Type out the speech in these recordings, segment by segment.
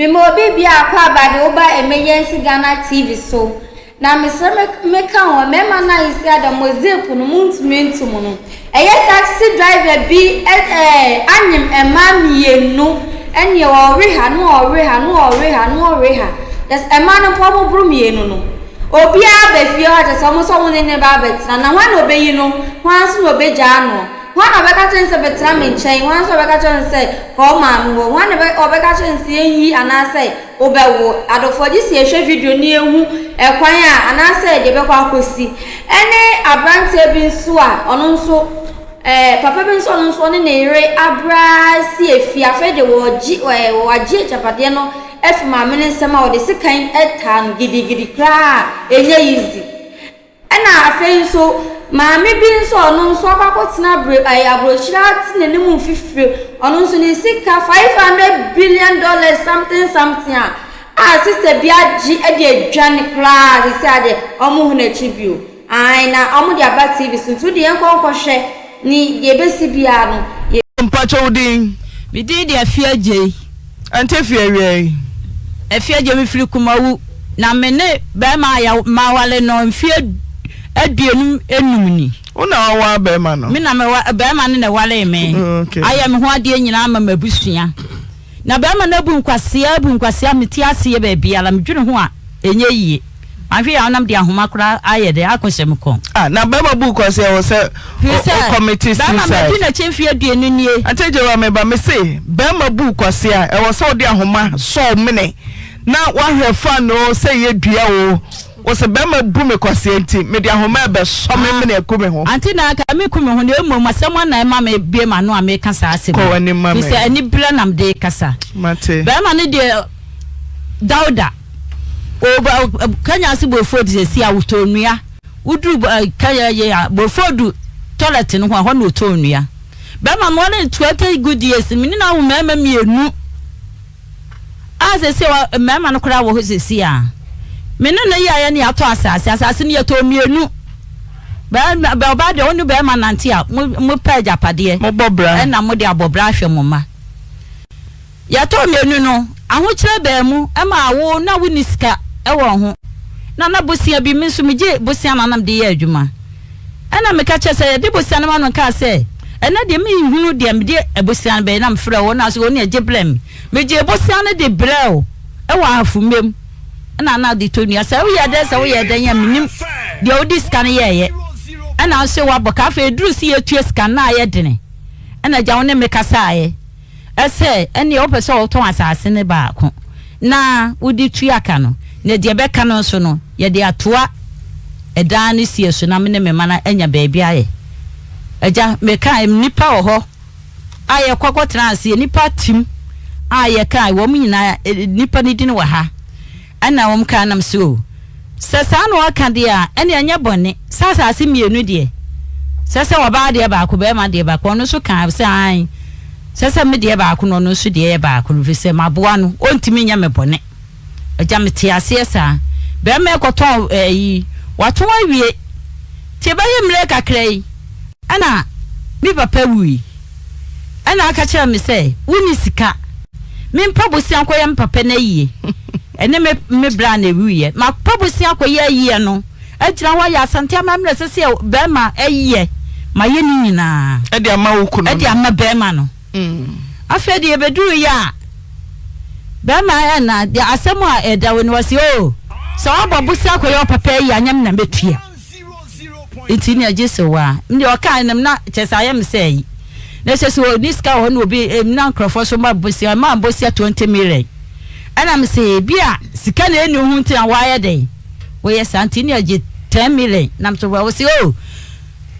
Mema obi biako aba de wo ba Emergency Ghana TV so. Na mesrɛ me meka ho, mmarima no a yɛsi ada mo zip no montumi nto mu no. Ɛyɛ taxi driver bi ɛɛ anyem mmaa mmienu ɛneɛ ɔwe ha na ɔwe ha na ɔwe ha na ɔwe ha. Kyerɛ sɛ mmaa no mpo wɔn boro mmienu no. Obiara ba fie hɔ kyerɛ sɛ wɔn nso wɔn ne ne ba abɛtena na hwan na ɔbɛyi no, hwan nso na ɔbɛgyaa no. Hwan na ɔbɛka akyerɛ no sɛ, 'Bɛtena me nkyɛn'? Hwan nso na ɔbɛka akyerɛ no sɛ, 'Kɔ wo maame hɔ'? Hwan na ɔbɛka akyerɛ no sɛ, 'Yɛnyi' anaasɛ 'Wobɛwo'? Adɔfoɔ, gye sɛ yɛhwɛ video no na yɛhu ɛkwan a anaasɛ deɛ ɛbɛkɔ akɔsi. Ɛne aberanteɛ bi nso a ɔno nso, ɛɛ papa bi nso a ɔno nso ɔne ne yere abrɛ ara si efie. Afei deɛ wɔregye ɛɛ wɔagye agyapadeɛ no afiri maame no nsam a wɔde sekan taa no gidigidi koraa a ɛnyɛ easy. Ɛna afei nso, maame bi nso a ɔno nso akɔ akɔtena abre ɛɛ aburokyire ate n'anim mfifire, ɔno nso ne sika 500 billion dollars something something a a sister bi agye de adwane koraa sisi adeɛ ɔmo hu n'akyi bio. Ae na ɔmo de aba TV so nti wode yɛn nkɔ nkɔhwɛ ne deɛ ɛbɛsi biara no yɛ. Mpakyɛ wo din? Me din de Afia Agyei. Ante fi awia yi. Afia Agyei, me firi Kumawu na me ne barima a yɛ mawale no mfeɛ aduonum enum ni. Wo na waware barima no? Me na me wa, barima no na ɛwaree me. Okay. Ayɛ me ho adeɛ nyinaa ama m'abusua. Na barima no abu nkwasea, abu nkwasea, mete aseɛ baabiara, medwene ho a, ɛnyɛ yie. Mahwe a ɔnam de ahoma koraa ayɛ dɛ akɔhyɛ me kɔn. Ah na bɛrima bu kɔ sɛ ɛwɔ sɛ o commit suicide. Bɛrima madi n'akyi mfe aduonu nie. Ante Gyewa me ba me se bɛrima bu kwase a ɛwɔ sɛ ɔde ahoma sɔ wo mene na wahwɛ fan oo sɛ ɛyɛ dua oo wo se bɛrima bu me kwasea nti mede ahoma ɛbɛ sɔ me mene aku me ho. Ante na anka me ku me ho na mmom asɛm a na ɛma me bue m'ano a meka saa asɛm yi. Kɔ w'anim ma me. Firi sɛ anibere na mede rekasa. Mate. Bɛrima no deɛ Dawda. Oba Kenya ase Bofodu sɛsi a wotɔ nnua. Woduru Kenya yɛ a Bofodu toilet no ho a hɔ na wotɔ nnua. Bɛrima no ɔne 20 good years me ne no awo mmarima mmienu a sɛsi a mmarima no koraa wɔ hɔ sɛsi a me ne no yɛ a yɛne yɛatɔ asase asase no yɛtɔ mmienu. Bɛrima ɔbaa deɛ ɔne bɛrima nante a mo mo pɛ agyapadeɛ mobɔ bra ɛna mo de abɔ bra ahwɛ mo mma. Yɛtɔɔ mmienu no, ahokyerɛ baa mu maa wo na wonni sika wɔ ho. Na na bosea bi, me nso megye bosea na na mede yɛ adwuma. Ɛna meka kyerɛ sɛ yɛde bosea no ma no kaa sɛ, ɛnɛ deɛ menhunu deɛ mede bosea no bɛyɛ na mefrɛ wo na so wo ne gye brɛ me. Megyee bosea no de brɛ wo wɔ ahafo-mmam ɛna na de tɔ nnua. Sɛ woyɛ dɛn sɛ woyɛ dɛn a mennim deɛ wode sika no yɛeɛ. Ɛna nso woabɔ ka. Afei ɛduru sɛ yɛtua sika no na ayɛ dene. Ɛna agya wo ne me kasaeɛ. Sɛ ɛnneɛ wopɛ sɛ wotɔn asase no baako na wode tua ka no, na deɛ ɛbɛka no nso no, yɛde atoa ɛdan no sie so na me ne me mma no anya baabi ayɛ. Agya, mekae nnipa wɔ hɔ a yɛkɔ kɔtena aseɛ, nnipa tim a yɛkae wɔn nyinaa, nnipa no din wɔ ha. Ɛnna wɔkaa nam sɛ, O, sɛ saa na wɔka deɛ a, ɛnneɛ ɛnyɛ bɔne, sɛ asase mmienu deɛ, sɛ sɛ ɔbaa deɛ baako, barima deɛ baako. Ɔno nso kaa sɛ, Aane, sɛ sɛ me deɛ baako na ɔno nso deɛ yɛ baako no, ɛfiri sɛ maboa no, ɔntumi nyɛ me bɔne. Agya, mete aseɛ saa. Barima rekɔtɔn ayi, watɔn awie, nti ɛbɛyɛ mmerɛ kakra yi, ɛnna me papa wui. Ɛnna ɔka kyerɛɛ me sɛ, Wonni sika. Mempɛ bosea nkɔyɛ me papa no ayie. Ɛne me me bra na ɛwuiɛ. Mapɛ bosea akɔyɛ ayie no, agyina hɔ ayɛ Asante amammerɛ ɛsɛ sɛ barima yɛ. Mayɛ ne nyinaa. Ɛde ama wo kunu no. Ɛde ama barima no. Afei deɛ ɛbɛduruiɛ a, barima ɛna deɛ asɛm a ɛda hɔ ni, ɔse, Oo, sɛ woabɔ bosea akɔyɛ wo papa ayie a, ɛnyɛ me na mɛtua. Nti nea gye sɛ wa nea ɔkaa no na kyerɛ sɛ ayɛ me sɛ ayi na kyerɛ sɛ ɔni sika wɔ hɔ na obi na nkurɔfoɔ so ma bosia ma bosia 20 million ɛna me sɛ ebi a sika na ɛni ho nti na wɔayɛ dɛn wɔyɛ saa nti nea gye 10 million na me so wɔ sɛ o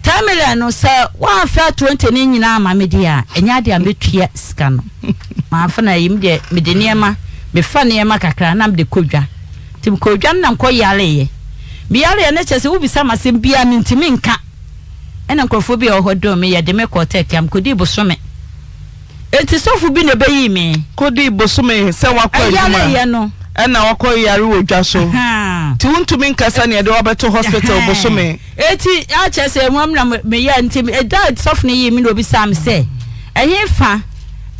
10 million no sɛ wɔamfa 20 ne nyinaa ama me deɛ a ɛnyɛ adeɛ a mɛtua sika no mamfa na ayi me deɛ mede nneɛma mefa nneɛma kakra na mede kɔ dwa Nti mekɔɔ dwa no na mekɔ yareeɛ. Meyareeɛ no kyerɛ sɛ wobisa me asɛm biara mentumi nka. Ɛna nkurɔfoɔ bi a ɛwɔ hɔ dom me, yɛde me kɔɔ Turkey a mekɔdii bosome. Enti sɔfo bi na ɛbɛyii me. Kɔdii bosome sɛ woakɔ adwuma Ɛyareeɛ no. ɛna woakɔ yare wɔ dwa so. Nti wontumi nkasa nea ɛde wo abɛto hospital bosome. Enti akyerɛ sɛ mmom na meyɛ nti ɛda a sɔfo no yii me na obisaa me sɛ ɛhefa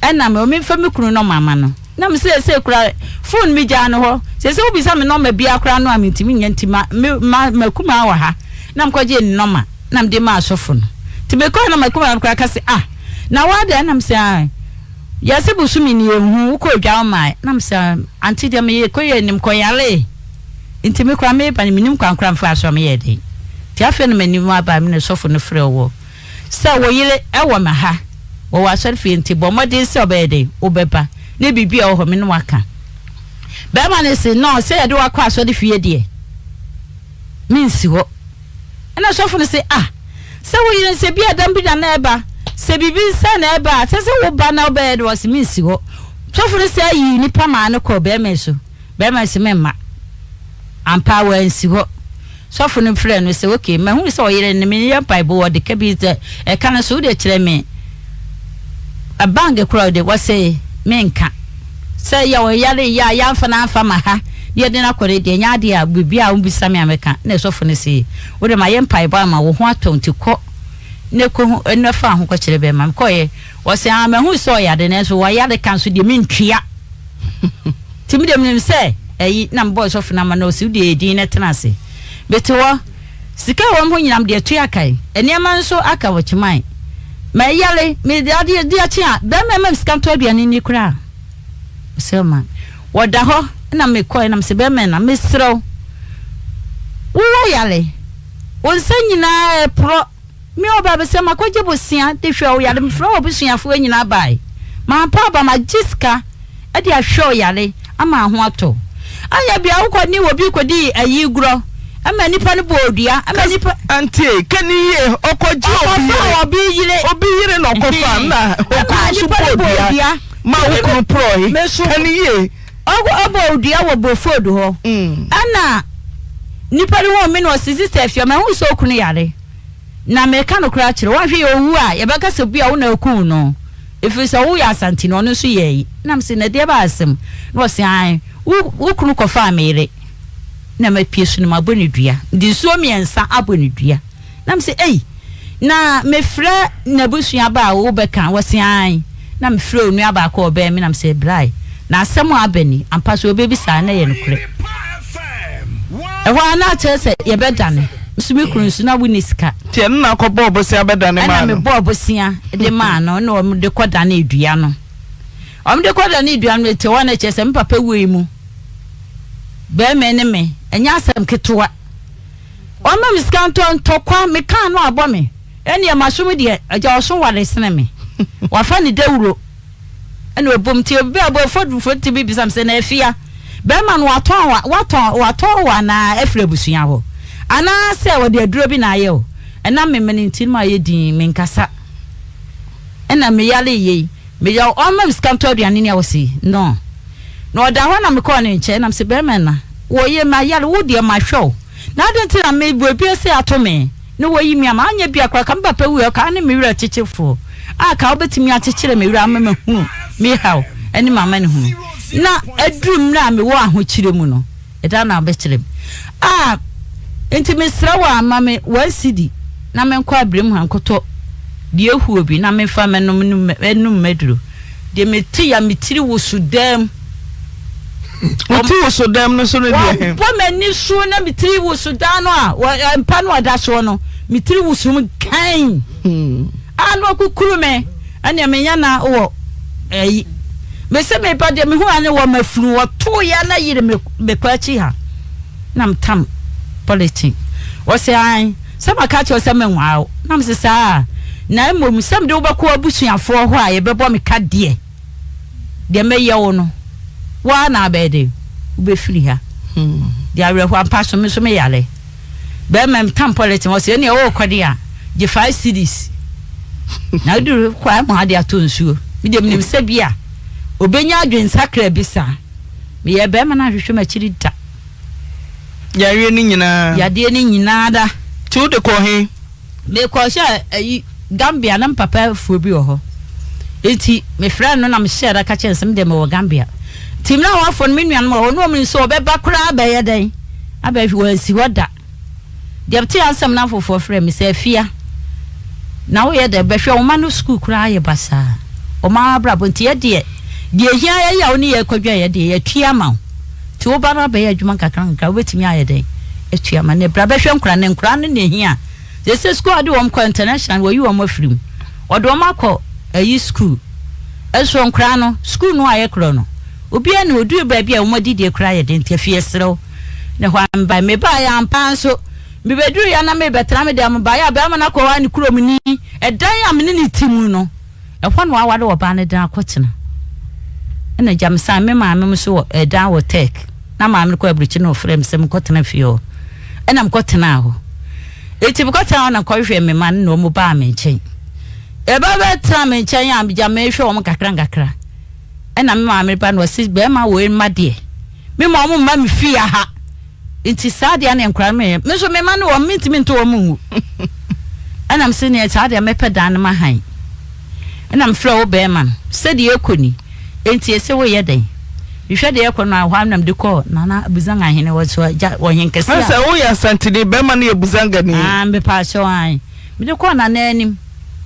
ɛna me memfa me kunu nɔma ma no. Na me seesei koraa Phone megyaa no hɔ. Seesei wobisa me nɔma biara koraa no a mentumi nnya nti ma me ma m'akumaa wɔ ha na mekɔgyee ne nɔma na mede maa sɔfo no. Nti mekɔe na m'akumaa no koraa ka se ah na wo adɛn na mese ah yɛse bosome ni yɛnhu wo kɔɔ dwa womae na mese ah ante deɛ meyɛ kɔyɛ nim kɔyaree nti me koraa meba no mennim kwan koraa mefaa so a meyɛɛ dɛn nti afei na m'anim aba me na sɔfo no frɛ wɔ Sɛ wo yere wɔ me ha wɔ w'asɔrefie nti, bɔ mmɔden sɛ ɔbɛyɛ dɛn? Wobɛba. Ne biribi a ɛwɔ hɔ, me ne wo aka. Barima no se, No, sɛ yɛde wo akɔ asɔrefie deɛ, mensi hɔ. Ɛna sɔfo no se, Ah, sɛ wo yere sɛ bi a dam bi na na ɛba, sɛ biribi sɛ na ɛba a, sɛ sɛ woba na wobɛyɛ de, ɔse mensi hɔ. Sɔfo no saa yii nipa maa no kɔɔ barima yi so. Barima no se, Memma. Ampa ara wansi hɔ. Sɔfo no frɛɛ no sɛ, Ok, mahu sɛ ɔyere ne me yɛ mpaebɔ, ɔde ka bi sɛ ɛka no so, wode kyerɛ me bank koraa ɔde, wɔse menka. Sɛ yɛ ɔyare yɛ a yɛamfa no amfa ma ha na yɛde no akɔ no deɛ, ɛnyɛ adeɛ a biribi a wobisa me a mɛka. Na sɔfo no se, Wode mayɛ mpaebɔ ama wo ho atɔ nti kɔ na kɔhu na fa ho kɔkyerɛ bɛrima. Mekɔeɛ, wɔse, Ah, mahu sɛ ɔyare nanso wayare ka nso deɛ mentua. Nti me deɛ menim sɛ ayi na mebɔɔ sɔfo no ama na ɔsi wodeɛ yɛ din na tena ase. Mete hɔ, sika a ɛwɔ me hɔ nyinaa mede atua kae, nneɛma nso aka wɔ Kyeman. Mɛyare, mede adeɛ di akye a, bɛrima mma me sika ntɔ aduane nni koraa. Mesrɛ wo ma wɔda hɔ na mekɔe na mesɛ bɛrima na mesrɛ wo, wowɔ yare, wo nsa nyinaa ɛporɔ. Me ɔba bɛsɛ makɔgye bosea de hwɛ wo yare mefrɛ w'abusuafoɔ nyinaa bae mampa aba magye sika de ahwɛ wo yare ama ho atɔ wo anyɛ bia wokɔ ne obi kɔdi ayi gorɔ ma nipa no bɔɔ dua ma nipa. Antie ka ne yie ɔkɔgye obi yere obi yere obi yere na ɔkɔfa na okunu nso bɔɔ dua ma wo kunu porɔe ka ne yie. Ɔbɔɔ dua wɔ Broford hɔ ɛna nipa no huu me na ɔse sister Afia mahu sɛ okunu yare. Na mereka nokorɛ akyerɛ wo, woanhwɛ yie ɔwu a, yɛbɛka sɛ bia wo na akum no, ɛfiri sɛ woyɛ Asanteni, ɔno nso yɛ ayi. Na mese, na ɛdeɛ bɛn asɛm? Na ɔse, aane, wo, wo kunu kɔfaa me yere, na mapue so no mabɔ no dua, mede nsuo mmiɛnsa abɔ no dua. Na mese, ei, na mefrɛ n'abusua ba a wobɛka? Wɔse, aane. Na mefrɛ onua baako a ɔbɛn me na mese, brae, na asɛm a aba ni, ampa sɛ ɔbɛbisa a na ɛyɛ nokorɛ. Ɛhɔ ara na akyerɛ sɛ yɛbɛdane. Nso me kunu nso na wonni sika. Nti ɛno na akɔbɔɔ bosea bɛdane maa no. Ɛna mebɔɔ bosea de maa no na wɔde kɔdanee dua no. Wɔde kɔdanee dua no nti ɛhɔ na kyerɛ sɛ me papa wui mu. Bɛrima ne me, ɛnyɛ asɛm ketewa. Wɔma me sika ntɔ ntɔkwa, mekaa no abɔ me. Ɛnneɛ masom deɛ, agya ɔso ware sene me. Wafa ne dawuro. Ɛna ɔbom nti obi a ɔbɔ fo tumi bisa me sɛ na afia bɛrima no watɔn wa watɔn watɔn wo anaa afiri abusua hɔ anaa sɛ wɔde aduro bi na ayɛ o ɛna me mene nti no ma ayɛ din menkasa ɛna meyare yei meyɛ ɔma me sika ntɔ aduane ni a wɔsi no na ɔda hɔ na mekɔɔ ne nkyɛn na mesɛ bɛrima na wɔyɛ ma yare wo deɛ mahwɛ wo na adɛn nti na me bɔ ebi sɛ ato me na wayi me ama, anyɛ bi a koraa ka me papa wui a, ɔkaa ne me werɛ kyekyefoɔ a ka wobɛtumi akyekyere me werɛ ama mahunu me haw ne m'amanehunu, na aduru mmerɛ a mewɔ ahokyerɛ mu no, ɛda na wobɛkyerɛ me. A Enti mesrɛ wo a, ma me one cedi na menkɔ abirem ha nkɔtɔ deɛ ɛhuo bi na memfa mɛnom num m'aduro. Deɛ mete ya me tiri woso dam. Wo ti woso dam no so no deɛ he? Wɔbɔ m'ani so na me tiri woso dan no a mpa no ɔda soɔ no, me tiri woso mu kan. Hmm. A na ɔkukuru me, ɛnea menya na wɔ ɛyi. Mese meba deɛ mehu a ne wɔ mafunu wɔtoo ya na yere me mekɔ akyi ha. Na metam polythene. Wɔse an sɛ maka kyerɛ sɛ menwaa wo. Na mese saa na mmom sɛ mede wobɛkɔ abusuafoɔ hɔ a yɛbɛbɔ me ka deɛ. Deɛ mɛyɛ wo no, wo ara na abɛyɛ dɛn? Wobɛfiri ha. Deɛ awerɛhoɔ ampa so, me nso meyare. Bɛrima mi tam pɔlɛtin, ɔsɛ ɛnneɛ worekɔ deɛ a, gye five cedis. Na woduru kɔ a, ma ade atɔ nsuo. Me deɛ menim sɛ bi a, ɔbɛnya adwensakra bi saa. Meyɛ bɛrima no anhwehwɛ m'akyiri da. Yareɛ no nyinaa. Yadeɛ no nyinaa da. Nti wode kɔ he? Mekɔhyɛɛ ayi Gambia na me papa afuo bi wɔ hɔ nti mefrɛɛ no na mehyɛɛ da ka kyerɛɛ no sɛ me deɛ mewɔ Gambia nti mmerɛ a wɔafo no me nuanom wɔ hɔ ne wɔn nim sɛ wɔbɛba koraa abɛyɛ dɛn abɛhwɛ wɔansi hɔ da deɛ mete asɛm no afoforɔ frɛ me sɛ afia na woyɛ dɛ bɛhwɛ wɔn ma no sukuu koraa yɛ basaa wɔn abrabɔ nti yɛ deɛ Deɛ ɛhia yɛ yɛ a wo ne yɛ rekɔdwa yɛ deɛ, yɛatua ama wo. Nti wo ba no abɛyɛ adwuma nkakrankakra, wobɛtumi ayɛ dɛn atua ama no? Bra bɛhwɛ nkwadaa no, nkwadaa no na ɛhia. Seesei sukuu a wɔde wɔn kɔ international no, wɔayi wɔn afiri mu. Wɔde wɔn akɔ ayi sukuu. Nso nkwadaa no, sukuu no a yɛkorɔ no, obiara nni hɔ. Ɛduru baabi a wɔn adidie koraa yɛ den, nti afei yɛsrɛ wo. Na ɛhɔ ara mebaeɛ. Mebaeɛ ampa ara nso, mebɛduruiɛ a na merebɛtena me dan mu. Baeɛ a barima no akɔ hɔ a ne kurom ni, ɛdan a me ne no te mu no, Ɛhɔ na waware ɔbaa no dan akɔtena. Ɛna agya me san me maame mo nso wɔ ɛdan wɔ Turk. Na maame no kɔ aburukyi na ɔfrɛ me sɛ menkɔtena fie hɔ. Ɛna mekɔtenaa hɔ. Eti mekɔtenaa hɔ na nkɔhwehwɛ me mma no na wɔn baa me nkyɛn. Ɛba bɛtena me nkyɛn a gya mehwɛ wɔn kakra nkakra. Ɛna me maame ba no ɔse bɛrima wei mma deɛ me ma wɔn mma me fie ha. Nti saa deɛ ne nkora no meyɛ. Me nso me mma no wɔn mentumi nto wɔn ngu. Ɛna mese neɛ saa deɛ mɛpɛ dan no mahan. Ɛna mefrɛ wo bɛrima no sɛdeɛ ɛkɔ ni. Enti ɛsɛ woyɛ dɛn? Mehwɛ deɛ ɛkɔ no a hɔ a na mede kɔɔ Nana Buzanga hene hɔ so agya ɔhen kɛse a. Sɛ woyɛ Asanteni, bɛrima no yɛ Buzangani. Ah, mepaakyɛw ae. Mede kɔɔ Nana anim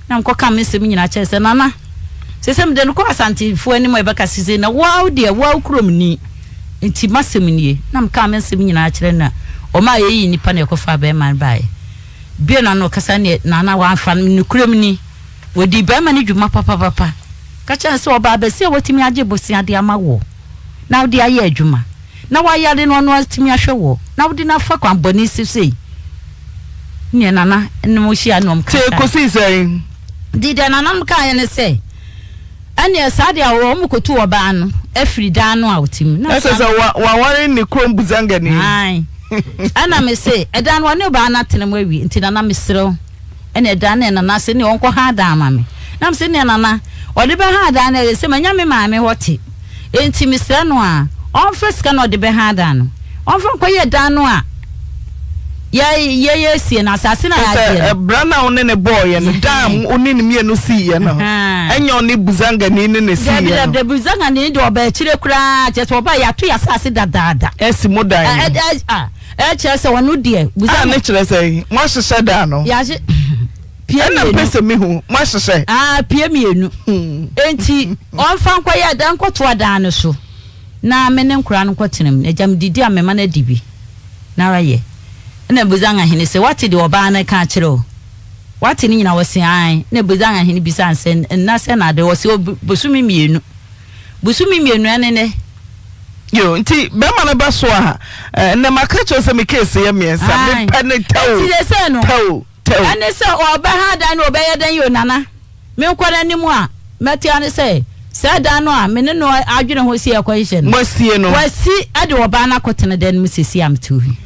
na mekɔka me nsɛm nyinaa kyerɛ sɛ Nana, sɛ sɛ mede no kɔ Asantefoɔ anim a ɛbɛka sɛ na woa deɛ woa kurom ni. Enti m'asɛm nie, na mekaa me nsɛm nyinaa kyerɛ no, na ɔmaa yɛyii nnipa na yɛkɔfaa barima no baeɛ. Bue n'ano ɔkasa neɛ Nana wamfa no, nokorɛm ni, wɔdii barima no dwuma papapapa. Ka kyerɛ no sɛ ɔbaa bɛsi a watumi agye bosea de ama woɔ na wode ayɛ adwuma, na wayare no ɔno atumi ahwɛ woɔ, na wode no afa kwan bɔne so sei. Neɛ Nana ne mo hyia ne wɔn kasaeɛ. Nti ɛkɔsii sɛn? Nti deɛ Nana no kaeɛ ne sɛ. Ɛnneɛ saa deɛ wɔn kɔtu ɔbaa no afiri dan no a ɔte mu. Na ɛsɛ sɛ waware ne kurom Buzangani. Ae. Ɛna me se, ɛdan no ɔne ɔbaa no atena mu awie, nti Nana mesrɛ wo, ɛne ɛdan no Nana se neɛ ɔnkɔ ha dan ma me. Na me se neɛ Nana, ɔde bɛha dan no ɛyɛ sɛ manya me maame hɔ te, enti mesrɛ no a ɔmfa sika no ɔde bɛha dan no, ɔmfa nkɔyɛ dan no a yɛ yɛ yɛresie no, asase no a yɛagyeɛ no. Sɛ bra no a wo ne no bɔɔeɛ no, da a wo ne no mmienu siiɛ no, ɛnyɛ ɔne Buzangani no na ɛsiiɛ no. Dabi, dabi, Buzangani deɛ ɔbaa akyire koraa, kyerɛ sɛ ɔbaa yɛato yɛn asase dadaada. Asi mo dan no. Ɛkyerɛ sɛ ɔno deɛ. A ne kyerɛ sɛ moahyehyɛ dan no. Yɛahye pie mmienu. Ɛna mpɛ sɛ mehu, moahyehyɛ. Ah, pie mmienu. Enti ɔmfa nkɔyɛ dan nkɔtoa dan no so na me ne nkwadaa no nkɔtena mu. Agya medidi a mema no adi bi. No ara yɛ. Ɛnna Buzanga hene se, Woate deɛ ɔbaa no reka akyerɛ wo? Woate ne nyinaa? Ɔse, Aane. Ɛnna Buzanga hene bisaa no sɛ, Nna sɛn na ade? Ɔse, O, bosome mmienu. Bosome mmienu, ɛne nnɛ. Yo, nti bɛrima no ba so a, ɛnnɛ maka kyerɛ wo sɛ me case yɛ mmiɛnsa. Aane. Mepɛ no tɛw, Enti seesei no, tɛw, tɛw. ɛne sɛ ɔbɛha dan no, ɔbɛyɛ dɛn yi o, Nana? Menkɔ n'anim a, mɛte ara ne sɛ, saa dan no a me ne no adwene ho sɛ yɛrekɔhyehyɛ no, Moasie no. wasi de ɔbaa no akɔtena dan no mu seesei a mete hɔ yi.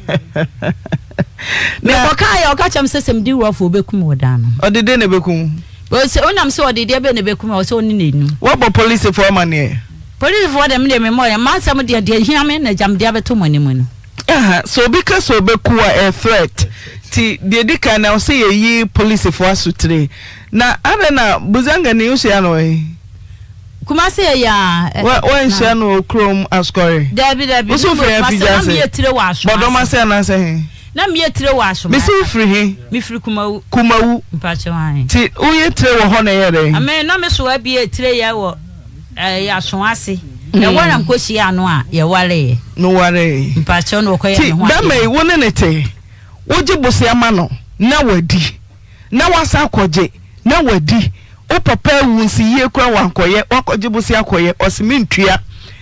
Na. Mekɔkaeɛ a, ɔka kyerɛɛ me sɛ, sɛ medi wurɔfo a, ɔbɛku me wɔ dan no ho. Ɔde dɛn na ɛbɛku wo? Ɔse, wonam sɛ ɔde deɛ bɛn na ɛbɛku me a, ɔse ɔne n'anum. Woabɔ polisifoɔ amaneɛ? Polisifoɔ deɛ, me deɛ memmɔeɛ. M'asɛm deɛ, deɛ ɛhia me na agya mede abɛto mo anim no. Aha, sɛ obi ka sɛ ɔbɛku wo a, ɛyɛ threat. Nti deɛ ɛdi kan no, ɛwɔ sɛ yɛyi polisifoɔ asotire. Na adɛn na Buzangani wohyia no wɔ he? Kumasi yɛ yaa. Wa wanhyia no wɔ kurom Asukɔre? Dabi dabi. Wo so wofiri Kumasi Afigya na ase? meyɛ tire wɔ Asoma Bɔdɔm ase. ase anaasɛ he? Na meyɛ tire wɔ Asoma Mese wofiri he? Mefiri Kumawu. Kumawu. Mpakyɛw ahe. Nti woyɛ tire wɔ hɔ na ɛyɛ dɛn? Ame na me so abie tire yɛ wɔ ɛɛ Asoa ase. Ɛhɔ na mekɔ hyiaa no a yɛwareeɛ. No waree. Mpakyɛw na ɔkɔyɛ Nti me ho adeɛ. bɛrima yi wo ne no te, wogye bosea ma no na wadi. Na wasan akɔgye na wadi wo papa awu nsi yie koraa wankɔyɛ wakɔgye bosea akɔyɛ ɔse mentua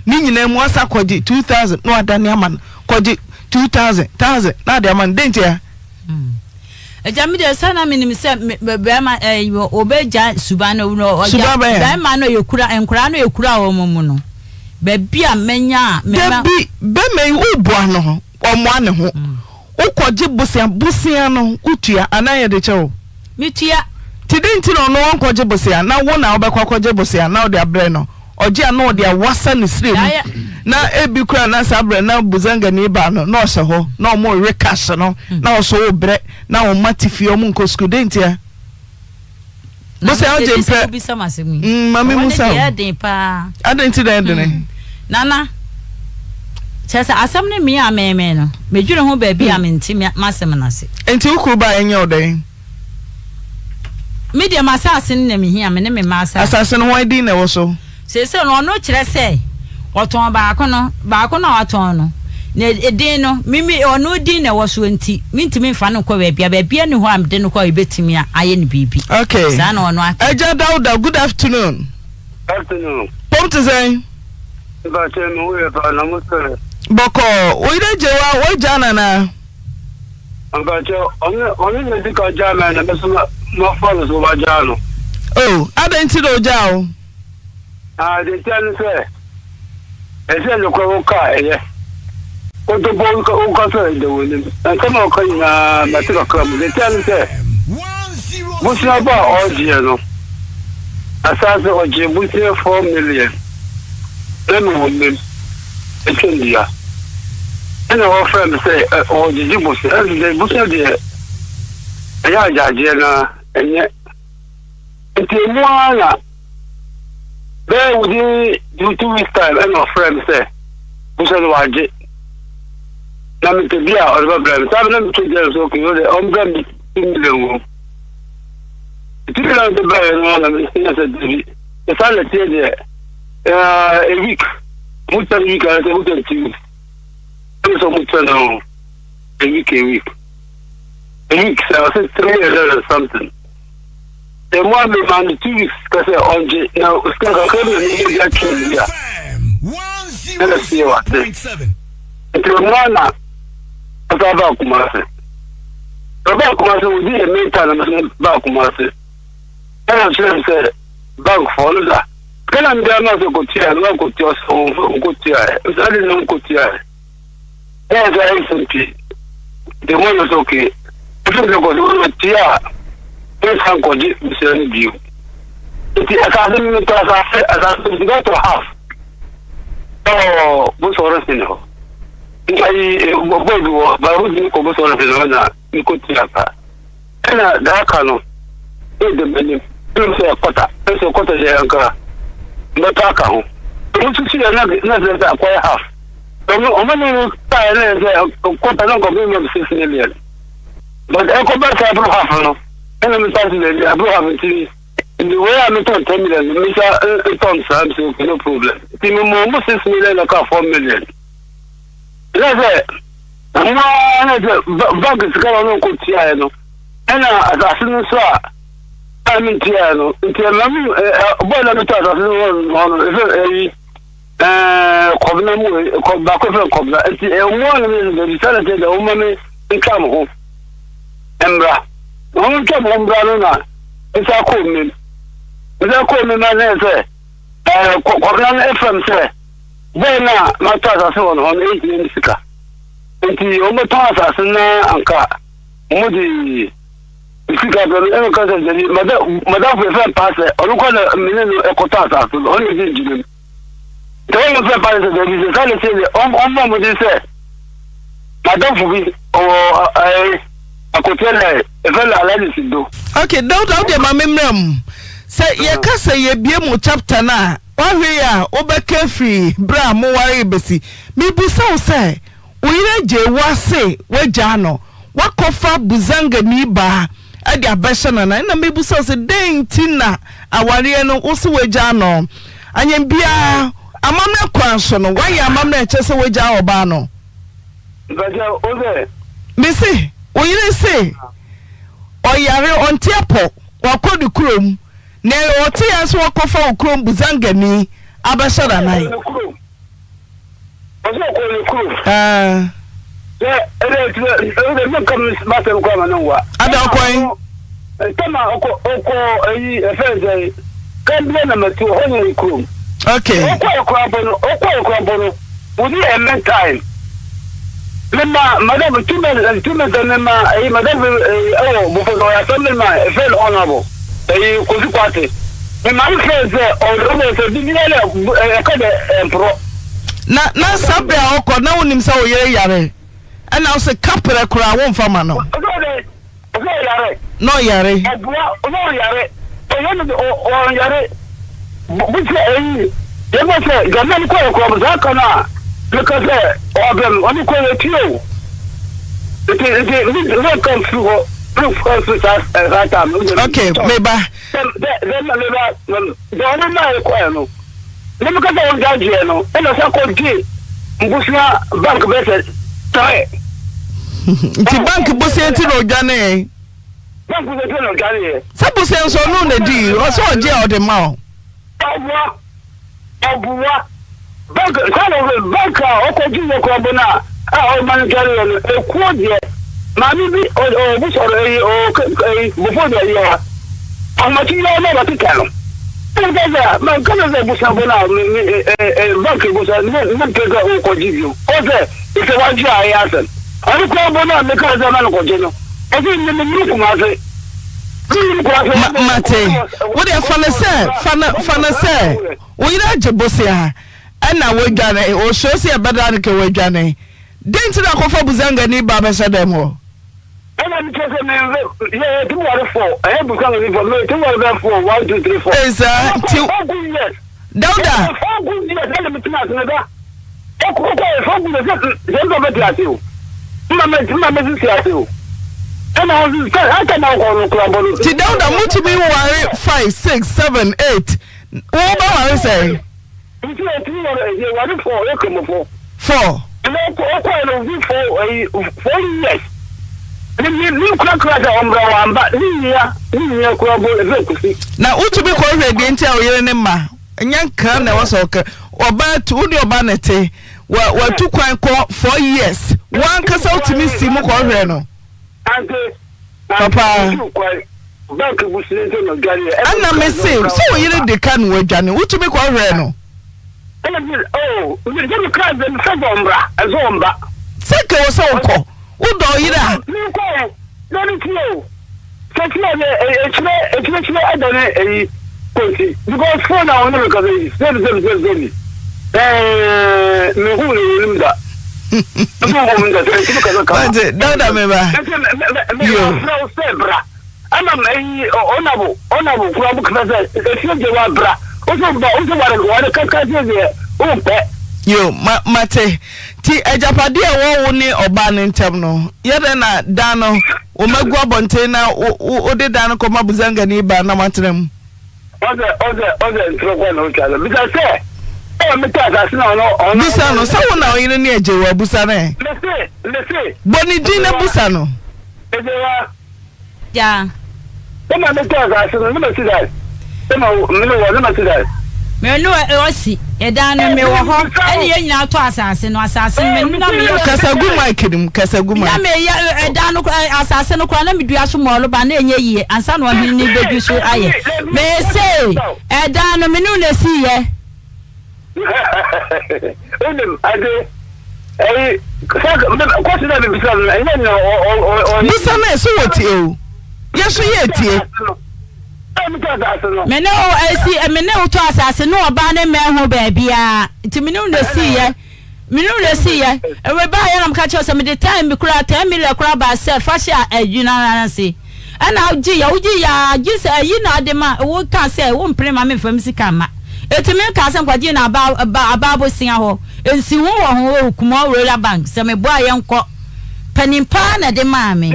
ne nyinaa mu wasan akɔgye 2000 na wadane ama no kɔgye 2000 thousand na ade ama no dɛn ntia. Agya me deɛ sɛ na menim sɛ bɛrima ɛɛ ɔbɛgya suban no no ɔgya Suban bɛn? bɛrima no yɛkura nkwadaa no yɛkura wɔn mu no baabi a mɛnya a mɛma. Dabi bɛrima yi woboa no ɔmmoa ne ho Wokɔgye bosea, bosea no wotua anaa yɛde kyɛ wo? Metua. Nti dɛn nti na ɔno ɔnkɔgye bosea na wo na wobɛkɔ akɔgye bosea na wode abrɛ no? Ɔgye a na ɔde awasa ne srɛ mu na ebi koraa na saa berɛ na Buzangani baa no na ɔhyɛ hɔ na wɔrewe cash no na wo nso wobrɛ na wo mma te fie wɔnkɔ sukuu dɛn ntia? Bosea wogye mpɛ. Mm, ma me musa wo. Adɛn nti na ɛdene? Hmm. Nana, kyerɛ sɛ asɛm no mmea a mɛmɛ no, medwene ho baabi a hmm. mente m'asɛm no ase. Nti wo kuru ba ɛnyɛ wo dɛn? Me deɛ m'asase no na mehia, me ne me mma asase. Asase no hwan din na ɛwɔ so? Seesei no, ɔno kyerɛ sɛ ɔtɔn baako no, baako no a watɔn no, na edin no, me me ɔno din na ɛwɔ soɔ nti, mentumi mfa no nkɔ baabi a, baabi ani hɔ a mede no kɔ a yɛbɛtumi ayɛ no biribi. Okay. Saa na ɔno aka. Agya Dauda, good afternoon. Afternoon. Pom te sɛn? Mpakyɛ me ho yɛ paa na mo sɛ. Bɔkɔɔ, wo yere gye wa, wagya no anaa? Mpakyɛ ɔno ɔno na di ka gyaa me na me so ma fa no so wagyaa no. Oh, adɛn nti na ogyaa wo? Ah, deɛ ntia ne sɛ ɛsɛ nokorɛ wo ka ɛyɛ wotɔpɔ woka sɛ ɛda w'anim nsɛm a woka nyinaa mate kakra mu deɛ ntia ne sɛ bosea ba a ɔgyeɛ no asaase ɔgye bosea 4 million na mewɔ mmam ɛtwa nnua ɛna wɔfrɛ me sɛ ɔgyegye bosea ɛnso deɛ bosea deɛ ɛyɛ agyagyeɛ na ɛnyɛ Nti emu ara na bɛyɛ within 2 weeks time ɛna ɔfrɛ me sɛ busɛ no wagye na mepɛ bi a ɔde bɛbrɛ me saa bɛ na metwa gyɛ so okay ɔde ɔmbrɛ me 2 million wɔ 2 million de brɛ no na mesɛ sɛ dabi ɛsaa na ɛteɛ deɛ a week mo kyɛ no week anasɛ mo kyɛ 2 weeks ɛne sɛ mo kyɛ no a week a week a week sɛ ɔsɛ 300 and something. Emu a mema no 2 weeks ka sɛ ɔngye na sika kakra bi na meyɛ bi atwe bi a ɛna sie wate nti emu a na ɔsan baa Kumase ɔbaa Kumase wodi yɛ menta na mese baa Kumase ɛna kyerɛ me sɛ bank fɔ no da sika na mede ama sɛ kɔtua no wankɔtua sɛ ɔnkɔtua ɛ ade na ɔnkɔtua ɛ. Ɛyɛ sɛ ɛnsɛm pii. The one is okay. Ɛfiri sɛ kɔsɛ wɔn ti a nsa nkɔgye busua no bio. Nti asase no metɔ asase asase no sika tɔ half. Ɛwɔ bosɔre sin hɔ. Nti ayi bɔbɔ bi wɔ baako bi kɔ bosɔre sin hɔ na mekɔ tua ka. Ɛna daa ka no ɛda m'anim. Ɛna sɛ kɔta ɛsɛ kɔta deɛ nka mbɛtɔ aka ho. Ɛmu susu yɛ na na sɛ sɛ akɔyɛ half. Ɔmo ɔmo ne no kaeɛ na yɛ sɛ kɔta na nkɔmɔ ma 6 million. But ɛkɔ bɛ sɛ aburo half no ɛna mi sa se dɛbi aburo half nti nti wei a metɔn 10 million no misa ntɔn saa mi sɛ okay no problem. Nti mi mu ɔmo 6 million na ka 4 million. Ɛna sɛ ɔmo ara na sɛ bank sika na ɔno nkɔ tuaeɛ no ɛna asase no nso a a mi ntuaeɛ no nti ɛma mi ɛ bɔɔl na mi tɔ asase no hɔ no ɛfɛ ɛyi. Ɛɛ kɔbena mu kɔ baako fɛ kɔbena nti ɛmu a na mi baabi sɛ na kyerɛ dɛ wɔma mi ntwa mo ho mbra na wɔn ntwa mo ho mbra no na nsa kɔɔ mi nsa kɔɔ mi ma ne sɛ ɛɛ kɔbena no efrɛ mi sɛ bɔɔl no a matɔ asase wɔ no hɔ no ehia mi sika nti wɔn bɛtɔn asase na anka wɔn de sika brɛ mi ɛna kasa sɛ madam fɛ fɛ paa sɛ ɔno kɔ na mene no ɛkɔtɔ asase no ɔno na ɛdi ngyina mu. Sɛ wɔn fɛ pa sɛ dabi sɛ sáré sɛ ɔmmɔ mmɔden sɛ madamfo bi ɔwɔ ɛɛ akokyɛ na ɛfɛ na alaji si do. Ok Dauda wo deɛ ma me mmra mu sɛ yɛka sɛ yɛbie mu chapter no a woahwɛ yi a wobɛka afiri berɛ a mowaree bɛsi mebisa wo sɛ Wo yere gyee wo ase w'agyaa no woakɔfa Buzangani baa de abɛhyɛ no anan na mebisa wo sɛ dɛn nti na awareɛ no wo se w'agyaa no anyɛ biara amammerɛ kwan so no woayɛ amammerɛ a ɛkyerɛ sɛ w'agyaa ɔbaa no. Mpakyɛ wo sɛ. Mese wo yere se ɔyare ɔnte apɔ wakɔ ne kurom na ɔte yɛ nso wakɔfa wo kurom Buzangani abɛhyɛ no anan. Ɔsɛ ɔkɔ ne kurom. Sɛ ɛdɛ ɛtuma ɛdɛ mi nka mi basɛm kɔ ama ne nwa. Ada ɔkɔ yi. Ntɛm a ɔkɔ ɔkɔ ɛyi ɛfɛ nsɛ kambia na matu hɔ nyɛ ne kurom. Okay. Ɔkɔ ekura mpo no ɔkɔ ekura mpo no within a month time. Mema madam 2 months 2 months mema ɛyi madam ɛyi ɛwɔ bofo ɔyɛ assemblyman ɛfɛ no honourable. Eyi Kofi Kwate, me maame frɛ no sɛ ɔwɔ sɛ biribiara dɛ ɛka dɛ ɛmporɔ. Na na saa bere a ɔkɔ na wonim sɛ wo yere yare ɛna wo se kaprɛ koraa womfa ma no. Ɔsɛ ɔdɛ ɔsɛ ɔyare. Na ɔyare. Ɔboa ɔsɛ ɔyare ɔyɛ no ɔyare bu sɛ ɛyi yɛbɛ sɛ gama no kɔ yɛ kɔ saa ka no a meka sɛ ɔbrɛ no ɔno kɔ yɛ tie o nti nti ne nka mfiri hɔ. Okay, meba. Ne meka sɛ ɔngyae gyeɛ no, ɛna ɔsan kɔ gye mbosea bank bɛyɛ sɛ tɔɛ. Nti bank bosea nti na ɔdwaneeɛ? Bank bosea nti na ɔdwaneeɛ. Sɛ bosea nso ɔno na ɛdii, ɔsɛ ɔgye a ɔde ma wo. Ɔboa, ɔboa. Bank, saa na ɔbɛ, bank a ɔkɔ gye yɛ kora bɔ no a, a ɔma no dwaneeɛ no, ekuo deɛ, maame bi, ɔ, ɔ, ɔbusɔre, ɛyi, ɔ, ɛyi, bofo deɛ yɛ. Ahomakye yi ara na wɔkeka no. Ɛna meka sɛ, manka no sɛ busa bɔ no a me me eh, eh, bank busa ne ne mpɛ sɛ wokɔgye bio. Ɔwɔ sɛ sɛ wagye a ɛyɛ asɛm. Ɔno koraa bɔ no a meka sɛ ma no kɔgye no. Ɔsɛ me me mene Kumase. Me nim Kumase. Ma mate. Wo deɛ fa no sɛ fa no fa no sɛ wo yere agye bosea ɛna wadwane osuro sɛ yɛbɛda no kɛ wadwane. Dɛn nti na akɔfa Buzangani ba abɛhyɛ dɛm hɔ? Ɛna mi kyerɛ sɛ mi nfɛ yɛ yɛ ti wari fɔ ɛyɛ busa mi fɔ mi ti wari bɛ fɔ one two three four. Ɛsa ti four good years. Dawuda. Four good years ɛna mi ti na ase mi ba. Ɔkɔ ɔkɔ yɛ four good years sɛ sɛ nfa bɛ ti ase o. Mma mɛ mma mɛ sisi ase o. Ɛna ɔsi sɛ ɛka na ɔkɔ no kura bɔ no. Ti Dawuda mo ti mi wari five six seven eight wo bɛ wari sɛ. Nti otumi wɔ yɛ ware fɔ yɛ kramofo. Fɔ. Ɛna ɔkɔ ɔkɔ yɛ no obi fɔ ɛyi four years. Ne ne ne kura kura sɛ ɔmbra wamba ne nua ne nua kura bo efe kusi. Na wotumi kɔ hwɛ deɛ nti a ɔyere ne mma nyɛ nkra na ɛwɔ sɛ ɔka ɔbaa tu wo ne ɔbaa na ɛte wa watu kwan kɔ four years wankasa wotumi si mu kɔ hwɛ no. Ante Papa. Ɛna me se sɛ wo yere de ka no wadwane wotumi kɔ hwɛɛ no. Sɛ nka wɔ sɛ wokɔ wodɔ ɔyere a. Because phone a wɔne me kasa yi sɛbi sɛbi sɛbi sɛbi ɛɛ mehu ne wɔnim da. Wate, Dawuda me ba. Yo. Ɛna ɛyi ɔnabo ɔnabo kura mo kasa sɛ efie gye wa bra wosɛ ba wosɛ ware ware kaka sɛ deɛ wompɛ. Yo ma mate ti agyapadeɛ a ɛwɔ wo ne ɔbaa no ntam no yɛ dɛn na dan no wɔn agu abɔnten na wo wo wode dan no kɔma Buzangani ba na moatena mu. Ɔsɛ ɔsɛ ɔsɛ ntorɔ kɔ na otwa no bisa sɛ ɛwɔ mi tɔ asase na ɔno ɔno. Bisa no sɛ wo na ɔyere ne agye wa busa no ɛ. Mese mese. Bɔ ne din na busa no. Agye wa. Gya. Wo na mi tɔ asase no ne ma si dan ne ma me ne wɔ ne ma si dan. Me ne ɔsi ɛdan no me wɔ hɔ ɛne yɛn nyinaa tɔ asase no asase no me na me yɛ. Kasa gu mic no mu kasa gu mic. Na me yɛ ɛdan no asase no koraa na me dua so mɔɔlo ba na ɛnyɛ yie ansa na ɔhene no bɛdu so ayɛ me se ɛdan no me ne wo na esi yɛ. Wonim ade ɛyi sɛ kɔsi na bibisa no ɛnyɛ nea ɔ ɔ ɔ. Bisa no ɛso wɔ tie o yɛ so yɛ tie. Me ne wo esi me ne wo tɔ asase ne ɔbaa ne mmɛn ho baabiara nti me ne wo na esi yɛ. Me ne wo na esi yɛ. Ɛwɛ baa yɛ na meka kyerɛ sɛ mede time bi koraa 10 million koraa baa sɛ fa hyɛ adwina no ase. Ɛna wogye yɛ wogye yɛ a gye sɛ ayi na ade ma wo ka sɛ wo mpene ma memfa me sika mma. Eti me kaa sɛ nkɔgye na aba aba aba abosea hɔ. Nsi ho wɔ ho wɔ Kumɔ Royal Bank sɛ meboa yɛnkɔ. Panin paa na ɛde maa me.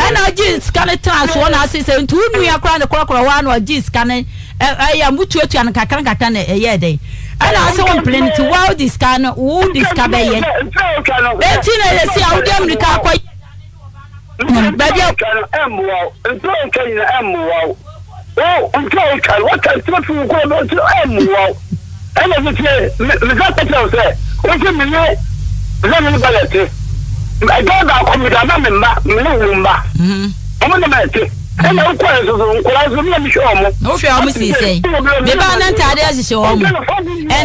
Ɛna ɔgyee sika no tenaa soɔ na ase sɛ nti wo nua koraa ne korɔkorɔ hɔ ara na ɔgyee sika no ɛyɛ mo tuatua no kakra nkakra na ɛyɛɛ dɛn ɛna ase wo mpene no nti wa wode sika no wo de sika bɛyɛ eti na yɛ si a wode amirika akɔ baabi a ɛmmoa wo nti ɔtwa nyina ɛmmoa wo wo nti ɔtwa no wɔtwa nti fi wo kɔn no nti ɛmmoa wo Ɛna bi tie, mesa ka kyerɛ wo sɛ, wo se me ne sɛ me ne ba yɛ te. Ɛdan baako mede ama me mma, me ne wo mma. Wɔn ne ma ɛte. Ɛna wokɔɛ nso so, nkwadaa nso, me na mehwɛ wɔn. Wohwɛ wɔn sii sɛn? Me ba na ntaadeɛ hyehyɛ wɔn.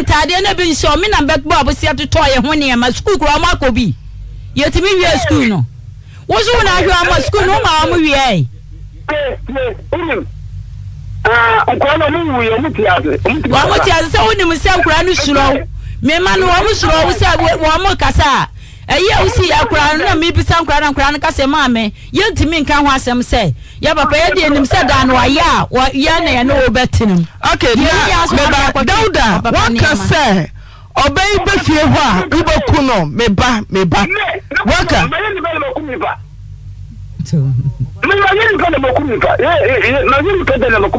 Ntaadeɛ no bi nhyɛ wɔn, me na mbɛbɔ abosia totɔ yɛ ho nneɛma. Sukuu koraa wɔn akɔ bi. Yɛtumi wie sukuu no. Wo nso wo na ahwɛ wɔn sukuu no, woma wɔn wiɛɛ. Nkwadaa no wɔn te ase. Wɔn te ase sɛ wonim sɛ nkwadaa no suro wo. Mema no wɔn suro wo sɛ wɔn kasa a ɛyi a wosi yɛ akwadaa no na mebisa nkwadaa na nkwadaa no kasa maame yɛntumi nka ho asɛm sɛ yɛ papa yɛ deɛ nim sɛ daa no wayɛ a yɛ na yɛne wo bɛtena mu. Okay, na meba Dauda waka sɛ ɔbɛ yi bɛ fie hɔ a wobɛku no meba meba waka.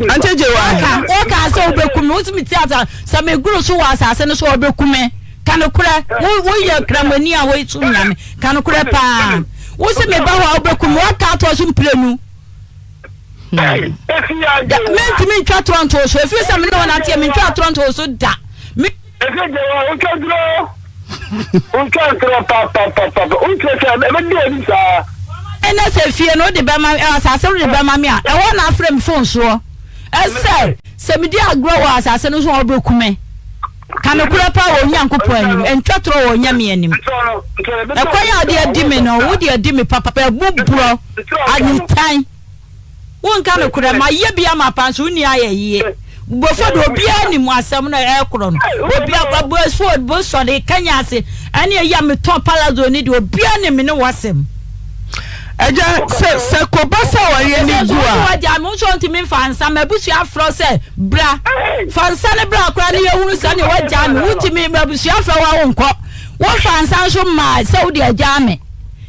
Ante gye wa. Woka sɛ wobɛku me, wo sɛ mete asa sɛ megoro so wɔ asase no so a wobɛku me. Ka nokorɛ, woyɛ kramoni a wosom Nyame. Ka nokorɛ paa. Wo sɛ meba hɔ a wobɛku me, woaka atoa so mprenu. Mentumi ntwa torɔ ntoo so, ɛfiri sɛ me ne wo nanteɛ, mentwa torɔ ntoo so da. Me Ɛsɛ gye wa wotwa ntorɔ wotwa ntorɔ papapapa wotwa sɛ ɛbɛdi w'anim saa. Ɛnɛ sɛ fie no wode bɛma asase no wode bɛma me a ɛhɔ na afrɛ me fon soɔ ɛsɛ sɛ medi agorɔ wɔ asase no so a wobɛku me. Ka nokorɛ paa wɔ Onyankopɔn anim, ɛntwa torɔ wɔ Onyame anim. Ɛkwan a wode adi me no, wode adi me papapa, ɛbu borɔ, nitan. Wonka nokorɛ, mayɛ bi ama paa nso wonni ayɛ yie. Bofo de obiara nim asɛm no ɛkorɔ no. Obiara bofo bosɔre kanya ase ɛne ɛyi a metɔn palazzo ni de obiara nim me ne w'asɛm. Agya sɛ sɛ kɔba sɛ awareɛ ni gu a. Sɛ wagya me nso ntumi nfa nsa m'abusua afrɛ sɛ bra fa nsa no bra koraa ne yɛhunu sɛ ne wagya me wontumi m'abusua afrɛ wo a wonkɔ wofa nsa nso maa sɛ wode agya me.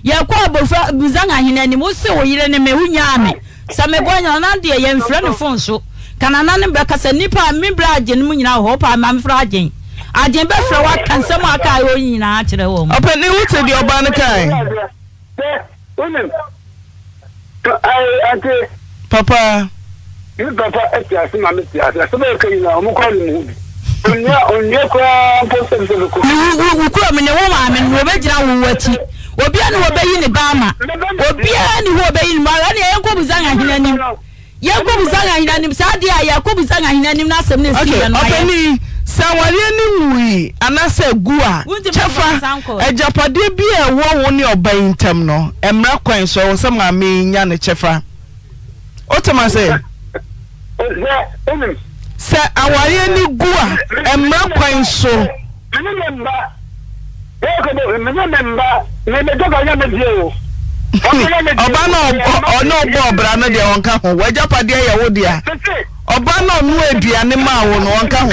Yɛkɔ abofra Muzang ahene anim, wo se wo yere ne me, wo nyaa me. Sɛ mebɔ Nana deɛ yɛnfrɛ no phone so. Ka Nana ne bɛkasa, nnipa a me bra agyen mu nyinaa wɔ hɔ, wopɛ a ma mefrɛ agyen. Agyen bɛfrɛ wo aka nsɛm a aka hɔ nyinaa akyerɛ wɔn. Ɔpanin wo te deɛ ɔbaa no kae? Wonim, Ante. Papa. Me papa te ase ma me te ase. Asɛm a ɛka nyinaa, wɔn koraa nim ho bi. Onua, onua koraa mpo sɛ sɛ mekɔ. Ne wo wo wo kurom ne wo maame no wɔbɛgyina wo w'akyi. Obiara ne wɔbɛyi ne ba ama. Obiara ne hɔ wɔbɛyi ne ba. Ɛnna yɛnkɔ Buzanga hene anim. Yɛnkɔ Buzanga hene anim. Saa adeɛ a yɛkɔ Buzanga hene anim na asɛm no esi yɛ no ayɛ. Ɔpanin, sɛ awareɛ no nwui anaasɛ agu a, kyɛfa, agyapadeɛ bi a ɛwɔ wo ne ɔba yi ntam no, mmara kwan so ɛwɔ sɛ maame yi nya ne kyɛfa. Wote me ase? Sɛ awareɛ no gu a, mmara kwan so. Ɔba no ɔne ɔbɔ ɔbra no deɛ ɔnka ho. W'agyapadeɛ yɛ wo dea. Ɔba no ɔnoa aduane maa wo no ɔnka ho.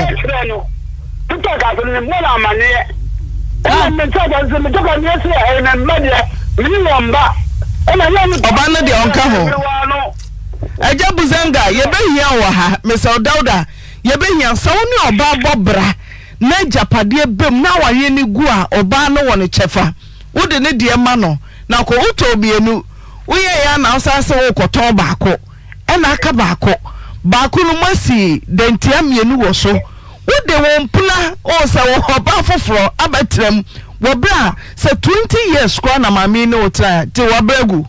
Ɔba no deɛ ɔnka ho. Agya Buzanga, yɛbɛhia wo wɔ ha. Mesɛ wo Dauda, yɛbɛhia sɛ wo ne ɔbaa bɔ bra na agyapadeɛ bam na awareɛ no gu a, ɔbaa no wɔ ne kyɛfa. Wode ne deɛ ma no na kɔ wotɔɔ mmienu. Woyɛeɛ a na wosan se worekɔtɔn baako. Ɛna aka baako. Baako no moasi dantia mmienu wɔ so. Wode wo mpena oo sɛ wo ɔbaa foforɔ abɛtena mu wɔ berɛ a sɛ 20 years koraa na maame yi ne wo tenaeɛ a, nti wabrɛ agu.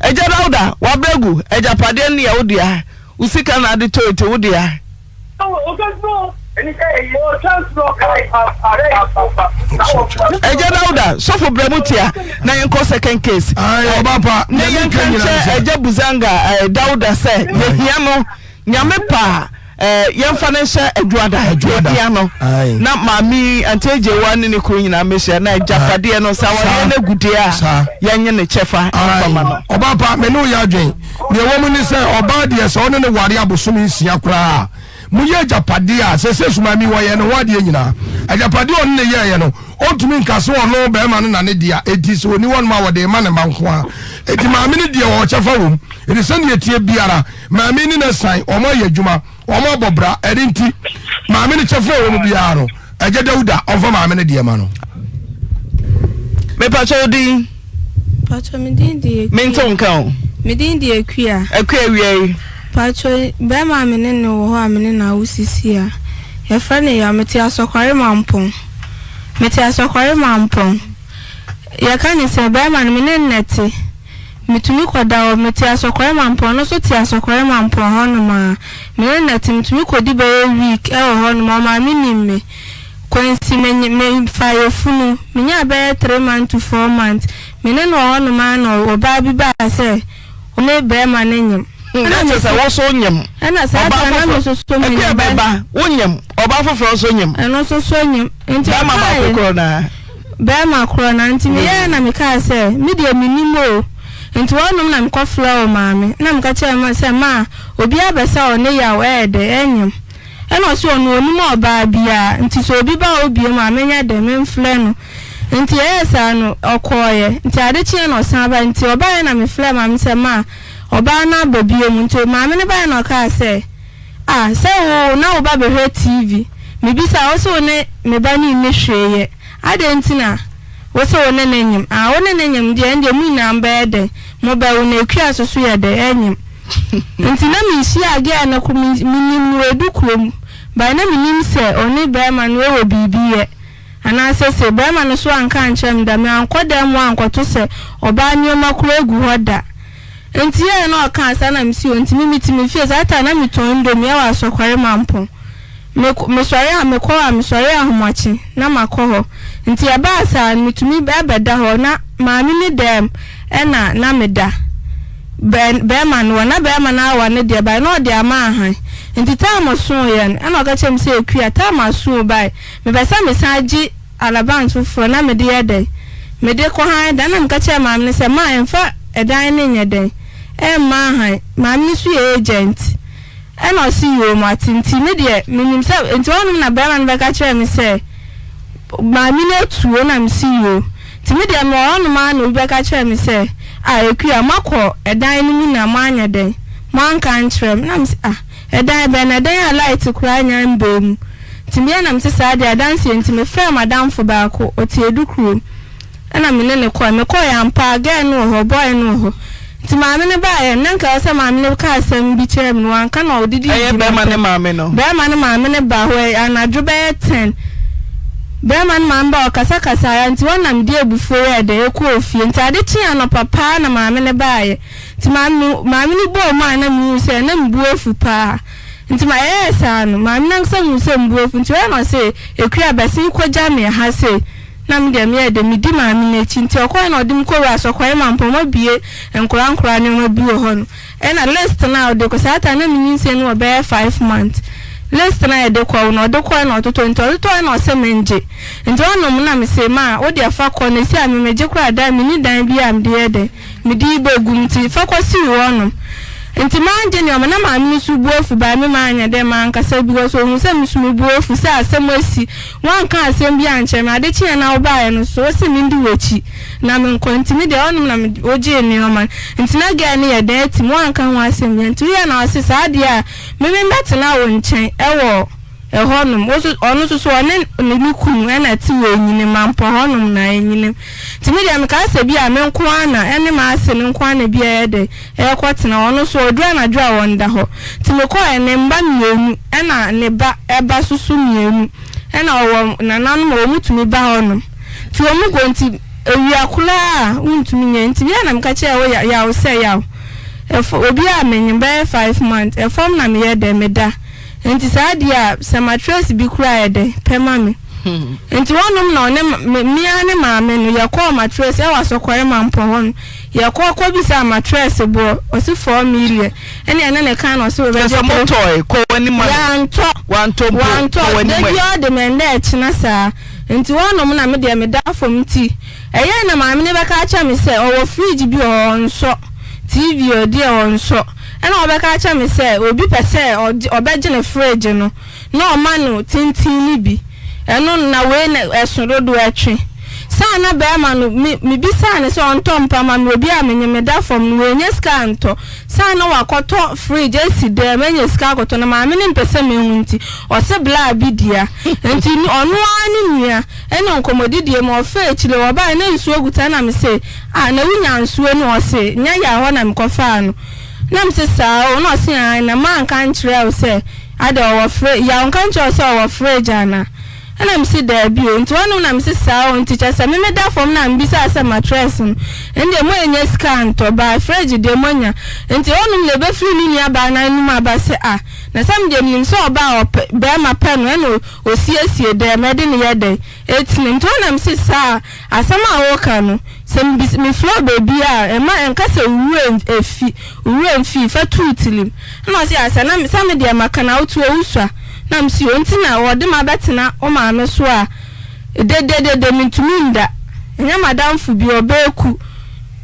Agya Dauda, wabrɛ agu. Agyapadeɛ no yɛ wo dea. Wo sika na ade tɔe nti wo dea. Agya Dauda, sɔfo brɛ mu tia na yɛnkɔ second case. Ne yɛnka nkyɛ Agya Buzanga eh, Dauda sɛ yɛhia no nyame pa a yɛmfa no nhyɛ adwuada yɛhia no na maame Auntie Agyewa ne ne kunu nyinaa mmɛhyia na agyapadeɛ no sɛ awareɛ no agu deɛ a yɛnye ne kyɛfa mfa ma no. Ɔbaa pa, me ne wo yɛ adwen. Deɛ ɛwɔ mu ne sɛ, ɔbaa deɛ sɛ ɔne no ware abosome nsia koraa a, moyɛ agyapadeɛ a, seesei Sumami wɔyɛ ne ho adeɛ nyinaa. Agyapadeɛ a ɔne no yɛeɛ no, ɔntumi nka sɛ ɔno barima no na ne dea, enti sɛ ɔnni hɔnom a wɔde rema ne mma nko ara. Enti maame no deɛ ɔwɔ kyɛfa wɔ mu. Enti sɛdeɛ ɛteɛ biara, maame ne no asiane, wɔayɛ adwuma, wɔabɔ bra, ɛno nti maame no kyɛfa a ɛwɔ mu biara no, Agya Dawuda ɔmfa maame no deɛ ma no. Mepakyɛ wo din? Pacho me din de Akua. Mente wo nka o. Me din de Akua. Akua awia yi. Pacho bɛrima a me ne no wɔ hɔ a me ne no awo sisi a yɛfrɛ no Yaw mete Asɔkware Mampong. Mete Asɔkware Mampong. Yɛka ne sɛ bɛrima no me ne no na ɛte. Metumi kɔda hɔ mete Asɔkware Mampong ɔno nso te Asɔkware Mampong hɔnom a me ne no na ɛte metumi kɔdi bɛyɛ week ɛwɔ hɔnom ɔmaame nim me. Kwansi, me nye me faa yafunu, menyaa bɛyɛ three months to four months, me ne no wɔ hɔ nom ara na ɔbaa bi baa sɛ ɔne barima no nyem. Na kyerɛ sɛ wo nso wo nyem. Ɛna saa Ɔbaa da na me foforɔ, nso so me Akua nyem bɛ. bɛba, wo nyem, ɔbaa foforɔ nso nyem. Ɛno nso so nyem. Nti Bɛrima baako ɔkaeɛ. korɔ naa. Bɛrima korɔ naa, nti meyɛɛ na mekaa sɛ, me deɛ mennim o. Nti hɔ nom na mekɔ frɛɛ ɔmaame, na meka kyerɛɛ no sɛ, maa, obi abɛsɛ ɔne yaw ɛɛdɛ, ɛnyem. Ɛna ɔse ɔno ɔnim ɔbaa biaa nti sɛ obi ba hɔ biom a menyɛ dɛn memfrɛ no. Nti ɛyɛɛ saa no ɔkɔeɛ. Nti ade kyeeɛ na ɔsan baeɛ. Nti ɔbaeɛ na mefrɛɛ maame sɛ ma ɔbaa no aba biom. Nti maame no baeɛ na ɔkaa sɛ ah sɛ wo na wo ba bɛhwɛ TV. Mebisaa wo se wo ne me ba no nni hwee yɛ. Adɛn nti na wo se wo ne no nyem? Ah wo ne no nyem deɛ ɛndeɛ mo nyinaa mobɛyɛ dɛn? Mobɛwo na Akua so so yɛ dɛn? Ɛnyem. Nti na menhyiaa girl no ko menim no wɔ Adukurom but na mennim sɛ ɔne barima no wɔ biribi yɛ. Anaasɛ se barima no so anka ankyerɛ me da, me ankɔ dan mu ankɔto sɛ ɔbaa nnoɔma koraa gu hɔ da. Nti yɛɛ na ɔkaa saa na mese o nti me mete me fie saa time na metɔn indomie ɛwɔ Asɔkɔre Mampong. Me mesɔre a mekɔ hɔ a mesɔre ahomakye na makɔ hɔ. Nti ɛbaa saa no metumi bɛda hɔ na maame ne dɛm ɛna na meda. Bɛ bɛɛma no wɔ na bɛɛma no awa no deɛ bae na ɔde ama ahan. Nti time sooeɛ no ɛna ɔka kyerɛɛ me sɛ Akua time aso o bae Mepɛ sɛ mesan gye alabant foforɔ na mede yɛ dɛn? Mede kɔ hann dan. Ɛnna meka kyerɛɛ maame no sɛ, Ma, mfa ɛdan no nyɛ dɛn? Ɛmma hann. Maame no nso yɛ agent. Ɛnna ɔse, Yoo, mate. Nti me deɛ, menim sɛ, nti hɔnom na barima no bɛka kyerɛɛ me sɛ, Maame no atu. Ɛnna mese, Yoo. Nti me deɛ, mewɔ hɔnom ara na obi bɛka kyerɛɛ me sɛ, Ah, Akua, moakɔ ɛdan no mu na moanyɛ dɛn? Moanka ankyerɛ me. Ɛnna mese, Ah. Ɛdan bɛn na ɛdan a light koraa nnya mmbaa mu. Nti me a na mete saa deɛ adanseɛ nti me frɛɛ m'adamfo baako ɔte Adukurom ɛna me ne no kɔɛ. Me kɔɛ ampa a girl no wɔ hɔ boy no wɔ hɔ. Nti maame no baeɛ no na nka ɛwɔ sɛ maame no ka asɛm bi kyerɛ me no wanka na ɔdidi Ɛyɛ dii bɛɛma ne m'atɛm. maame no? Bɛɛma no maame no baa hɔ anadwo bɛyɛ ten. Bɛɛma no maame baa ɔkasa kasaeɛ nti hɔ na mede abufuo yɛɛ dɛn ɛkɔɔ fie. Nti ade kyee anɔpa paa na maame no baeɛ. Nti maame maame no bɔɔ mu a na mehuu sɛ na me bo afu paa. Nti ma ɛyɛɛ saa no, maame no ankasa huu sɛ me bo afu nti ɔyɛ na ɔse, Akua bɛsen kɔgya me ha sei. Na me deɛ meyɛɛ dɛ, medi maame no akyi. Nti ɔkɔeɛ na ɔde me kɔwuraa Sɔkɔre Mampɔn, wɔabue nkwadaa nkwadaa nneɛma bi wɔ hɔ no. Ɛna list no a ɔde kɔ, saa time no na me nyinsɛn no wɔ bɛyɛ 5 months. List no a yɛde kɔ no, ɔde kɔeɛ na ɔtotɔ, nti ɔtotɔeɛ na ɔse mengye. Nti ɔnom na mese, ma wo deɛ fa kɔ, na ɛsi a me megye koraa dan, menni dan biara a mede yɛ dɛn. Mede yi bogu mu ntsi fa kɔsiw hɔnom. Ntsi manngye ndzɛmba na maame no so bo efuw but emi mannyɛ dɛ mankasa because ohun sɛ me so mo bo efuw sɛ asɛm esi wɔannka asɛm bi annkyerɛ me ade kyeeɛ na wobaeɛ no so wose mendi w'akyi na menkɔ ntsi me deɛ hɔnom na me wogyee nnoɔma no ntsi na girl no yɛ dɛn atsim woannka ho asɛm biara ntsi woyɛ na ɔse saa deɛ a me membɛtena wo nkyɛn ɛwɔ Ɛhɔnom, wo nso, ɔno nso so ɔne ne ne kunu na ɛte wɔ anyinam, ampɔ hɔnom na anyinam. Nti me deɛ mekaa sɛ bi a me nko ara na ɛne m'ase no nko ara na bi a ɛyɛ dɛ ɛrekɔtena hɔ, ɔno nso ɔduru anadwo a ɔnda hɔ. Nti mekɔeɛ, ne mma mmienu ɛna ne ba ɛba nso so mmienu ɛna ɔwɔ nananom a wɔtumi ba hɔnom. Nti wɔn kɔ nti awia koraa a wontumi nyɛ. Nti bi a na meka kyerɛɛ wo Yaw sɛ Yaw, ɛfɔ obi a menyem bɛyɛ 5 months, ɛfam na meyɛ dɛ meda. Enti saa deɛ a, sɛ matress bi koraa yɛ dɛ, pɛ ma me. Enti hɔnom na ɔne me, me ara ne maame no, yɛkɔɔ matress ɛwɔ Asɔkɔre Mampɔn hɔ no, yɛkɔ kɔbisaa matress boɔ, ɔse 4 million, ɛne ɛne ne ka na ɔse Kyerɛ ɔbɛgye sɛ three. motɔe, kɔ w'anim ma no. Yɛantɔ, Wantɔ mpo, wantɔ, kɔ w'anim da ɛ. biara ɔde me ɛnnɛ ɛkyena saa. Enti hɔnom na me deɛ meda fam nti, ɛyɛɛ na maame no bɛka akyerɛ me sɛ ɔwɔ fridge bi wɔ hɔ ɔnsɔ, TV ɔdeɛ ɔnsɔ. Ɛna ɔbɛka akyerɛ me sɛ obi pɛ sɛ ɔgye ɔbɛgye ne fridge no na ɔma no tenten no bi. Ɛno no na wei na ɛso dodo ɛtwe. Saa na bɛɛma no me mebisaa no sɛ ɔntɔ mpa ma me obi a menye meda fam no wanya sika antɔ. Saa na wakɔtɔ fridge asi dɛm anya sika akɔtɔ na maame no mpɛ sɛ mehu nti ɔse blaa bi dea. Nti ɔno ara ne nua ɛna nkɔmɔdidie mu ɔfaa akyire ɔbaeɛ na nsuo gu ta na mese ah na wonya nsuo no ɔse nyɛ yaw hɔ na mekɔfaa no. Na mese saa o, na ɔse aane, na manka ankyerɛ wo sɛ adɛ ɔwɔ fridge, yaw nka nkyerɛ wo sɛ ɔwɔ fridge anaa? Ɛna mese daabi o, nti hɔnom na mese saa o, nti kyɛsɛ me meda fam na mebisaa sɛ matress no ɛndeɛ moannya sika antɔ, but fridge deɛ moanya, nti hɔnom na ɛbɛfiri ne nua baa no anom aba sɛ ah, na sɛ medeɛ menim sɛ ɔbaa a ɔpɛ, bɛɛma pɛ no ɛna ɔsiesie dɛm ɛde no yɛ dɛn ɛtena mu, nti hɔ na mese saa. Asɛm a woreka no, sɛ mibisa, mefrɛ wo baabi a, mma ɛnka sɛ wo werɛ afi, wo werɛ mfii, fa to wo tirim. Ɛna ɔse, ah, sɛ na, sɛ me deɛ maka na wote hɔ wosua. Na mese, o, nti na wɔde me abɛtena wo maame so a, dededede mentumi nda. Ɛnyɛ m'adamfo bi, ɔbɛɛku.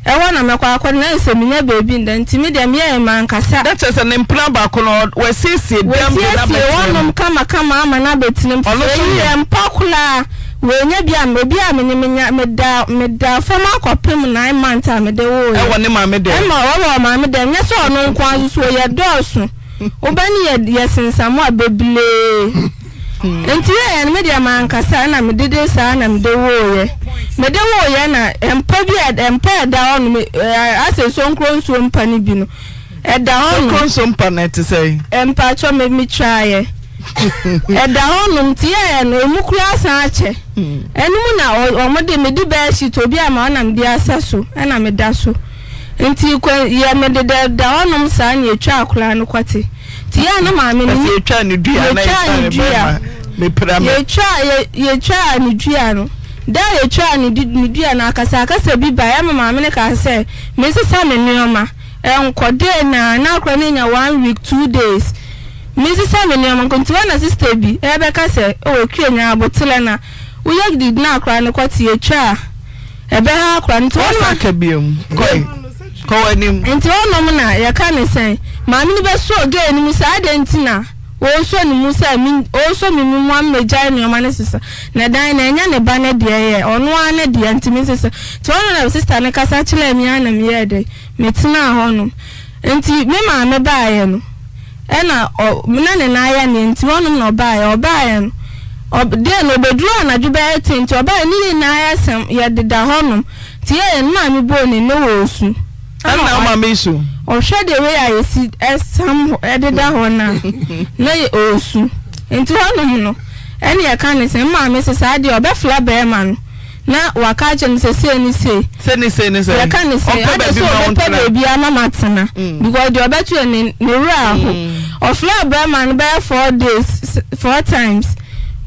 Ɛhɔ na mɛkɔ akɔda, na ayɛ sɛ mennya baabi nda, nti me deɛ meyɛɛ mankasa. Na kyerɛ sɛ ne mpena baako no, wasiesie dɛm de no Wasiesie abɛtena mu. hɔnom kamakama ama no abɛtena mu. Ɔno nso Eyi nyɛ. yɛ mpa koraa. Wanya bi a obi a me ne me nya meda meda fam akɔpem 9 months a mede woeɛ. Ɛwɔ ne maame dɛm. Ɛma ɔwɔ maame dɛm nyɛ sɛ ɔno nko ara nso so yɛ dɔɔso. Wo ba no yɛ yɛ sensamoa bebree. Nti yɛɛ no me deɛ mankasa na me dede saa na mede wooyɛ. Mede wooyɛ na mpa bi a mpa a ɛda hɔ no asɛ nsonkro nsuo mpa no bi no ɛda hɔ nom. Nsonkro nsuo mpa no ɛte sɛn? Mpakyɛ me metwaeɛ. Ɛda hɔ nom nti yɛɛ no emu koraa san akyɛ. Ɛno mu na wɔn de mede bed sheet obi ama ɔna mede asɛ so ɛna meda so. Nti kɔ yɛ me deda da hɔ nom saa na yɛtwa akwadaa no kɔte nti yɛ a na maame no Ɛsɛ yɛtwa ne dua na yɛtwa ne bɛrima mepira me. Yɛtwa yɛ yɛtwa ne dua no da a yɛtwa ne ne dua no akasa akasa bi ba yɛ ma maame no kaa sɛ mensesa me nneɛma nkɔ dee na na akwadaa no anya one week 2 days mensesa me nneɛma nkɔ nti hɔ na sister bi ɛbɛka sɛ oh Akua nya aboterɛ na woyɛ didi na akwadaa no kɔte yɛtwa a. Ɛbɛha akora no. Nti hɔnom. Wasa ka biom. Kɔe. Kɔ w'anim. Nti hɔnom na yɛka no sɛn? Maame no bɛsɔɔ girl no mu sɛ adɛn nti na ɔresɔ ne mu sɛ me ɔresɔ me mu ma megyae nneɛma no sesa. Na dan no ɛnyɛ ne ba no deɛ ɛyɛ ɔno ara ne deɛ nti mensesa. Nti hɔnom na sister no kasa kyerɛɛ me ara na meyɛɛ dɛn? Metenaa hɔnom. Nti me maame baeɛ no. Ɛna ɔ na ne nan ayɛ no nti hɔnom na ɔbaeɛ. Ɔbaeɛ no, ɔb deɛ no ɔbɛduruu anadwo bɛyɛ ten nti ɔbaeɛ ne nyinaa ayɛ sɛm, yɛdeda hɔnom. Nti yɛyɛ no maame bɔɔ n'ani na ɔresu. Ɛna Ɛna wo maame resu? Ɔhwɛ the way a yɛsi sam hɔ ɛdeda hɔ no a, na yɛ ɔresu. Nti hɔnom no, ɛna yɛka no sɛ, me maame se saa deɛ ɔbɛfrɛ barima no. Na waka akyerɛ no sɛ sei ne sei. Sei ne sei ne sɛn? Yɛka ne sɛ, Ɔmpɛ ade baabi sɛ ma ɔbɛpɛ wontena. baabi ama matena. Because deɛ ɔbɛto yɛ ne ne werɛ aho. Ɔfrɛɛ barima no bɛyɛ 4 days, four times.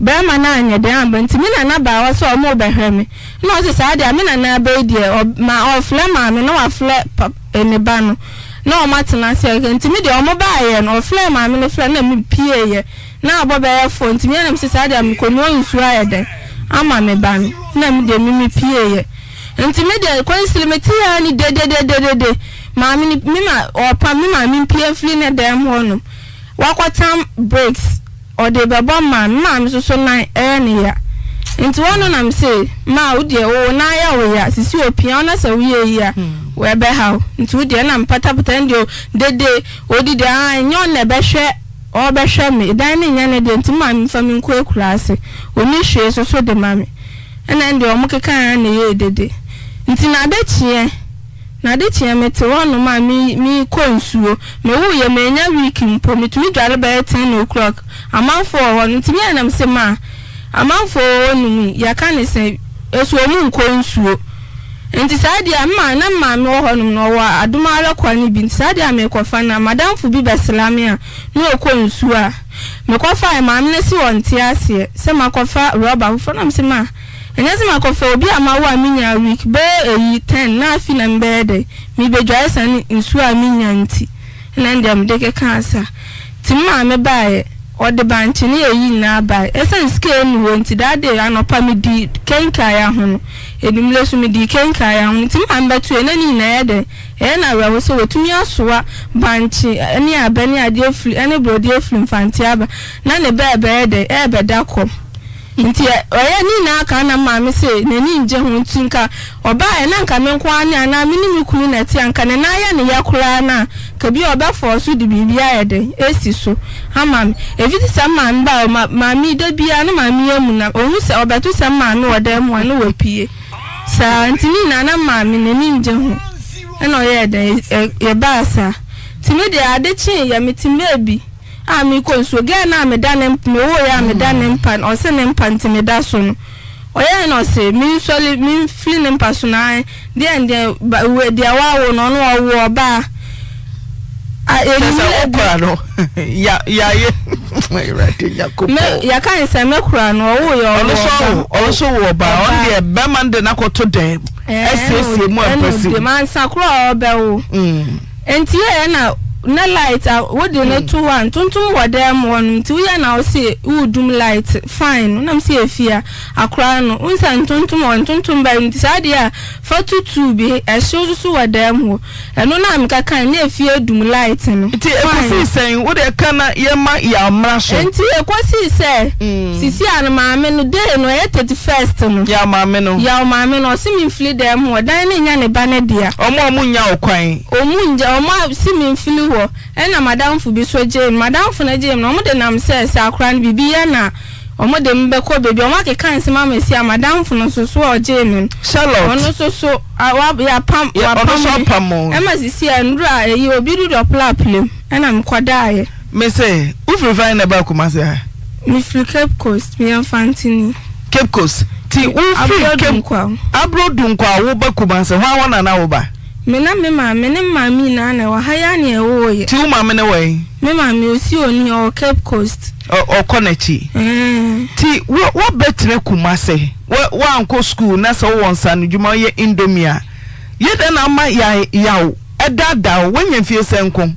Barima no anyɛ dɛn amba nti me nana baa hɔ sɛ ɔmo rebɛhwɛ me. Ɛna ɔse saa deɛ a me nana aba yi deɛ ɔ ma ɔfrɛ maame na wafrɛ pap ne ba no na ɔmo atena ase. Nti me deɛ ɔmo baeɛ no ɔfrɛɛ maame no frɛ no na me pieeɛ. Na abɔ bɛyɛ four nti me ara na mese saa deɛ mekɔnoa nsuo ayɛ dɛn ama me ba no na me deɛ me mepieeɛ nti me deɛ kwansili mete ha ni dedededede maame no me ma ɔpam me maame mpue mfiri ne dan mu hɔnom wakɔtam bricks ɔde bɛbɔ maame me maame nso so nan ɛyɛ ne ya nti hɔ no na mese maa wo deɛ wo nan yɛ wo ya sisi opia wo na sɛ woyɛ yi a ɛbɛha wo nti wo deɛ na mpatapata ɛndeɛ o dede odidi aa nyɛ ɔno na ɛbɛhwɛ Ɔrebɛhwɛ me, dan no nnyɛ ne deɛ nti me maame mfa me nkɔ akuraase. Ɔnni hwee nso so de ma me. Ɛna ɛndeɛ wɔn kekaeɛ ara na ɛyɛɛ dede. Nti n'adekyeɛ, n'adekyeɛ mete hɔnom a me merekɔ nsuo. Mewoeɛ mannya week mpo, metumi dware bɛyɛ 10 o'clock. Amanfoɔ wɔ hɔ no, nti me ara na mese ma amanfoɔ wɔ hɔnom yi, yɛaka no sɛn, ɛso wɔn nkɔ nsuo. Nti saa deɛ a me maame, na me maame wɔ hɔnom no, ɔwɔ adom ara kwa no bi, nti saa deɛ a merekɔfa no a, m'adamfo bi bɛsra me a, na ɔkɔ nsuo a, mekɔfaeɛ, maame no se ɔnte aseɛ sɛ makɔfa rɔba foforɔ, na mese ma, ɛnyɛ sɛ makɔfa, obi a mawo a menyaa week bɛyɛ ɛyi ten, na afei na mebɛyɛ dɛn, mebɛdware sane nsuo a mennya nti. Ɛna ɛndeɛ mede kekaa sa. Nti me maame baeɛ, ɔde bankye ne ayi nyinaa baeɛ. Ɛsiane sika a ɛnni hɔ nti, that day anɔpa medii kenkae ahono, anwummerɛ nso medii kenkae ahono. Nti me maame bɛtoeɛ na ne nyinaa ɛyɛ dɛn? Ɛyɛ no awerɛho sɛ watumi asoa bankye ne abɛ ne adeɛ afiri ne borɔdeɛ afiri Mfante aba na ne ba rebɛyɛ dɛn? Ɛrebɛda kɔm. Nti ɔyɛ ne nyinaa kaa na maame se n'ani ngye ho nti nka ɔbaeɛ na nka me nko ara ne anaa me ne me kunu na ɛte a nka ne nan yɛ ne ya koraa no a nka bi a ɔbɛfɔɔ so de biribi ayɛ dɛn asi so ama me. Ɛfiti sɛ maame baeɛ ɔma maame yi da biara na maame yi amu na ɔhu sɛ ɔbɛto sɛ maame wɔ dan mu a na wapue saa nti ne nyinaa na maame n'ani ngye ho ɛna ɔyɛɛ dɛn yɛbaa saa nti me deɛ ade kyeeɛ mete baabi. A mekɔ nsuo. Girl no a meda ne mp mewoeɛ a meda ne mpa no ɔse ne mpa nti meda so no ɔyɛɛ na ɔse mensɔre memfiri ne mpa so no ae deɛn deɛn ba we deɛ wawo no ɔno ɔwo ɔbaa a Kyerɛ sɛ ɛnumere wo bi kora no ya yaye Awurade Nyankopɔn. Me yɛka ne sɛ me kora no ɔwoeɛ ɔwo Ɔno nso ɔba awo ɔno nso wo ɔbaa ɔno ɔbaa deɛ bɛrima no de no akɔto dɛm ɛɛ ɛna asiesie mu ɛna ampasi. ɔde mansa koro a ɔbɛwo. Mm. Enti yɛɛ na. Na light a wode no to hɔ a ntontom wɔ dan mu hɔ nom nti woyɛ na wose woredum light fine no na mese Afia akora no wohu sɛ ntontom wɔ ntontom ba nti saa adeɛ a fa to tuu bi ɛhyew nso so wɔ dan mu hɔ ɛno na meka kae na Afia dum light no Nti fine. ɛkɔsii sɛn? Wo deɛ ka na yɛmma Yaw mmra so. Nti ɛkɔsii sɛ sisi a no maame no day no ɛyɛ 31st no. Yaw maame no. Yaw maame no ɔse memfiri dan mu hɔ dan no nyɛ ne ba no dea. Ɔmo a ɔmo nnya wo kwan. Ɔmo ngya, ɔmo a si me mfili hɔ, ɛna m'adamfo bi so gyee me. M'adamfo no gyee me no, ɔmo de nam sɛ, sɛ akora no biribi yɛ no a, ɔmo de me bɛkɔ baabi. Ɔmo akeka nsɛm ama si a m'adamfo no nso so a ɔgyee me no, Charlotte. ɔno nso so, a wa, yɛapam, Yɛ, ɔno wapam nso me. apam wo. Ɛma sisi a, nnuru a ɛyi, obi du dɔpla plem, ɛna mekɔdaeɛ. Me se, wo firi fan na ɛbaa Kumasi ha? Me firi Cape Coast, meyɛ Mfanteni. Cape Coast, nti wo firi Cape, Abro Dunkwa. Abro Dunkwa a wo ba Kumasi, hwan hɔ na na wo ba? Me na me maame ne me maame nyinaa na ɛwɔ ha yi ara na yɛwoo yɛ. Nti wo maame no wɔ he? Me maame osi ɔni ɔwɔ Cape Coast. Ɔ ɔkɔ n'akyi. Ɛɛn. Nti wo woabɛtena Kumase, wo woankɔ sukuu na sɛ wowɔ nsaanodwuma woyɛ indomie a, yɛ dɛn na ama ya yaw ɛdaadaa wo? Woanya mfie sɛn nko?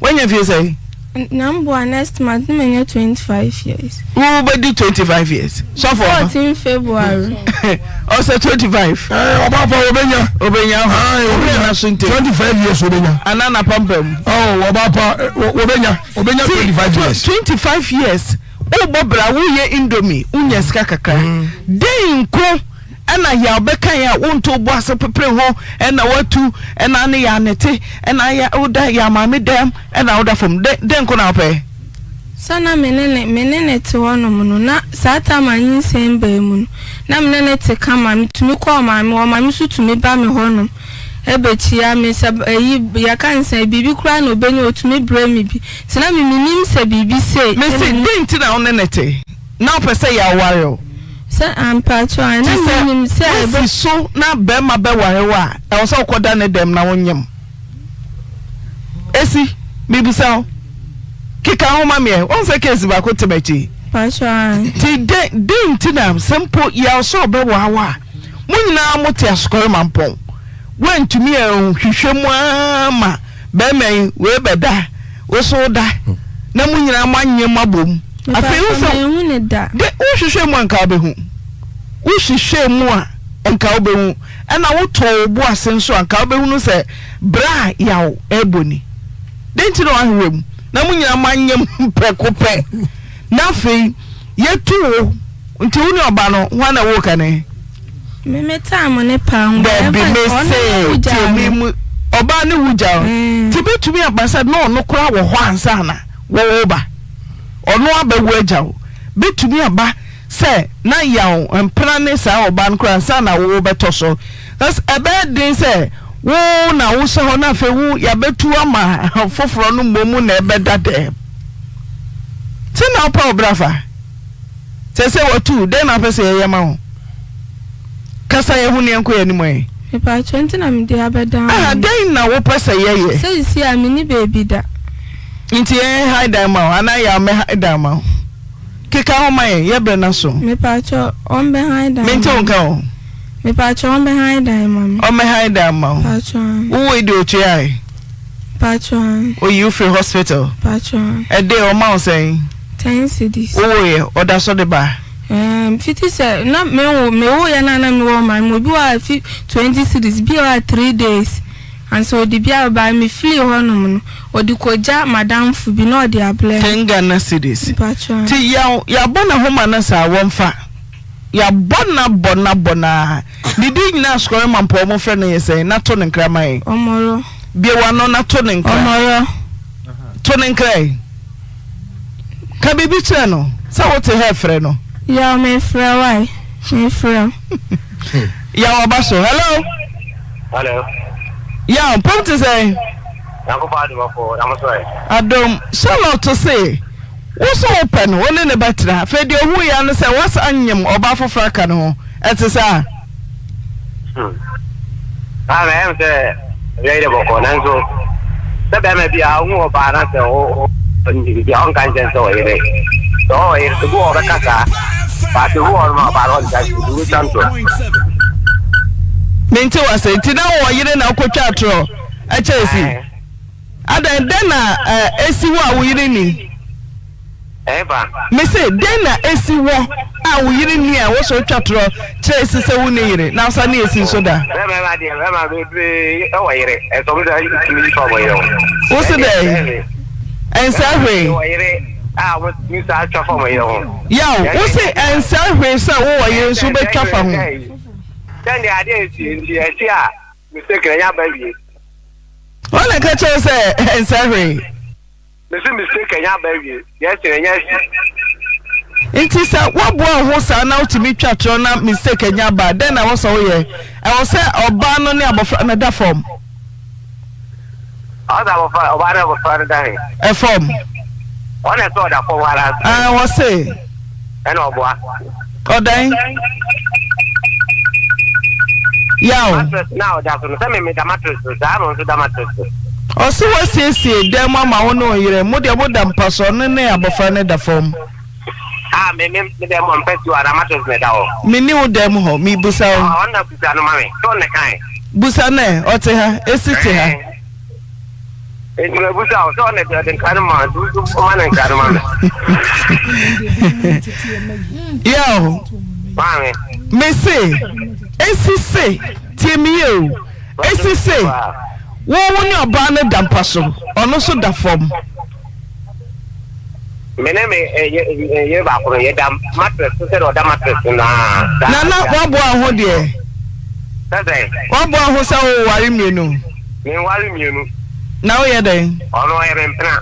Woanya mfie sɛn? Nyamboa next month na manya 25 years. Wo bɛdi 25 years. Sɔfo ɔba. 14 February. Ɔsɛ 25. Ɛɛ ɔba pa obenya. Obenya. Ayi obenya. So nti. 25 years obenya. Ana na pampam. Oh ɔba pa obenya obenya 25 years. 25 years. Wo bɔ bra wo yɛ indomie wo nya sika kakra. Den nko. Ɛna yaw bɛka yɛ a wonto wo bo ase pepere ho ɛna watu ɛna ne yɛ anete ɛna yɛ woda yɛ maame dɛm ɛna woda fam dɛn dɛn nko na wopɛ. Sɛ na me ne no me ne no te hɔnom no, na saa time a nyinsɛn baa mu no, na me ne no te kama, metumi kɔ ɔmaame hɔ, ɔmaame nso tumi ba me hɔnom bɛkyia me, sɛ ayi yɛka no sɛn, biribi koraa na ɔbɛnya ɔtumi brɛ me bi, nti na me mennim sɛ biribi sei Mese dɛn nti na wo ne no te? Na wopɛ sɛ yɛaware wo? Sɛ ampa kyɛw a, na Nti sɛ menim sɛ ɛbɛ. woasi so na barima bɛware wo a, ɛwɔ sɛ wokɔda ne dɛm na wonyem. Esi, mebisa wo, keka ho ma me ɛ, woahu sɛ case baako te m'akyi? Pakyɛw ae. Nti dɛn, dɛn nti na sɛ mpo yaw sɛ ɔbɛwaa wo a, mo nyinaa mote asokɔre mampɔn, woantumi anhwehwɛ mu ara ma barima yi, wei bɛda, wo nso woda, na mo nyinaa moanyem abom. Afei wo Mepakyɛw sɛ, manhu no da. de, wohwehwɛ mu a nka wobɛhu. Wohwehwɛ mu a nka wobɛhu. Ɛna wotoo wo bo ase nso a nka wobɛhunu sɛ berɛ a yaw rebɔ ni. Dɛn nti na woahwehwɛ mu na mo nyinaa moanyem prɛko pɛ na afei yɛatu wo nti wo ne ɔba no hwan na ɛwoo kane? Me me taa mo ne paa ho. Dabi Ɛmfa me ɔno se ne wu tie gyaa me me. mu ɔbaa ne wu gyaa wo Mm. nti bɛtumi aba sɛ na ɔno koraa wɔ hɔ ansa na wɔwo ba ɔno abɛwo agya wo bɛtumi aba sɛ na yaw mpena ne saa ɔbaa no koraa ansa na wo bɛtɔ so cause ɛbɛyɛ den sɛ wo na wohyɛ hɔ na afei wo yɛabɛtu ama foforɔ no mmom na ɛbɛda dɛm sɛ na wopɛ wo bra fa sɛ sɛ watu dɛn na wopɛ sɛ yɛyɛ ma wo kasa yɛ ho ne yɛnkɔ yɛn anim ɛ. Mepatwɔ nti na mede abɛdan wo. Dɛn na wopɛ sɛ yɛyɛ. Seesei a menni baabi da. Nti yɛn han dan ma wo anaa yɛn ammɛ han dan ma wo. Keka ho ma yɛn, yɛ berɛ no aso. Mepakyɛw, ɔmbɛ han dan ma me. Mente wo nka o. Mepakyɛw, ɔmbɛ han dan ma me. Ɔmbɛ han dan ma wo. Pakyɛw ae. Wo woi deɛ otua ae? Pakyɛw ae. Oyi wo firi hospital? Pakyɛw ae. Ɛde ɔma wo sɛn? Ten cedis. Wo woeɛ, ɔda so de ba? Ɛɛm, fiti sɛ na me wo, me woeɛ no a na me wɔ ɔman mu, obi wɔ hɔ a fi 20 cedis, bi wɔ hɔ a three days. Ansa ɔde bi aba, me firii hɔ nom no, ɔde kɔgya m'adamfo bi na ɔde ablɛ me. Ten Ghana cedis. Mpakyɛw. Nti yaw yabɔ ne homa no saa wɔmfa yabɔ no abɔ no abɔ no aa ne din nyinaa sukɔre ma mpo ɔmo frɛ no yɛ sɛn na to ne nkra ma yɛn. Ɔmɔrɔ. Bue w'ano na to ne nkra. Ɔmɔrɔ. To ne nkra ɛ. Ka biribi kyerɛ no sɛ wote hɛ frɛ no. Yaw mefrɛ wo ae, mefrɛ wo. Yaw aba so. Hello. Hello. Yaw mpom te sɛn? Nyankopɔn adom ɔfo na mo so ɛ. Adom. Charlotte se wo so wopɛ no wo ne no bɛtena afei deɛ ohuu ya ne sɛ woasan nyem ɔbaa foforɔ aka ne ho ɛte saa? Hmm. Ah, na ɛyɛ sɛ ɛyɛ yɛ bɔkɔ nanso sɛ bɛrima bi a wohu ɔbaa na sɛ wo biribi a ɔnka nkyɛn sɛ ɔyere sɛ ɔyere sɛ bi wɔ ɔbɛka saa baate wu ɔno ma ɔbaa no ɔnka nkyɛn bi twa ntorɔ. Mente wase nti na wɔ yere na wokɔtwa atorɔ ɛkyɛ si. Adɛn, dɛn na esi hɔ a wo yere nni? Ɛhefa? Mese, dɛn na esi hɔ a wo yere nni a wosɔre twa torɔ kyerɛ esi sɛ wonni yere, na wosan ne esi nso da? Mmarima deɛ, mmarima bebree wɔ yere, ɛsɛ wɔn sɛ tumi yi fa wɔn yere ho. Wose dɛn? Ɛnsɛ hwee. Wɔ yere a wɔtumi saa twa fa wɔn yere ho. Yaw, wose ɛnsɛ hwee sɛ wowɔ yere nso wobɛtwa fa ho. Sɛnea adeɛ esi nti ɛsi a mistake na ɛnya ba wie. Wɔn na ɛka kyerɛ wo sɛ ɛnsɛ hwee. Mese mistake anya aba awie, deɛ ɛsɛ anya asi. Nti sɛ woaboa wo ho saa na wotumi twa torɔ na mistake anya aba a, dɛn na ɛwɔ sɛ woyɛ? Ɛwɔ sɛ ɔbaa no ne abɔfra no da fam. Ɔsɛ abɔfra, ɔbaa ne abɔfra no da he? Ɛfam. Ɔna ɛsɛ ɔda fam ara. Ah, wɔse. Ɛna ɔboa. Ɔdan. Yaw. Mattress na ɔda so no sɛ me meda mattress so saa na ɔnso da mattress so. Ɔse wasiesie dan mu ama wo ne wo yere mo deɛ mo da mpa so ɔno ne abɔfra no da fam. Ah me me me dɛm hɔ mpɛ si hɔ anaa mattress na ɛda hɔ. Me ni wo dɛm hɔ me busa wo. Ɔno na busa no ma me sɛ ɔno na ɛkae. Busa no ɛ ɔte ha esi te ha. Nti mabisa wo sɛ ɔna ɔde nkra no ma nti wo nso ma no nkra no ma me. Yaw. Maame. Mese esi se tie me yie o esi se wo wo ne ɔbaa no da mpa so ɔno nso da fam. Me ne me yere baako no yɛda mattress so sɛdeɛ ɔda mattress so no ara. Nana woaboa wo ho deɛ? Sɛ sɛn? Woaboa wo ho sɛ woware mmienu? Menware mmienu. Na woyɛ dɛn? Ɔno ɔyɛ me mpena.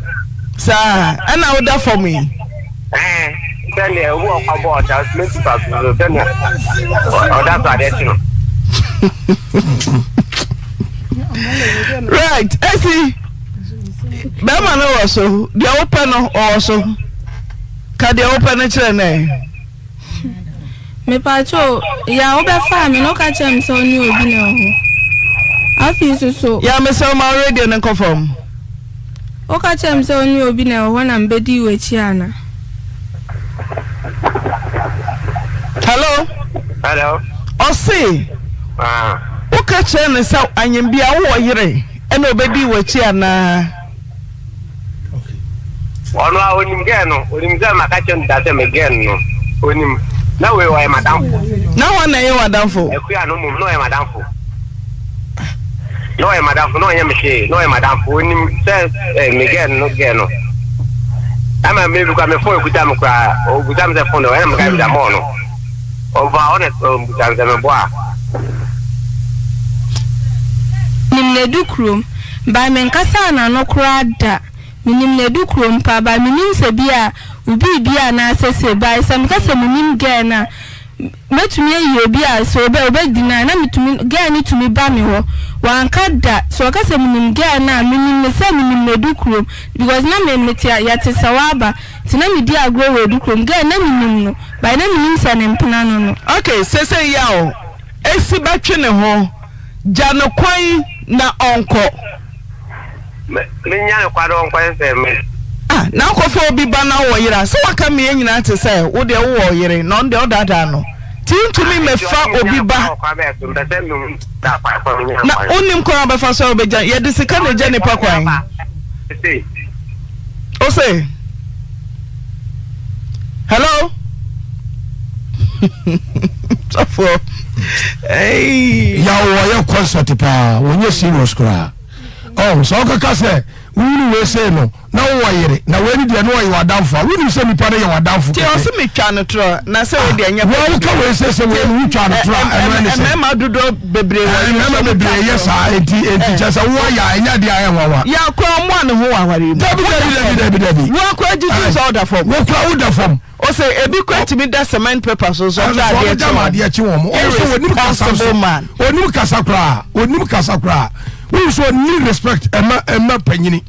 Saa, ɛna woda fam yi? Ɛɛ, sɛdeɛ obi wɔ kɔ bɔ ɔda simenti fa so sɛdeɛ ɔda so adeɛ kye no. Right, esi bɛrima no wɔ so, deɛ wopɛ no ɔwɔ so. Ka deɛ wopɛ no kyerɛ no ɛ. Mepakyɛw, ya wobɛfaa me no woka kyerɛɛ me sɛ wo ne obi na ɛwɔ hɔ. Afei nso so. Ya mesrɛ wo ma wo radio no nkɔ fam. Woka kyerɛɛ me sɛ wo ne obi na ɛwɔ hɔ na mebɛdii w'akyi ana? Hello? Hello? Ɔse, Ah. woka kyerɛɛ no sɛ anyembea wowɔ yere ɛna obɛdii w'akyi anaa? Ɔno a onim gɛɛ no, onim sɛ maka kyerɛ no da sɛ me gɛɛ no no, onim. Na wei ɔyɛ m'adamfo. Na hwan na ɛyɛ w'adamfo? Akua no mmom, na ɔyɛ m'adamfo. Na ɔyɛ m'adamfo, na ɔnyɛ me hwee, na ɔyɛ m'adamfo. Onim sɛ eh, me gɛɛ no gɛɛ no. Ama me bi kora me fon ekuta me koraa, obusa me sɛ fon no, ɛna meka bisa mɔɔ no. Ɔba ɔna ɔbusa me sɛ mebɔ a. Nim na edu kurom. By menkasaa n'ano koraa da. Menim no adu kurom paa but mennim sɛ bi a wo biribi anaasɛ sei by sɛ meka sɛ menim girl no a mɛtumi ayi obi a sɛ ɔbɛ ɔbɛ deny na metumi girl no tumi ba me hɔ wanka da sɛ ɔka sɛ menim girl no a menim no sɛ menim no adu kurom because na me mete yɛte sɛ waba nti na medi agorɔ wɔ adu kurom girl na menim no but na menim sɛ ne mpena no no. Ok sesei yaw esi bɛtwe ne ho Gya no kwan na ɔnkɔ. Me menya no kwan na ɔnkɔ ne sɛ me. Ah na wokɔfa obi ba na wowɔ yere a sɛ waka mmeɛ nyinaa te sɛ wo deɛ wowɔ ɔyere na ɔno deɛ ɔdaadaa no nti wontumi mmɛfa obi ba na wonim kwan a wobɛfa so a wobɛgya yɛde sika na ɛgya nipa kwan ose hello sɔfoɔ yaw wɔyɛ concert paa wɔnyɛ serious koraa ɔn sɛ ɔkaka sɛ wowunu wei sei no na wowɔ yere na wei ne deɛ na ɔyɛ w'adamfo a wonim sɛ nipa no yɛ w'adamfo kɛkɛ ɔse metwa no torɔ na sɛ wei deɛ nyɛ wɔn woka wei sɛ sɛ wei no wotwa no torɔ a ɛno ɛne sɛ mmarima dodoɔ bebree wɔ yere mmarima bebree yɛ saa enti enti kyɛ sɛ woayɛ a ɛnyɛ adeɛ a ɛyɛ nwanwa yɛ akora ɔmo a ne ho wɔ aware mu dabi dabi dabi dabi dabi wo akora gye tom sɛ woda fam wo kora woda fam Ose ebi kora tumi da cement paper so nso ɔmo da adeɛ kye wɔn. Irresponsible man. Onim kasa koraa onim kasa koraa wohu sɛ ɔnni respect ɛma ɛma panyini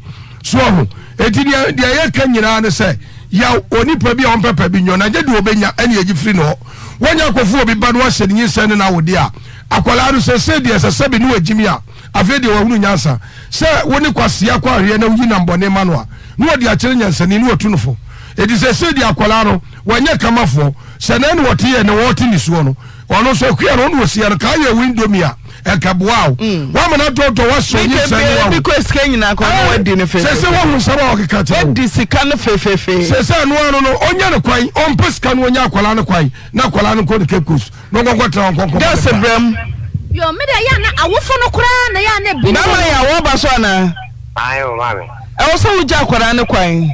so ɔho eti deɛ deɛ yɛka nyinaa ne sɛ yaw onipa bi a ɔmpɛpɛ bi nyɔ na gye deɛ ɔbɛnya ɛne yɛgye firi ne hɔ wɔnya akɔfo obi ba no ahyɛ ne nyinsɛn ne n'awode a akwadaa no sɛ sɛ deɛ sɛ sɛbi ne wagyimi a afei deɛ wahunu nyansa Sɛ wo ne kwasea kɔ ahweɛ na woyi nam bɔne ma no a, na ɔde akyerɛ nyansani na watu no fo. Enti seesei deɛ akwadaa no, wanyɛ kamafoɔ. Sɛ nɛɛ na ɔte yɛ na ɔɔte nisuo no, ɔno nso akua no, ɔna ɔsia no. Kaa yɛ wo indomie a, ɛnka boa wo. Woama no adɔɔdɔ woasɔ Meka nyinsɛn no biara awo. bi kɔ sika nyinaa kɔ na wadi no Sɛ sɛ fefefe. woahu nsɛm a ɔkeka kyerɛ wo. Wadi sika no fefefe. Sɛ sɛ ɛno ano no ɔnya no kwan ɔmpɛ sika no ɔnya akwadaa no kwan na akwadaa no nkɔ ne Cape Coast na ɔnkɔnkɔ tena hɔ nkɔnkɔ Girls brɛ mu. Yo, me deɛ yɛ a na awofo no koraa na yɛ a na ebi Bɛrima yɛ a wɔba so anaa? Ae o maame. Ɛwɔ sɛ wogya akwadaa no kwan.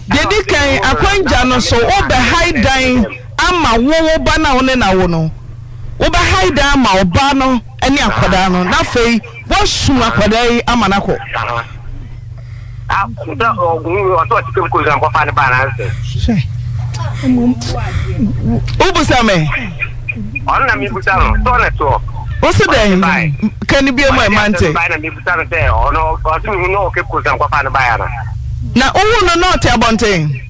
Deɛ ɛdi kan, akwangya no so, wobɛhae dan ama wo wo ba no a wo ne no awo no. Wobɛhae dan ama ɔbaa no ne akwadaa no, na afei woasum akwadaa yi ama no akɔ. Wobusa me? Wo se dɛn? Ka no bio ma mante. Na wohuu no na ɔte abɔnten?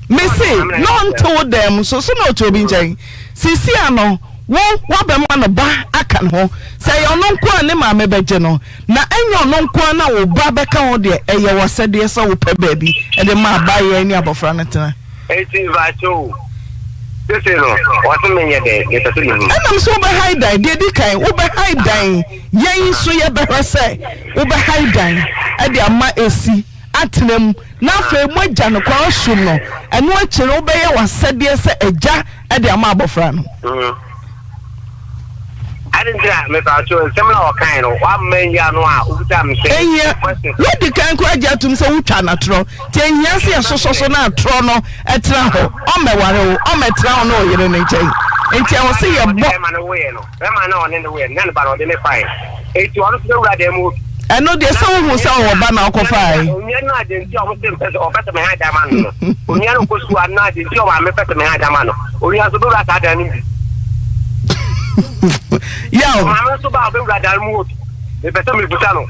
Mese na ɔnte wo dan mu so, so na ɔte obi nkyɛn? Seesei ano, wo woabɛma no ba aka ne ho. Sɛ ɛyɛ ɔno nko a, ne maame bɛgye no. Na ɛnyɛ ɔno nko ara na wo ba bɛka ho deɛ, ɛyɛ w'asɛdeɛ sɛ wopɛ baabi de ma abaayewa yi ne abɔfra no tena. Enti mpakyɛw o, sesei no wɔse menyɛ dɛn? Mepɛ sɛ mehu. Ɛnam sɛ wobɛhae dan, deɛ ɛdi kan, wobɛhae dan, yɛn nso yɛbɛhwɛ sɛ wobɛhae dan de ama ɛsi atena mu, na afei moagya no kwan asom no, ɛno akyi no wobɛyɛ w'asɛdeɛ sɛ agya de ama abɔfra no. Ade nti na mepatwo nsɛm na ɔkae no wamma nyi ano a wobisa me sɛ. Ehia wodi kan koraa gye atum sɛ wotwa n'atorɔ nti ehia sɛ yɛsosɔ so na atorɔ no tena hɔ ɔmmɛware wo ɔmmɛtena wo ne wo yere no nkyɛn nti ɛwɔ sɛ yɛbɔ. Bɛrima no woeɛ no bɛrima no a ɔne no woeɛ no na ne ba no ɔde ne fae eti ɔno nso bɛwura dan mu hɔ bi. Ɛno deɛ sɛ wohu sɛ ɔwɔ ba na ɔkɔfae. Onua no ade nti a ɔmo se mpɛ sɛ ɔpɛ sɛ meha dan ma no no onua no kɔ sukuu ano ade nti a ɔmaame pɛ sɛ meha dan ma no onua nso bɛwura saa dan no bi. Yaw. Ɔmaame nso ba a ɔbɛwura dan mu hɔ bi mepɛ sɛ mebusa no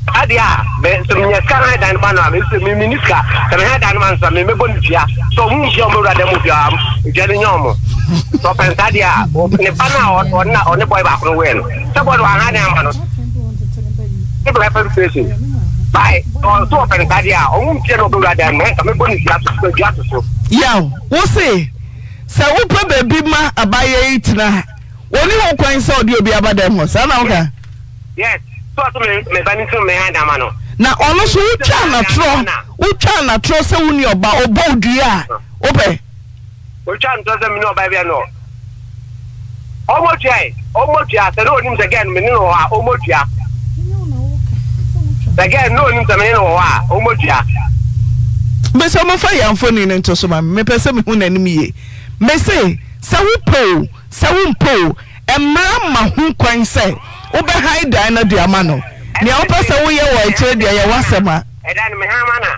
adeɛ a bɛ sɛ menya sika na dan no ma no a me me me ni sika sɛ meha dan no ma no sɛ me mɛbɔ no dua sɛ ɔmo ntua ɔmo bɛwura dan mu dua dua no nyɛ ɔmo sɛ ɔpɛ nsa deɛ a ne ba no a ɔne ɔne bɔyɛ baako no wɛɛ no Sɛ bɔ no aha ne ama no. Ne bɛ fɛm station. By ɔn so ɔpɛ nsa deɛ a ɔmo ntua na ɔbɛwura dan mu ɛnka mɛbɔ ne dua to dua to so. Yaw, wo se sɛ wopɛ baabi ma abayewa yi tena a, ɔnni ho kwan sɛ ɔde obi aba dɛm hɔ, saa na woka? Yes, so ɔse me me ba no nti na meha dan ma no. Na ɔno nso wotwaa no atorɔ, wotwaa no atorɔ sɛ wonni ɔba, ɔbɔ wo dua a, wopɛ? Otwa ntorɔ sɛ me ne ɔbaa bi ano. Ɔmɔ tua ɛ, ɔmɔ tua. Sɛ na onim sɛ girl no me ne no wɔ hɔ a, ɔmɔ tua. Sɛ girl no na onim sɛ me ne no wɔ hɔ a, ɔmɔ tua. Mesɛ momfa yɛn mfoni no nto so ma me, mepɛ sɛ mehu n'anim yie. Mese, sɛ wopɛ o, sɛ wompɛ o, mmara ma ho kwan sɛ wobɛhan dan no de ama no. Nea wopɛ sɛ woyɛ wɔ akyire deɛ, ɛyɛ w'asɛm a. Ɛdan no, mehan ma no a.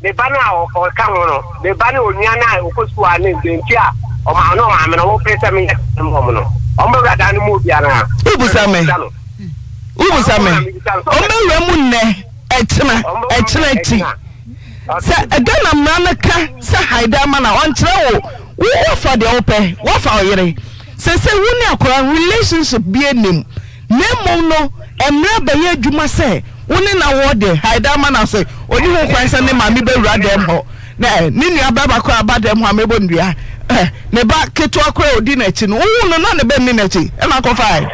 Ne ba no a ɔka ho no, ne ba ne onua no a ɔkɔ sukuu a ne deɛ nti a ɔma ɔne ɔmaame no wɔpere sɛ menyɛ saa ma wɔn no, wɔbɛwura dan no mu obiara. Wobisa me? Wobisa me? Wɔbɛwura mu nnɛ, ɛkyena, ɛkyena akyi. Sɛ Ghana mmara no ka sɛ hae dan ma no a, ɔnkyerɛ wo. Wo woafa deɛ wopɛ, woafa ɔyere. Seesei wo ne akwadaa no relationship bi nnim. Na mmom no, mmara bɛyɛ adwuma sɛ wo ne no awoɔ deɛ, Haidar ma no ase, ɔnni ho kwan sɛ ne maame bɛwura dɛm hɔ, na eh, ne nua barima koraa ba dɛm hɔ a mɛbɔ no dua, eh, ne ba ketewa koraa a ɔdi n'akyi no, wohuu no na ne ba nni n'akyi, ɛna akɔfae.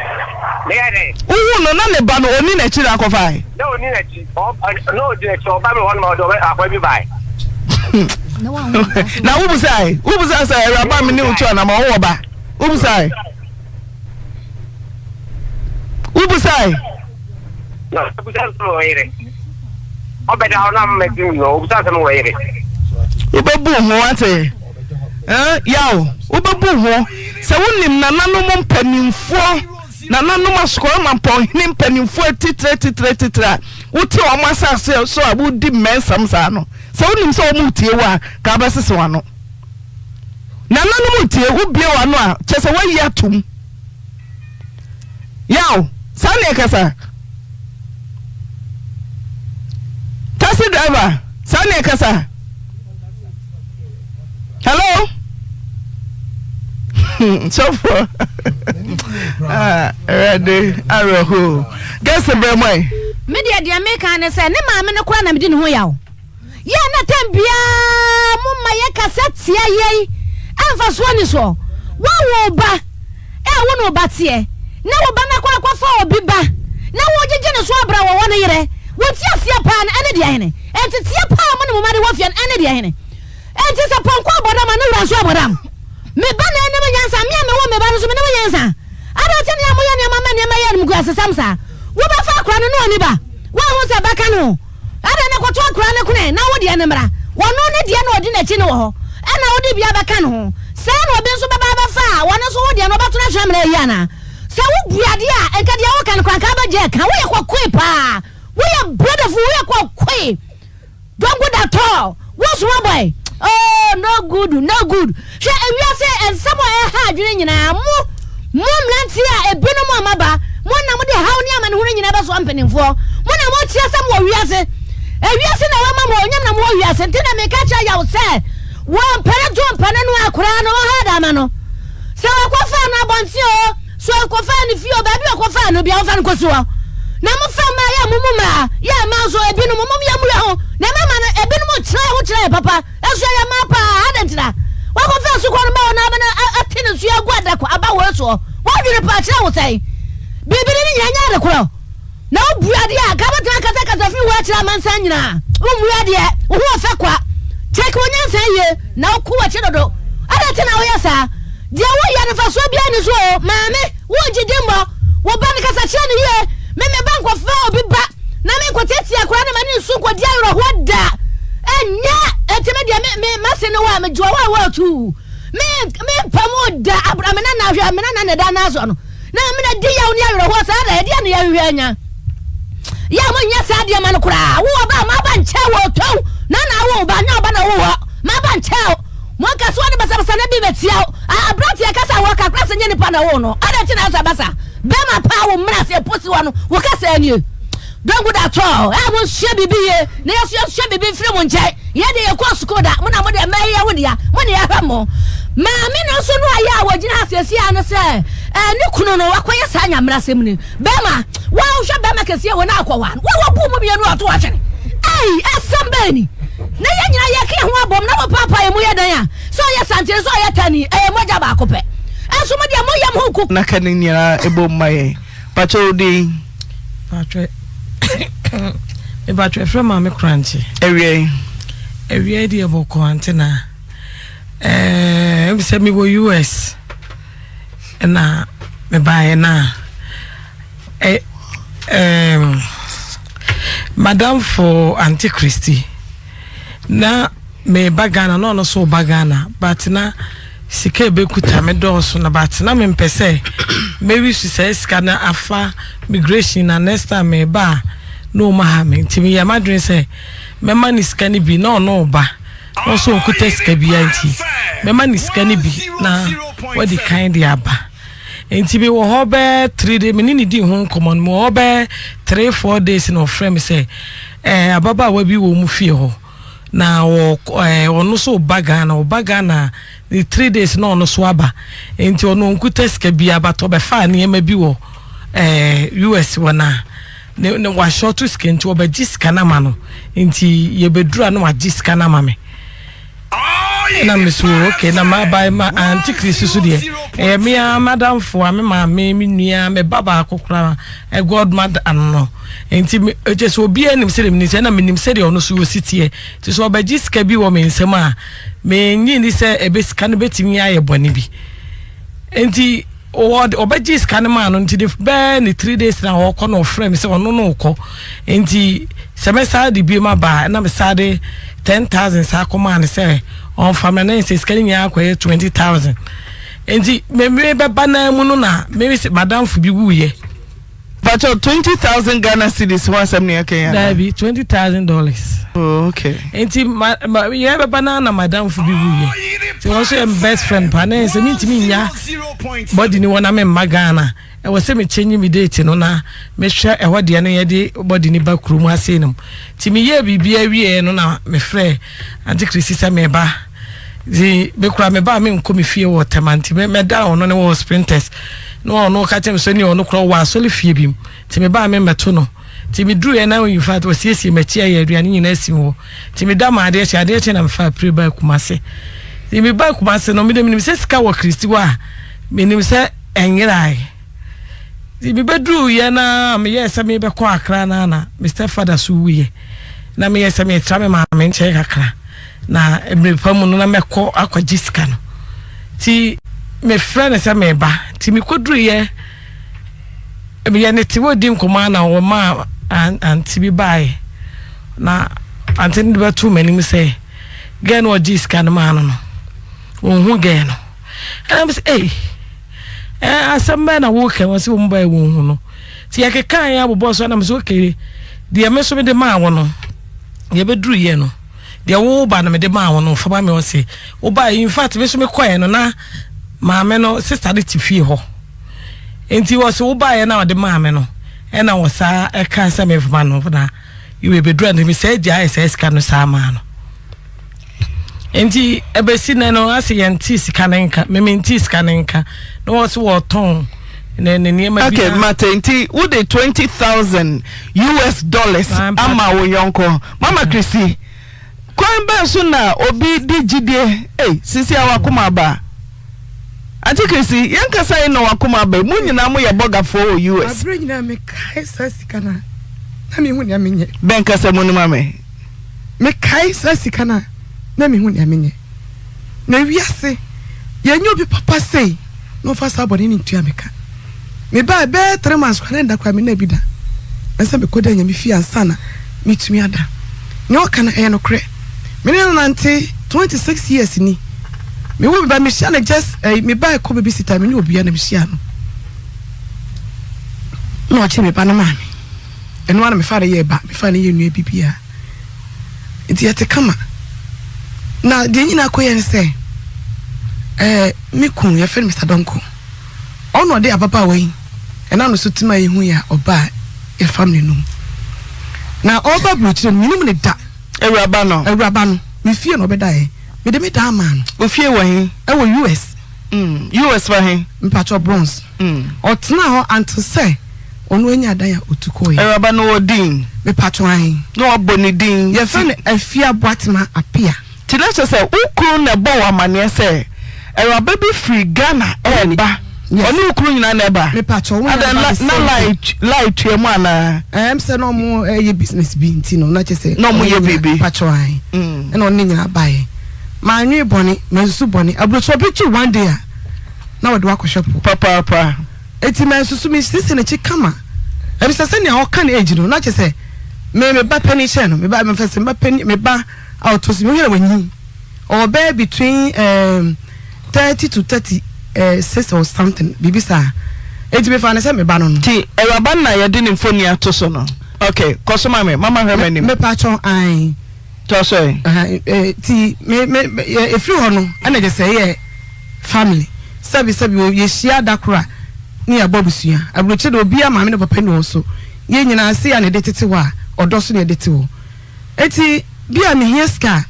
Wohuu no na ne ba no ɔnni n'akyi na akɔfae. Na ɔnni n'akyi, na ɔdi n'akyi, ɔba mi hɔ no ma ɔde akwa bi bae. Na wobusae, wobusae sɛ awuraba me ne wo tu anam ɔwɔ ba, wobusae. Wobusae. Na obusa sɛ mewɔ yere. Ɔbɛda hɔ na mɛdi mu no, obusa sɛ mewɔ yere. Wobɛbu ho ate. Eh, yaw, wobɛbu ho sɛ wonim nananom mpanimfoɔ, nananom asokɔrɔ mampɔnhene mpanimfoɔ atitire atitire atitire a wote wɔn asase so a wodi mmɛnsɛm saa no. Sɛ wonim sɛ wɔn retie wo a, ka wobɛsese wɔn ano. Nananom retie, wobue w'ano a, kyerɛ sɛ woayi atom. Yaw, saa ne ɛkasa. Taxi driver, saa ne ɛkasa. Hello? Sɔfoɔ. Ah, Awurade awerɛhoɔ. Gɛsɛ brɛ mo ɛ. Me deɛ deɛ meka ne sɛ ne maame no koraa na medi ne ho yaw. Yɛ a na tɛm biara mo ma yɛ kasa tia yɛn a mfasoɔ nni soɔ. Woawo wo ba a a wo ne wo ba teɛ, na wo ba no akɔ akɔfa obi ba, na wogyegye ne so abrɛ wɔ wɔ ne yerɛ, wo nteaseɛ paa no ɛne deɛ hene? Nteteɛ paa a mo ne mo mma de wɔ fie no ɛne deɛ hene? Enti sɛ pɔnkɔ abɔ dam a, ne wura nso abɔ dam. Me ba na ɛnim nyansa, me a mewo me ba no nso menim nyansa. Adɛn nti na moyɛ nneɛma ma nneɛma yɛ animguasesɛm saa? Wobɛfa akora no na ɔnni ba? Woanhu sɛ ba ka ne ho? Adɛn na kɔto akora no kone na wo deɛ no mmra? Ɔno ne deɛ na ɔdi n'akyi no wɔ hɔ, ɛnna wode bi abɛka ne ho. Saa na obi nso bɛba abɛfa a, ɔno nso wo deɛ no ɔbɛto no atwene amena ayi anaa? Sɛ wobua adeɛ a, nka deɛ woka no koraa nka wobɛgye aka. Woyɛ kɔkoe paa. Woyɛ brɛdɛfo, woyɛ kɔkoe. Don't good at all. Wo small boy. Oh, no good, no good. Hwɛ ewiase nsɛm a ɛha adwene nyinaa. Mo, mo mmeranteɛ a ebinom a maba, mo na mode haw ne amanehunu nyinaa bɛsoa mpanimfoɔ. Mo na mokyerɛ sɛ mowɔ wiase. Ewiase na wɔama mo, onyam na mowɔ wiase. Nti na meka kyerɛ yaw sɛ, wɔmpene to mpene no akoraa no, ɔha da ama no. Sɛ wɔkɔfaa no abɔnten o, So ɔkɔfaa no fie o, baabi a ɔkɔfaa no biara, wɔmfa no nkɔsi hɔ. Na mofa mmaa yɛ mo mu mmaa, yɛ mmaa nso, ebinom, mom yɛ mmura ho, na mmarima no, ebinom kyerɛ ho kyerɛ yɛ papa, nso yɛyɛ mmaa paa, adɛn ntira? Wakɔfa asukɔ no ba hɔ na abɛn ate ne nsuo agu adako aba wɔ soɔ, wadwene paa kyerɛ wo sɛn? Biribi ne ne nyinaa nyɛ ade korɔ. Na wobue adeɛ a, anka wobɛtumi akasakasa firi hɔ akyerɛ amansan nyinaa. Wommue adeɛ, wo ho ɔfɛ kwa. Kyɛke wo nyansa yie, na woko w'akyi dodo. Adɛn nti na woyɛ saa? Deɛ woyɛ no mfasoɔ biara nni so o. Maame, woregye dimmɔ. Wo ba no, kasa kyerɛ no yie. Me, me ba nkɔfa obi ba, na menkɔtiatia akwadaa no ma ne nsu nkɔdi awerɛhoɔ da. Ɛnyɛ! Enti me deɛ, me, me, m'ase ne wo a, megye wo awaawa atuu. Me, mempam wo da. Abra, me nana, hwɛ, me nana na ɛda n'aso no. Na amena di yaw ne awerɛhoɔ saa da, ɛdeɛn na yɛhwehwɛ anya? Yɛ a monyɛ saa adeɛ ma no koraa. Wo ɔba a maba nkyɛn wɔ tɔw na na awo ba nyɛ ɔba na wo hɔ maba nkyɛn o. Mo nkasoɔ ne basabasa na bi bɛtia o. Aberanteɛ kasa wɔ kakra sɛ nyɛ nipa na wo no. Adɛn nti na asa basa? Bɛrima paa wo mmra sɛ posi hɔ no wo kasa nie. Don't good at all. Ɛ mo nsua biribi yie na yɛso yɛsua biribi mfiri mo nkyɛn. Yɛ deɛ yɛkɔɔ sukuu da, mo na mo deɛ mmaa yi yɛ wo dea, mo na yɛhwɛ mo. Maame no nso no ayɛ a wɔgyina ha seesei ara ne sɛ ɛɛ ne kunu no wakɔyɛ saa nyamerasɛm ni. Bɛrima, wo a wohwɛ bɛrima kɛseɛ wɔ no akɔwa no, wo a wɔbu mo mmienu a ɔto atwene. Ei, asɛm bɛn ni? Na yɛn nyinaa yɛka yɛn ho abom na mopaapaa yɛn mu yɛ dɛn a? Sɛ ɔyɛ santene, sɛ ɔyɛ tani, ɛyɛ mogya baako pɛ. Nso mo deɛ moyɛ mo ho nko. Na ka ne nyinaa bom ma yɛn. Pakyɛ wo din? Pakyɛ me pakyɛ ɛfrɛ maame korankye. Awia yi. Awia yi deɛ bɔkɔ ante na ɛɛ ebi sɛ mewɔ US ɛna mebaeɛ na ɛ ɛɛm madamfo ante Christy na meba Ghana na ɔno nso ba Ghana but na sika ebekuta me dɔɔso na but na mempɛ sɛ mɛwi so saa sika no afa migration na next time meba a na ɔma ha me nti meyɛ m'adwene sɛ mɛma ne sika no bi na ɔno ba na ɔso ɔnkuta sika bia nti mɛma ne sika no bi na wadi kan de aba nti mewɔ hɔ bɛɛ three days me ne ne di ho nkɔmmɔ no mewɔ hɔ bɛɛ three four days na ɔfrɛ me sɛ ɛɛ ababaawa bi wɔ mu fie hɔ na wɔ ɛɛ ɔno nso ba Ghana ɔba Ghana ne 3 days na ɔno nso aba nti ɔno ɔnkuta sika bi abatɔ bɛfa nneɛma bi wɔ ɛɛ US wɔ na ne ne wahyɔto sika nti ɔbɛgye sika no ama no nti yɛbɛduru a na wagye sika no ama me na me so okay na ma ba ma auntie Chris so deɛ ɛyɛ me a madamfo a me maame me nua me ba baako koraa ɛ godmother ano no nti me ɛkyɛ sɛ obiara nim sɛdeɛ menim sɛ na menim sɛdeɛ ɔno so ɔsi teɛ nti sɛ ɔbɛgye sika bi wɔ me nsam a menyi ni sɛ ɛbɛ sika no bɛtumi ayɛ bɔne bi nti ɔbɛgye sika no maa no nti de bɛɛ ne 3 days na ɔkɔ na ɔfrɛ me sɛ ɔno no ɔkɔ nti sɛ mɛsaa de bi ma baa na mesaa de 10,000 saa kɔmaa no sɛ ɔmfa mɛ na sɛ sika no nyinaa akɔyɛ 20,000 nti mmemme bɛba naa mu no na meme sɛ madamfo bi wuyɛ. Pacho, 20,000 Ghana cedis ho asɛm ne ɛka yɛn. Dabi, $20,000. Oh, okay. Nti ma ma yɛ bɛba naa na madamfo bi wuyɛ nti wɔn nso yɛ my best friend pa na yɛ sɛ mintumi nya body ni wɔn na me mma Ghana ɛwɔ sɛ me change me date no na mehwɛ ɛhɔ deɛ no yɛde body ni ba kurom ase no nti meyɛ biribi awie no na mefrɛ Auntie Christy sɛ meba nti mekura me ba a menkɔ me fie wɔ Tema nti mɛda ɔno ne wɔ Sprinters na ɔno ka kyerɛ me sɛ ne ɔno kora wɔ asɔre fie bi mu nti me ba a memmɛto no nti meduruiɛ na in fact wɔsiesie m'akyi ayɛ aduane nyinaa si hɔ nti meda ma adeɛ kye adeɛ kye na mefa apire ba Kumase nti meba Kumase no mede menim sɛ sika wɔ Kristi hɔ a menim sɛ. Ɛnyerae. Nti mebɛduruiɛ no ara meyɛɛ sɛ merebɛkɔ Accra no ara na me stepfather so wuiɛ. Na meyɛɛ sɛ meretra me maame nkyɛn kakra na mmerɛ pa mu no na mɛkɔ akɔgye sika no. Nti mefrɛ no sɛ mereba. Nti mekɔduruiɛ meyɛ ne te wɔredi nkɔmmɔ ara na wɔmaa ante bi baeɛ. Na ante no de bɛtoo m'anim sɛ gɛɛ no ɔgyee sika no maa no no, ɔnhu gɛɛ no. Ɛna me sɛ ei ɛɛ asɛm bɛn na woka wɔn sɛ wɔn bae wɔn hu no nti yɛkeka yɛn abobɔ so ɛna me sɛ okay deɛ me so mede maa wo no deɛ bɛduru yɛ no deɛ wo ba no mede maa wo no fa ma me ɔse wo ba in fact me so mekɔɛ no na maame no sister de te fie hɔ nti wɔse wo baeɛ na ɔde maa me no ɛna wɔsaa ɛka sɛ memfa no na yɛbɛduru a no mesɛ gyae saa sika no saa maa no. Nti ɛbɛsi nɛ no ase yɛn te sika ne nka me me nte sika ne nka na wɔn so wɔtɔn ne ne nneɛma bi. Okay mate nti wo de 20,000 US dollars ama wo yɔnko mama Christy kwan bɛn so na obi de gyidie ei sisi a wakoma aba Auntie Christy yɛn kasa yi na wakoma aba mu nyinaa mo yɛ bɔgafoɔ wɔ US. Aberɛ nyinaa mekae saa sika no a na mehu nea menyɛ. Bɛn kasa mu no ma me. Mekae saa sika no a, na minhu nea menyɛ. Na wiase, yɛnyɛ obi papa sei na ɔmfa saa bɔne no ntua me ka. Mebae bɛyɛ 3 months koraa na ɛnda koraa menna bi da. Ɛsɛ sɛ mekɔda Nyame fie ansa na metumi ada. Nea ɔka no, ɛyɛ nokorɛ. Me ne no nante 26 years ni. Mewoo me ba, mehyia no just eh, mebae kɔ babysitter, me ne obia na mehyia no. Na ɔkyere me ba no maa me. Ɛno ara na mefaa no yɛɛ ba, mefaa no yɛɛ nua biribiara. Nti yɛte kama. Na deɛ nyinaa kɔyɛ ne sɛ, ɛɛ me kun yɛfrɛ no Mr. Donko. Ɔno ɔde ababaawa yi ɛnam ne so tim a yɛhu yɛ a ɔbaa yɛ family no mu. Na ɔreba aburokyire no, menim ne da. Awuraba no. Awuraba no, me fie na ɔbɛdaeɛ. Mede me dan maa no. Ofie wɔ he? Ɛwɔ US. US wɔ he? Mpakyɛw Bronx. Ɔtenaa hɔ until sɛ ɔno anya dan a ɔtu kɔeɛ. Awuraba no wɔ din? Mepakyɛw ahe. Na wabɔ ne din? Yɛfrɛ no Afia Boatema Appiah. Nti na kyerɛ sɛ wo kunu na ɛbɔ wo amaneɛ sɛ awuraba bi firi Ghana ɛreba? Ɔne wo kunu nyinaa na ɛba? Mepakyɛw, wɔn nyinaa ba the Adɛn, na same line day. line tua mu anaa? Ɛɛm sɛ na ɔmo ɛyɛ business bi nti no na kyerɛ sɛ. Na ɔmo yɛ biribi. Mepakyɛw ahe. Ɛna ɔne ne nyinaa baeɛ. Mannwen bɔne, mansusu bɔne. Aburokyire obi kye wo one day a na wɔde wo akɔhwɛ po. Papaapa. Enti mansusu, mesiesie n'akyi kama. Efisɛ sɛnea ɔka ne age no, na kyerɛ sɛ me me ba panin kyɛn no. Me ba, mefɛ sɛ me ba panin, me ba a ɔtɔ so, mehwɛ na wanyin. Ɔwɔ bɛyɛ between um, 30 to 36 or something, biribi saa. Enti mefa no sɛ me ba no no. Nti awuraba no na yɛde ne mfoni ato so no? Ok, kɔ so ma me, mama hwɛ m'anim. Mepa kyɛw, ae. Tɔ so ɛ. Nti me me efiri hɔ no ɛna gye sɛ yɛ family sɛbi sɛbi o yɛhyia da koro a ne yɛabɔ abusua aburokyire de obiara maame ne papa ni hɔ so yɛn nyinaa se a na yɛde tete hɔ a ɔdɔ so na yɛde te hɔ eti bi a mehia sika a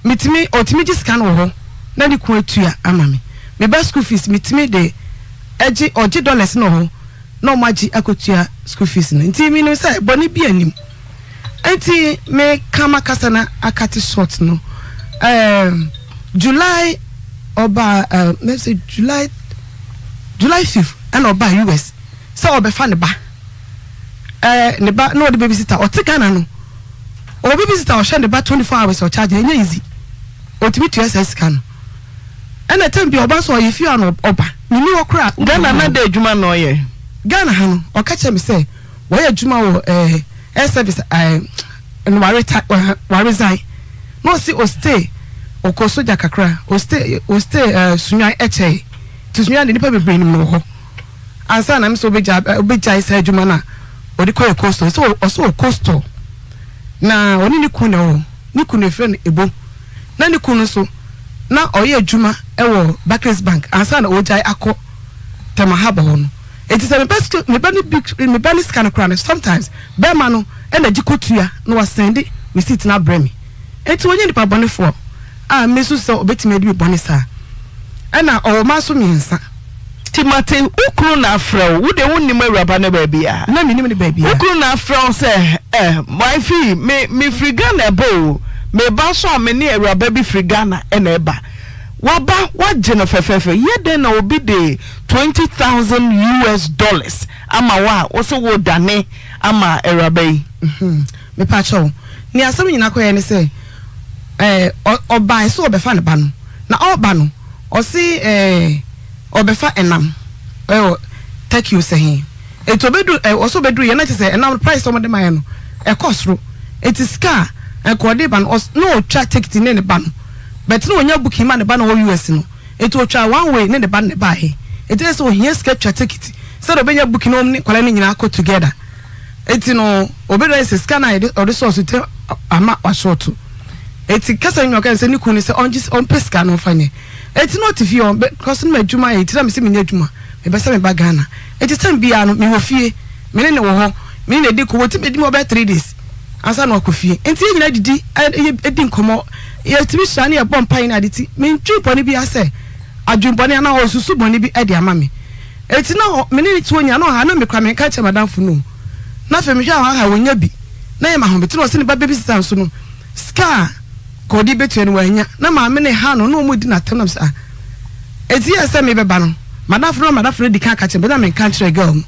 metumi ɔtumi gye sika no wɔ hɔ na ne kun atua ama me me ba school fees metumi de ɛgye ɔgye dollars no wɔ hɔ na ɔmo agye akɔtua school fees no nti menim sɛ bɔne bi anim. Enti me ka makasa na akate short no ehm July ɔbaa eh mɛ sɛ July July 5th ɛna ɔbaa US sɛ ɔbɛfa ne ba eh ne ba na ɔde babysitter ɔte Ghana no ɔwɔ babysitter ɔhwɛ ne ba 24 hours ɔcharge ɛnyɛ easy ɔtumi tua saa sika no ɛna tɛm bi ɔba nso ɔyɛ fie a na ɔba menni hɔ koraa. Ghana na dɛ adwuma na ɔyɛ? Ghana ha no ɔka kyerɛ me sɛ Wɔyɛ adwuma wɔ eh, air service eh, no wareta waresign na ɔsi ostay ɔkɔ soja kakra ostay ostay eh, sunwan ɛkyɛe ti sunwan de nipa bebree nim no wɔ hɔ ansa na mesɛ obegya obegyae saa adwuma no a ɔde kɔ yɛ coastal sɛ ɔsɛ wɔ coastal na ɔne ne kun na ɛwɔ ne kun no efrɛ no ebo na ne kun no nso na ɔyɛ adwuma ɛwɔ Barclays Bank ansa na ɔgyae akɔ Tema Harbour hɔ no. Enti sɛ me ba sika me ba no bi me ba no sika no koraa no sometimes bɛɛma no na gye kɔtua na wa sɛnde receipt no abrɛ me. Enti ɔnyɛ nipa bɔnefoɔ a me susu sɛ ɔbɛtumi adi me bɔne saa. Ɛna ɔwɔ mma nso mmiɛnsa. Nti mate wo kunu na afrɛ wo, wo deɛ wonnim awuraba no baabiara. Na mennim no baabiara. Wo kunu na afrɛ wo sɛ eh wifey me mefiri Ghana ɛba o, meba nso a me ne awuraba bi firi Ghana na ɛba. Waba wagye no fɛfɛɛfɛ. Yɛ dɛn na obi de 20,000 US dollars ama wo a wo se wo dane ama awuraba yi? Mepakyɛw, nea asɛm nyinaa kɔyɛ ne sɛ, ɛɛ, ɔbae sɛ ɔbɛfa ne ba no, na ɔreba no, ɔse ɛɛ, ɔbɛfa ɛnam ɛwɔ Turkey o sɛ he. Enti obedu ɛ, ɔse obedu yɛ na kyerɛ sɛ ɛnam no price a wɔde ma yɛ no, ɛkɔ soro. Enti sika a nka ɔde ba no, ɔs, na ɔtwa tekiti ne ne ba no, but na ɔnya booking ma ne ba no a ɔwɔ US no. Enti ɔtwaa one way ne ne ba no na ɛbaeɛ. Enti ɛyɛ sɛ ɔhia sika twa tekiti sɛdeɛ ɔbɛnya booking na wɔn ne nkwadaa no nyinaa akɔ together. Enti no obedu ayɛ sɛ sika no a yɛde ɔde sɔɔ so nti ama wasɔɔto. Enti kasa no nyinaa ɔka sɛ ne kunu no sɛ ɔngye ɔmpɛ sika no ɔmfa nyɛ. Enti na ɔte fie hɔ because no m'adwuma yɛ nti na mese menyɛ adwuma mepɛ sɛ meba Ghana. Enti time biara no mewɔ fie me ne no wɔ hɔ me ne no di nkɔmmɔ ɔtumi bɛdi me hɔ bɛyɛ 3 days ansa na wakɔ fie. Enti yɛn nyinaa didi di nkɔmmɔ yɛtumi hyia ne yɛbɔ mpaeɛ ne ade nti mentwee bɔne biara sɛ adwene bɔne anaa ɔresusu bɔne bi de ama me. Enti na ɔ, me ne no te hɔ nyinaa na ɔha na me koraa menka nkyerɛ m'adamfo no o. Na afei mehwɛ a ɔhaha ɔnnya bi na ɛyɛ me ahomete na ɔse ne ba bɛbisa nso no sika a ka ɔde bɛtua no wannya na maame no ha no na wɔn redi no atɛm na mesɛ ah. Enti yɛ sɛ mebɛba no m'adamfo no na m'adamfo no adi kan aka kyerɛ me na menka nkyerɛ girl no.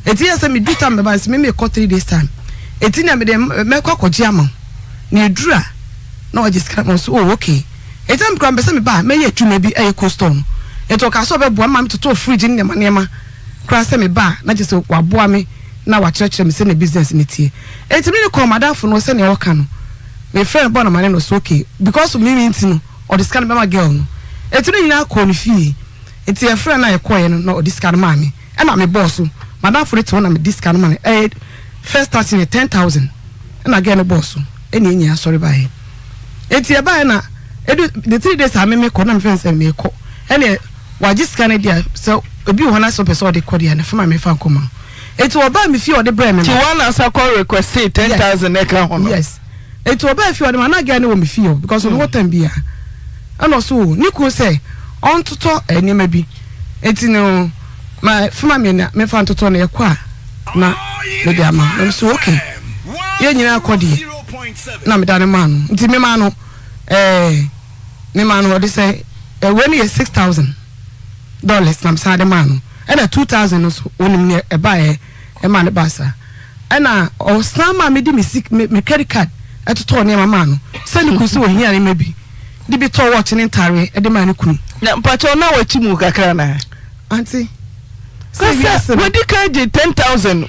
Enti yɛ sɛ medu time bɛba no sɛ me mekɔ 3 days time enti nea mede mɛkɔ akɔgye ama wo na ɛduru a na wagye sika no ma wo so oh okay. Enti na me koraa mepɛ sɛ meba a mɛyɛ adwuma bi ɛyɛ cold store no. Enti ɔkaa sɛ ɔbɛboa me ma metotɔɔ fridge ne nneɛma nneɛma koraa sɛ meba a na kyerɛ sɛ waboa me na wakyerɛkyerɛ me sɛnea business no teɛ. Enti me ne no kɔɔ m'adamfo no hɔ sɛnea ɔka no. Mefrɛɛ no bɔɔ no amanneɛ na ɔse okay because of me nti no ɔde sika no bɛma girl no. Enti ne nyinaa kɔɔ ne fie. Enti yɛfrɛɛ no a yɛkɔeɛ no na ɔde sika no maa me ɛna mebɔɔ so. M'adamfo no te hɔ na mede sika no ma no. Ɛyɛ first starting yɛ 10,000 ɛna girl no bɔɔ so ɛna yɛn nyinaa sɔre baeɛ. Enti ɛbaeɛ na edu the 3 days a me mekɔ na mefrɛ no sɛ mekɔ ɛneɛ wagye sika no deɛ sɛ ebi wɔ hɔ na sɛ ɔpɛ sɛ ɔde kɔ deɛ ne fama mefa nkɔ ma no. Enti ɔbaa me fie a ɔde brɛɛ me no. Nti woana sa kɔ requestee 10,000 Yes ɛka ho no? Yes. Enti ɔbaa fie a ɔde ma na girl no wɔ me fie hɔ because ɔno hɔ time biara. Ɛna ɔse o ne kunu sɛ ɔntotɔ nneɛma bi enti no ma fama me na memfa ntotɔ no yɛkɔ a na mede ama na mese okay yɛn nyinaa kɔ deɛ na meda no maa no nti memaa no ɛɛ memaa no ɔde sɛ ɛwɛ no yɛ $6,000 na mesan de maa no ɛna 2,000 no so onim ne ɛbaeɛ ɛma no baa saa ɛna ɔsan maa mede me sik me me credit card ɛtotɔɔ nneɛma maa no sɛ ne kunu sɛ ohia nneɛma bi de bi tɔɔ watch ne ntaareɛ de maa ne kunu. Na mpakyɛw na wakyi mu kakra anaa? Aunty, sɛ wiase no. Wadi kan gye 10,000,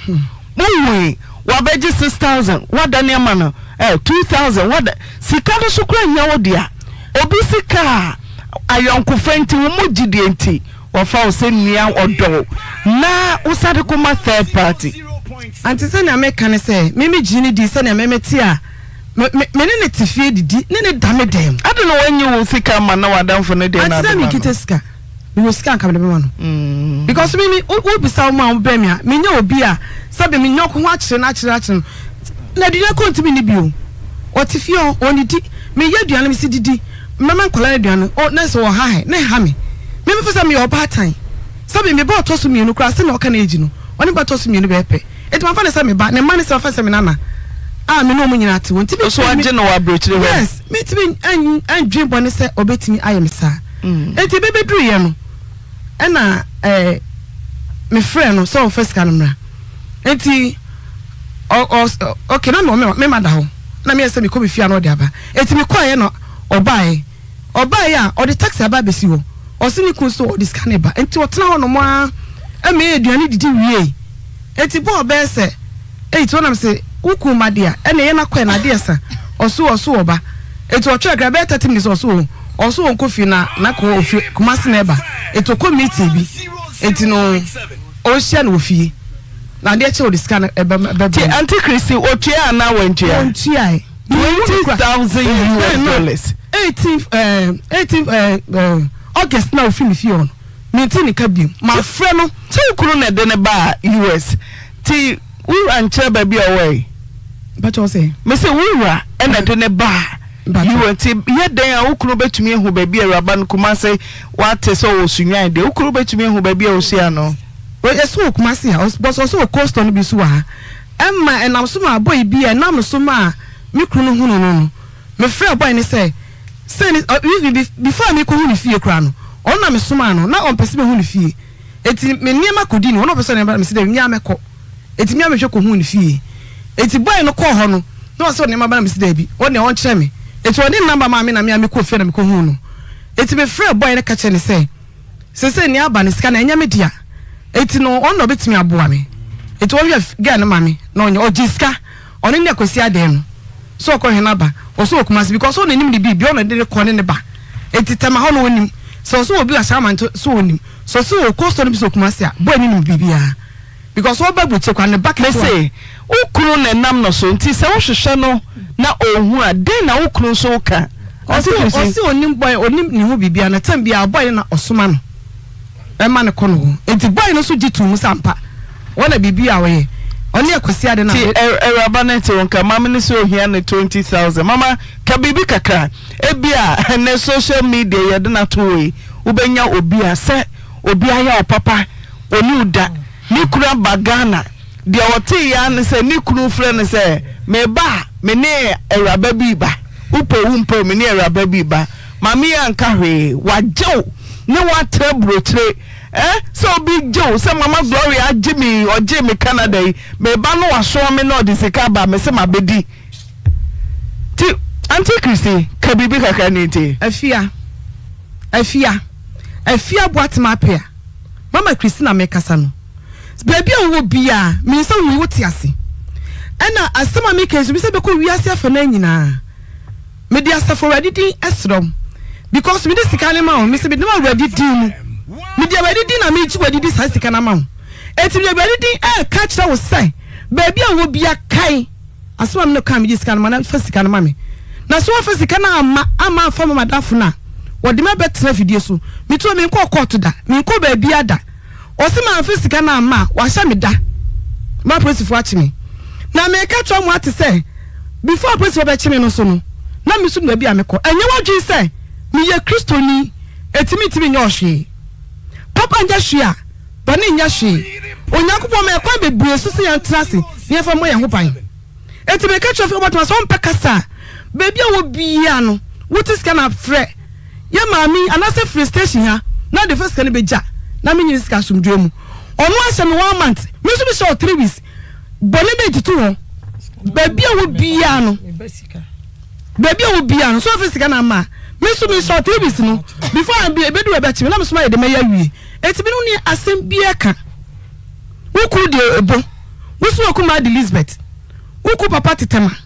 mo wui, wabɛgye 6,000, wadane ama no eh, 2,000, wada, sika no so koraa nnya wo dea. Obi sika a ayɔnkofa nti, wo mu gyidie nti, wafa wo sɛ nua, ɔdɔ wo, na wo sane kɔma third party. Aunty, sɛnea meka ne sɛ, me me gye no di sɛnea me mete a, me me me ne no te fie didi, ne no da me dan mu. Adɛn na wanyi wo sika ama na w'adamfo no deɛ na Aunty, ade na ma no? menkita sika. Mewɔ sika a anka mede bɛma no. Because me me wo bisa wo ma wo bɛn me a, menyɛ obi a sɛbe me nyɔnko ho akyere no akyere akyere no. Na aduane kɔ ntumi nni bio. Ɔte fie hɔ, ɔnnidi. Meyɛ aduane mese didi, mɛma nkwadaa no aduane, o na sɛ ɔha ɛ, na ɛha me. Me mefeel sɛ meyɛ ɔbaatan. Sɛbe me ba ɔtɔ so mmienu koraa sɛnea ɔka n'age no, ɔne me ba tɔ so mmienu bɛyɛ pɛ. Enti mafa no sɛ me ba, ne mma no sɛ mafa no sɛ me nana a me ne wɔn nyinaa te hɔ. Nti So wagye no wɔ aburokyire hɔ? Yes, mentumi ndwen bɔne sɛ ɔbɛtumi ayɛ me saa. Enti bɛbɛduruiɛ no, ɛna ɛɛ mefrɛɛ no sɛ ɔmfa sika no mmra. Enti ɔ ɔ okay na mewɔ me ma da hɔ na meyɛ sɛ mekɔ me fie a na ɔde aba. Enti mekɔeɛ na ɔbaeɛ. Ɔbaeɛ a ɔde taxi aba abɛsi hɔ. Ɔse ne kunu so ɔde sika no reba. Enti ɔtena hɔ nom ara ma yɛyɛ aduane didi wiei. Enti bɔɔ bɛyɛ sɛ eight hɔ na mese wo kunu mma deɛ a ɛneɛ yɛn akɔ ɛ na adeɛ sa. Ɔse ɔse ɔba. Enti ɔtwɛɛ kakra bɛyɛ 30 minutes ɔse oo ɔse ɔnkɔ fie na na kɔ ɔfiri Kumasi na ɛba. Enti ɔkɔ meeting bi enti no ɔnhyia no wɔ fie na adeɛ kye ɔde sika no ɛbɛma Nti ɛbɛbrɛ no. Auntie Christy ɔtuae anaa wantua? Ɔntuae. 20,000 US dollars. 18 eh, 18 eh, eh, August na ofi me fie hɔ no, mente ne ka biom. Mafrɛ no. Sɛ wo kunu na ɛde no baa US, nti wo wura nkyerɛ baabi a ɔwɔ ɛ? Mpakyɛ wo sɛ? Mese wo wura ɛna ɛde no baa US, nti yɛ dɛn a wo kunu bɛtumi ahu baabi a awuraba no, Kumase, wate sɛ ɔwɔ Sunyani deɛ, wo kunu bɛtumi ahu baabi a ɔhyia no? Ɔsɛ wɔ Kumase a, ɔsɛ wɔ coastal no bi nso wɔ ha. Ɛma ɛnam so maa boy bi a ɛnam no so maa me kunu no hunuu no no, mefrɛɛ boy no sɛ, Sɛ ne ɔ even be before a mekɔhu ne fie koraa no, ɔno na mesomaa no, na ɔmpɛ sɛ mehu ne fie. Enti me nneɛma kɔdii ne hɔ, na ɔpɛ sɛ ɔne me ba, mese dabi, me ara mɛkɔ. Enti me ara mehwɛ kɔhuu ne fie. Enti boy no kɔɔ hɔ no, na ɔsɛ ɔde nneɛma ba na mese dabi, ɔno deɛ ɔnkyerɛ me. Enti ɔde ne number maa me na me ara mekɔɔ fie na mekɔhuu no. Enti mefrɛɛ boy no ka kyerɛɛ no sɛ, seesei nea aba no, sika no ɛnyɛ me dea. Enti no ɔno na ɔbɛtumi aboa me. Enti ɔhwɛ girl no ma me na ɔnyɛ, ɔgyee sika. Ɔno ne Akwasi Adɛɛ no sɛ ɔkɔ hwɛ n'aba ɔsɛ wɔ Kumasi because ɔna nim ne biribi ɔna de ne kɔ ne ne ba enti Tema hɔ no ɔnim sɛ ɔsɛ wɔ bi wɔ Ashaiman nso sɛ ɔnim sɛ ɔsɛ wɔ coastal no bi sɛ wɔ Kumasi a boy no nim biribiara because ɔba aburokyire koraa ne ba ketewa. Mese wo kunu na ɛnam no so nti sɛ wohwehwɛ no na ɔnhu a dɛn na wo kunu nso woka? Auntie Ɔse Chrissy. ɔse ɔnim boy ɔnim ne ho biribiara na time biara boy no na ɔsoma no. Ɛma no kɔ no hɔ. Enti boy no nso gye too mu sɛ ampa wɔn na biribi a ɔyɛ ɔne Akwasi ade no a. Nti awuraba no te wo nka maame no sɛ ohia ne 20,000 mama ka biribi kakra ebia ɛnɛ social media yɛde no ato hɔ yi wobɛnya obi a sɛ obi ayɛ wo papa ɔne wo da ne kunu aba Ghana deɛ ɔtee yɛ ara ne sɛ ne kunu frɛ no sɛ meba a me ne awuraba bi reba wopɛ o wompɛ o me ne awuraba bi reba Maame yi anka hwee, wagye wo ne wo atra aburokyire eh, sɛ obi gye wo sɛ Mama Gloria agye me yi, ɔgyee me Canada yi, meba no wasoa me na ɔde sika aba, mese mabɛdi. Nti Auntie Christy, ka biribi kakra ne ntie. Afia, Afia, Afia Boatema Apea, Mama Christy na mekasa no. Baabi a wowɔ biara, menim sɛ wo wote ase. Ɛna asɛm a meka yi nso, mese bɛkɔ wiase afanaa nyinaa. Mede Asafo Awurade din srɛ wo because mede sika no ma wo, mese mede ma Awurade din mu, mede Awurade din na megye w'adi de saa sika no ama wo. Enti mede Awurade din ɛreka kyerɛ wo sɛ baabi a wowɔ bia kae asɛm a me ne wo kaa megye sika no ma na fa sika no ma me. Na sɛ woamfa sika no amma amma amfa ma m'adamfo no a, wɔde me abɛtena afidie so. Metuo menkɔɔ kɔɔto da, menkɔɔ baabiara da. Ɔse mamfa sika no amma a, wahyɛ me da ma apolisifoɔ akye me. Na meka kyerɛ wɔn ate sɛ before apolisifoɔ bɛkye me no so no, na me nso nim baabi a mekɔ. Ɛnyɛ w'adwene sɛ meyɛ Kristoni enti mentumi nyɛ ɔhwee. Papa nyɛ hwee a, bɔne nyɛ hwee. Onyankopɔn ma yɛn kwan bebree so sɛ yɛntena ase na yɛmfa mmɔ yɛn ho ban. Enti meka kyerɛ Ɔfiri Ɔbɔtoma sɛ ɔmpɛ kasa a, baabi a ɔwɔ biara no, wote sika no a, frɛ yɛ maame yi anaasɛ frɛ station ha na ɔde fa sika no bɛgya na menye ne sika asomdwoeɛ mu. Ɔno ahyɛ me one month, me nso mehyɛ wo 3 weeks. Bɔne date to hɔ. Baabi a ɔwɔ biara no, baabi a ɔwɔ biara no, so ɔfa sika no ama a, me nso mehyɛ wo 3 weeks no, before a ɛbɛdu ɛbɛkye me na me nso mayɛ de mɛyɛ awie. Enti me ne wo nni asɛm biara ka. Wo kunu deɛ ebo. Wo so wakumaa de Lisbeth. Wo ku papa te Tema.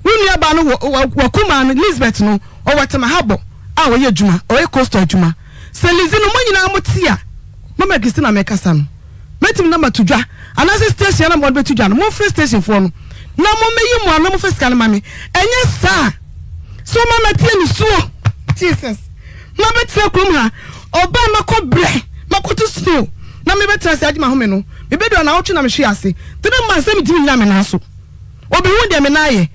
Wo nua baa no wɔ wakumaa no Lisbeth no ɔwɔ Tema habɔ a ɔyɛ adwuma ɔyɛ coastal adwuma. Sɛ Lizzy no mo nyinaa mo te a Mama Christina me kasa no mɛtumi na mato dwa anaasɛ station a na mode bɛto dwa no momfrɛ station foɔ no na mo mɛyi mo ano na mofa sika no ma me ɛnyɛ saa sɛ ɔma mɛteɛ nisuo Jesus. Mabɛtena kurom ha, ɔbaa makɔ brɛ, makɔto snow na mebɛtena ase agye m'ahome no, mebɛdu anawɔtwe na mehwee ase. 3 months na mentumi nnyina me nan so. Obehu deɛ me nan ayɛ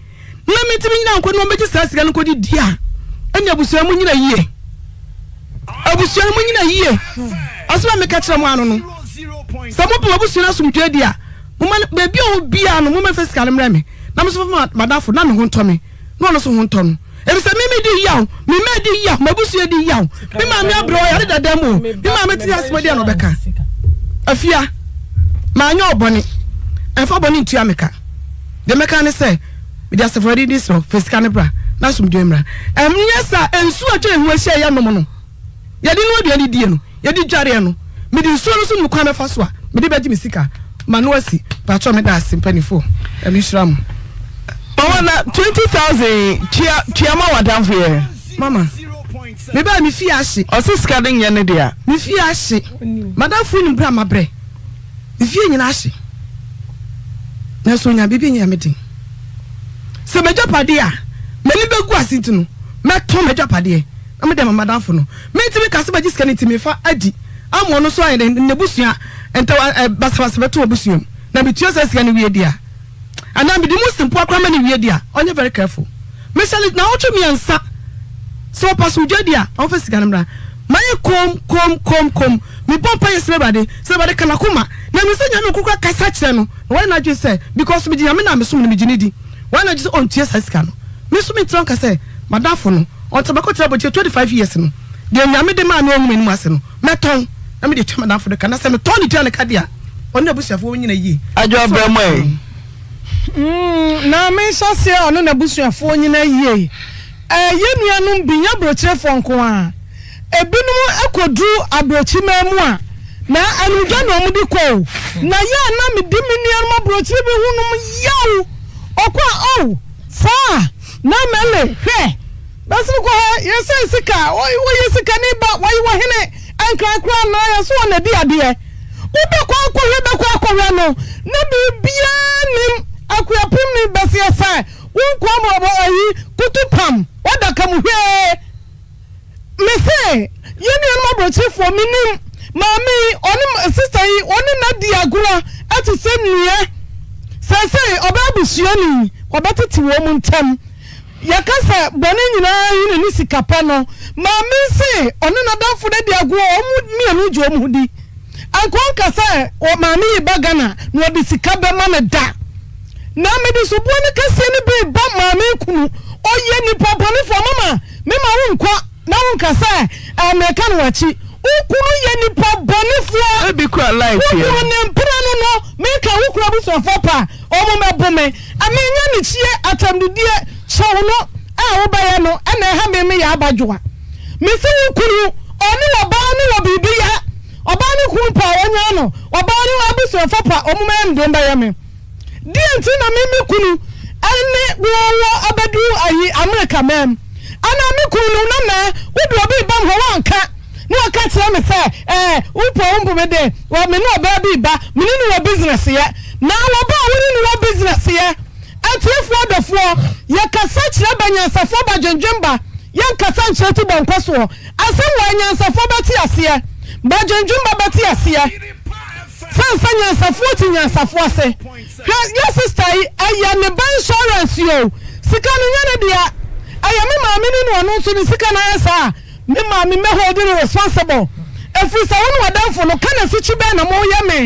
na mentumi nnyina nkɔ na wɔbɛgye saa sika no nkɔdi di a, ɛne abusua no monyina yie. Abusua no monyina yie. Asɛm a meka kyerɛ mo ano no, sɛ mopɛ m'abusua no asomdwoeɛ di a, momma no, baabi a ɔwɔ biara no, momma mfa sika no mmrɛ me na me nso mfa m'adamfo na me ho ntɔ me na ɔno nso ho ntɔ no. Efisɛ me medi yaw, me mma di yaw, m'abusua di yaw. Me maame abrɛ ɔyare dada mu o. Me maame te ase ma deɛ na ɔbɛka. Afia, manyɛ wo bɔne. Ɛmfa bɔne ntua me ka. Deɛ mɛka ne sɛ, mede Asafo Awurade din srɛ wo, fa sika no bra, na asomdwoeɛ mmra. Ɛnyɛ saa a, nsuo a atwa yɛn ho ahyia a yɛnom no, Yɛde noa aduane die no, yɛde dwareɛ no, mede nsuo no nso nim kwan mɛfa so a mede bɛgye me sika ma no asi. Mpakyɛw meda ase mpaninfoɔ Nyame nhyira mo. Mama na 20,000 tua tua ma w'adamfo yɛ. Mama, me baa me fie ahye. Ɔse sika no nyɛ ne dea. Me fie ahye. M'adamfo nim berɛ a mabrɛ. Me fie nyina ahye. Nanso onya biribi nyɛ me den. Sɛ m'agyapadeɛ a m'ani bɛgu ase nti no, mɛtɔn m'agyapadeɛ. Na mede ama m'adamfo no. Mentumi nka sɛ magye sika no nti mefa adi ama ɔno nso ayɛ dɛn, n'abusua ntawa ɛ, basabasa bɛto w'abusua mu. Na metua saa sika no wie deɛ a, anaa mede mu sempoa koraa ma no wie deɛ a, ɔnyɛ very careful. Mehyɛ no naawɔtwe mmiɛnsa sɛ ɔpɛ asomdwoeɛ deɛ a, ɔmfa sika no mmra. Mayɛ komm, komm, komm, komm. Mebɔ mpaeɛ srɛ Awurade sɛ Awurade ka n'akoma. Na menim sɛ Nyame nkokoraa kasa kyerɛ no, na wayɛ n'adwene sɛ, because megye Nyame no a mesom no, megye no di. Wayɛ n'adwene sɛ ɔntua saa sika no. Me nso mentena hɔ nka sɛ m'adamfo no. Ɔnti mɛkɔtena abɔkyire 25 years no, deɛ Nyame de maa me ɔngu m'anim ase no, mɛtɔn na mede atua m'adamfo no ka. Na sɛ metɔn de tua ne ka deɛ a, ɔne n'abusuafoɔ nyina yie. Adwo abrɛ mo ɛ. Mm, na menhyɛ aseɛ ɔne n'abusuafoɔ nyina yie. Ɛɛ, yɛn nuanom bi nyɛ aburokyirefoɔ nko ara. Ebinom kɔduru aburokyiman mu a, na animdwa na wɔde kɔ o. Na yɛ a na medi me nuanom aburokyire bi ho nom yaw. Ɔkɔ a, oh, saa, na Mele, hwɛ, bɛsene kɔ hɔ, yɛsɛe sika, wɔyɛ sikani ba, wɔyɛ ɔhene, ɛnkran koraa na yɛso wɔn adi adeɛ. Wobɛkɔ akɔhwɛ bɛkɔ akɔhwɛ no, na biribiara nnim Akuapem ni bɛseɛ sɛ wo nkoa mmɔbɔ ayi kutu pam w'adaka mu hwee. Me se yɛn nuanom abrɔkyirefoɔ menim maame yi ɔne sister yi ɔne na di agorɔ ɛte sɛ nua seesei ɔbɛyɛ abusuani wɔbɛtete wɔn mu ntɛm yɛka sɛ bɔne nyinaa hene ne sika pɛ no maame yi se ɔne n'adamfo no adi agorɔ wɔn mmienu gye wɔn ho di anka ɔnka sɛ maame yi ba Ghana na ɔde sika bɛma no da na mede soboɔ no kɛseɛ no bi ba maame kunu ɔyɛ nipa bɔnefoɔ mama Me ma wo nkɔ na wo nka sɛ eh meka no wakyi. Wo kunu yɛ nipa bɔnefoɔ. Ebi kura light Wo yɛ. kunu ne mpena no no me nka wo kunu abusuafoɔ pa a ɔmo mɛ bo me. Me nya ne kyie atɛmdidie kyɛw no a wo bɛyɛ no ɛna ɛha me me yɛ abadwoa. Me se wo kunu ɔne ɔbaa no wɔ biribi yɛ. Ɔbaa no kunu pa a ɔnyaa no ɔbaa no abusuafoɔ pa ɔmo mɛyɛ no deɛ ɔmo bɛyɛ me. Deɛn nti na me me kunu ne wo wɔ abɛduru ayi Amerika man mu? Anaa me kunu no na na wode obi reba me hɔ woanka na waka kyerɛ me sɛ ɛɛ wopɛ wo mpo me de wɔ me ne ɔbaa bi reba me ne no wɔ business yɛ na wɔba a wo ne no wɔ business yɛ Atiefoɔ adɔfoɔ yɛkasa kyerɛ ba nyansafoɔ ba dwendwen ba yɛnkasa nkyerɛ ti bɔ nkɔsoɔ asɛm wɔ anyansafoɔ bɛte aseɛ ba dwendwen ba bɛte aseɛ. Sane sɛ nyansafoɔ te nyansafoɔ ase. Hwɛ yɛ sister yi ɛyɛ ne ba insurance oo sika no nyɛ ne dea ɛyɛ me maame ne no ɔno nso ne sika no ayɛ saa a me maame mɛ hold no responsible ɛfiri sɛ wo ne w'adamfo no ka na sikyi bɛn na mo yɛ me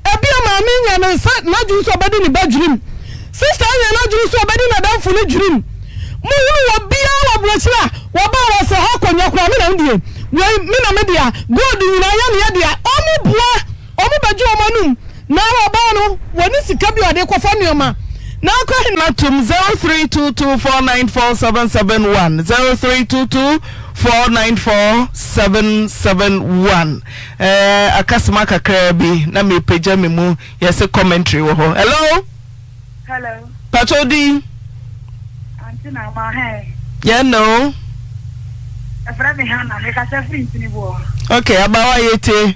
ebia maame nya ne nsa n'adwene sɛ ɔbɛdi ne ba dwirim sister anya n'adwene sɛ ɔbɛdi n'adamfo no dwirim mo hunu wɔ biara wɔ aburokyire a wɔba wɔ sɛ ha akonnwa koraa me na me die wei me na me dea gold nyinaa yɛ ne yɛ dea ɔmo boa ɔmo bɛgye ɔmo anum na ɔbaa no wɔ ne sika bi a ɔde kɔfa nneɛma na akɔ he. Atom 0322494771 0322494771 ɛɛ akasema kakraa bi na mepagya me mu yɛse commentary wɔ hɔ hello. Hello. Pacho din. Auntie na ma he. Yeah no. Ɛfrɛ me Hannah, me kasa firi ntini boɔ. Okay, abawa yɛtie.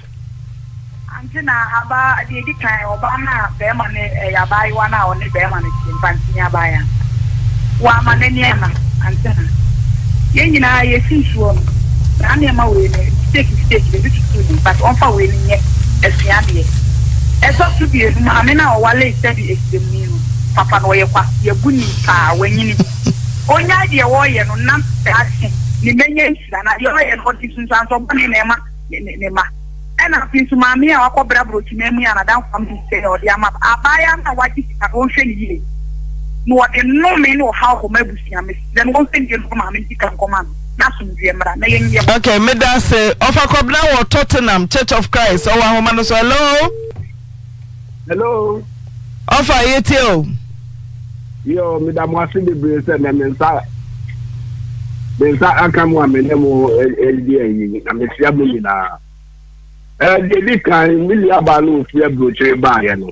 Auntie na aba deɛ edi kan ɔbaa no a bɛrima ne ɛyɛ abaayewa no a ɔne bɛrima no te mfantini abaayewa no. Wama n'ani ana auntie na. Yɛn nyinaa yɛsi nsuo no saa nneɛma wei no mistake mistake deɛ ebi tutu ne but ɔmfa wei no nyɛ asuadeɛ. Ɛtɔ so bienu maame no a ɔwaree sɛbi esremni no papa no ɔyɛ kwasea buni paa wanyini ɔnyae deɛ ɔreyɛ no na daakye ne mma nya nhyira na deɛ ɔreyɛ no ɔde nsunsuansoɔ bɔne na ɛma ne mma ɛna afei nso maame a wakɔ bra brokyiman mu yi a n'adamfo ama no sika yi a ɔde ama abaayewa no a wagye sika no ɔnhwɛ no yie na ɔde nnome ne ɔhaw kɔma abusua mesrɛ no ɔnhwɛ no yie na ɔma maame no sika nkɔma no na asomdwoeɛ mmra na yɛnyɛ Ok meda ase ɔfa Kɔbena wɔ Tottenham Church of Christ ɔwɔ ahoma no so hello. Hello. Ɔfa yɛtie o. Yo meda mo ase bebree sɛ nɛ me nsa me nsa aka mo a me ne mo redi ayi na mehyia mo nyinaa. Ɛɛ deɛ di kan me nuabaa no ofi aburokyire baeɛ no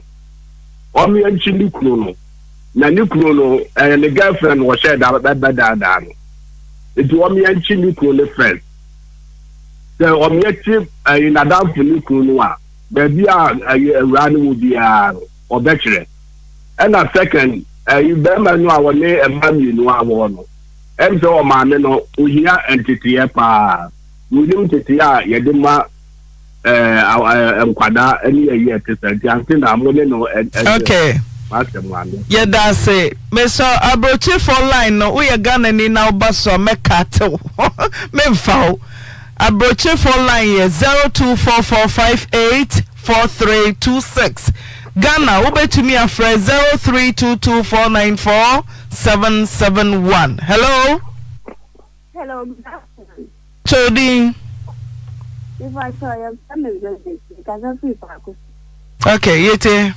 ɔmmea nkyi ne kunu no na ne kunu no ɛyɛ ne girlfriend wɔhyɛ da bɛdaadaa no nti ɔmmea nkyi ne kunu no first sɛ ɔmmea kyi ɛyɛ n'adamfo ne kunu no a baabi a ɛyɛ awuraa no wɔ biara no ɔbɛkyerɛ ɛna second ɛyi bɛrima no a ɔne mmaa mmienu a wɔ no ɛm sɛ ɔmaame no ohia nteteɛ paa wonim nteteɛ a yɛde ma ɛɛ nkwadaa ɛne ɛyi ɛte sɛ nti ante na mo ne no ɛɛ okay masɛm ano. Yɛda ase. Mesɔ abrokyefoɔ line no woyɛ Ghanani na woba so a mɛka tew memfa wo. Abrokyefoɔ line yɛ 0244584326. Ghana wobɛtumi afrɛ 0322494771. Hello. Hello, good afternoon. Kyɛ wo din. Mepa kyɛw, yɛfrɛ me Bridget, mekasa firi Paako so. Okay, yɛtie.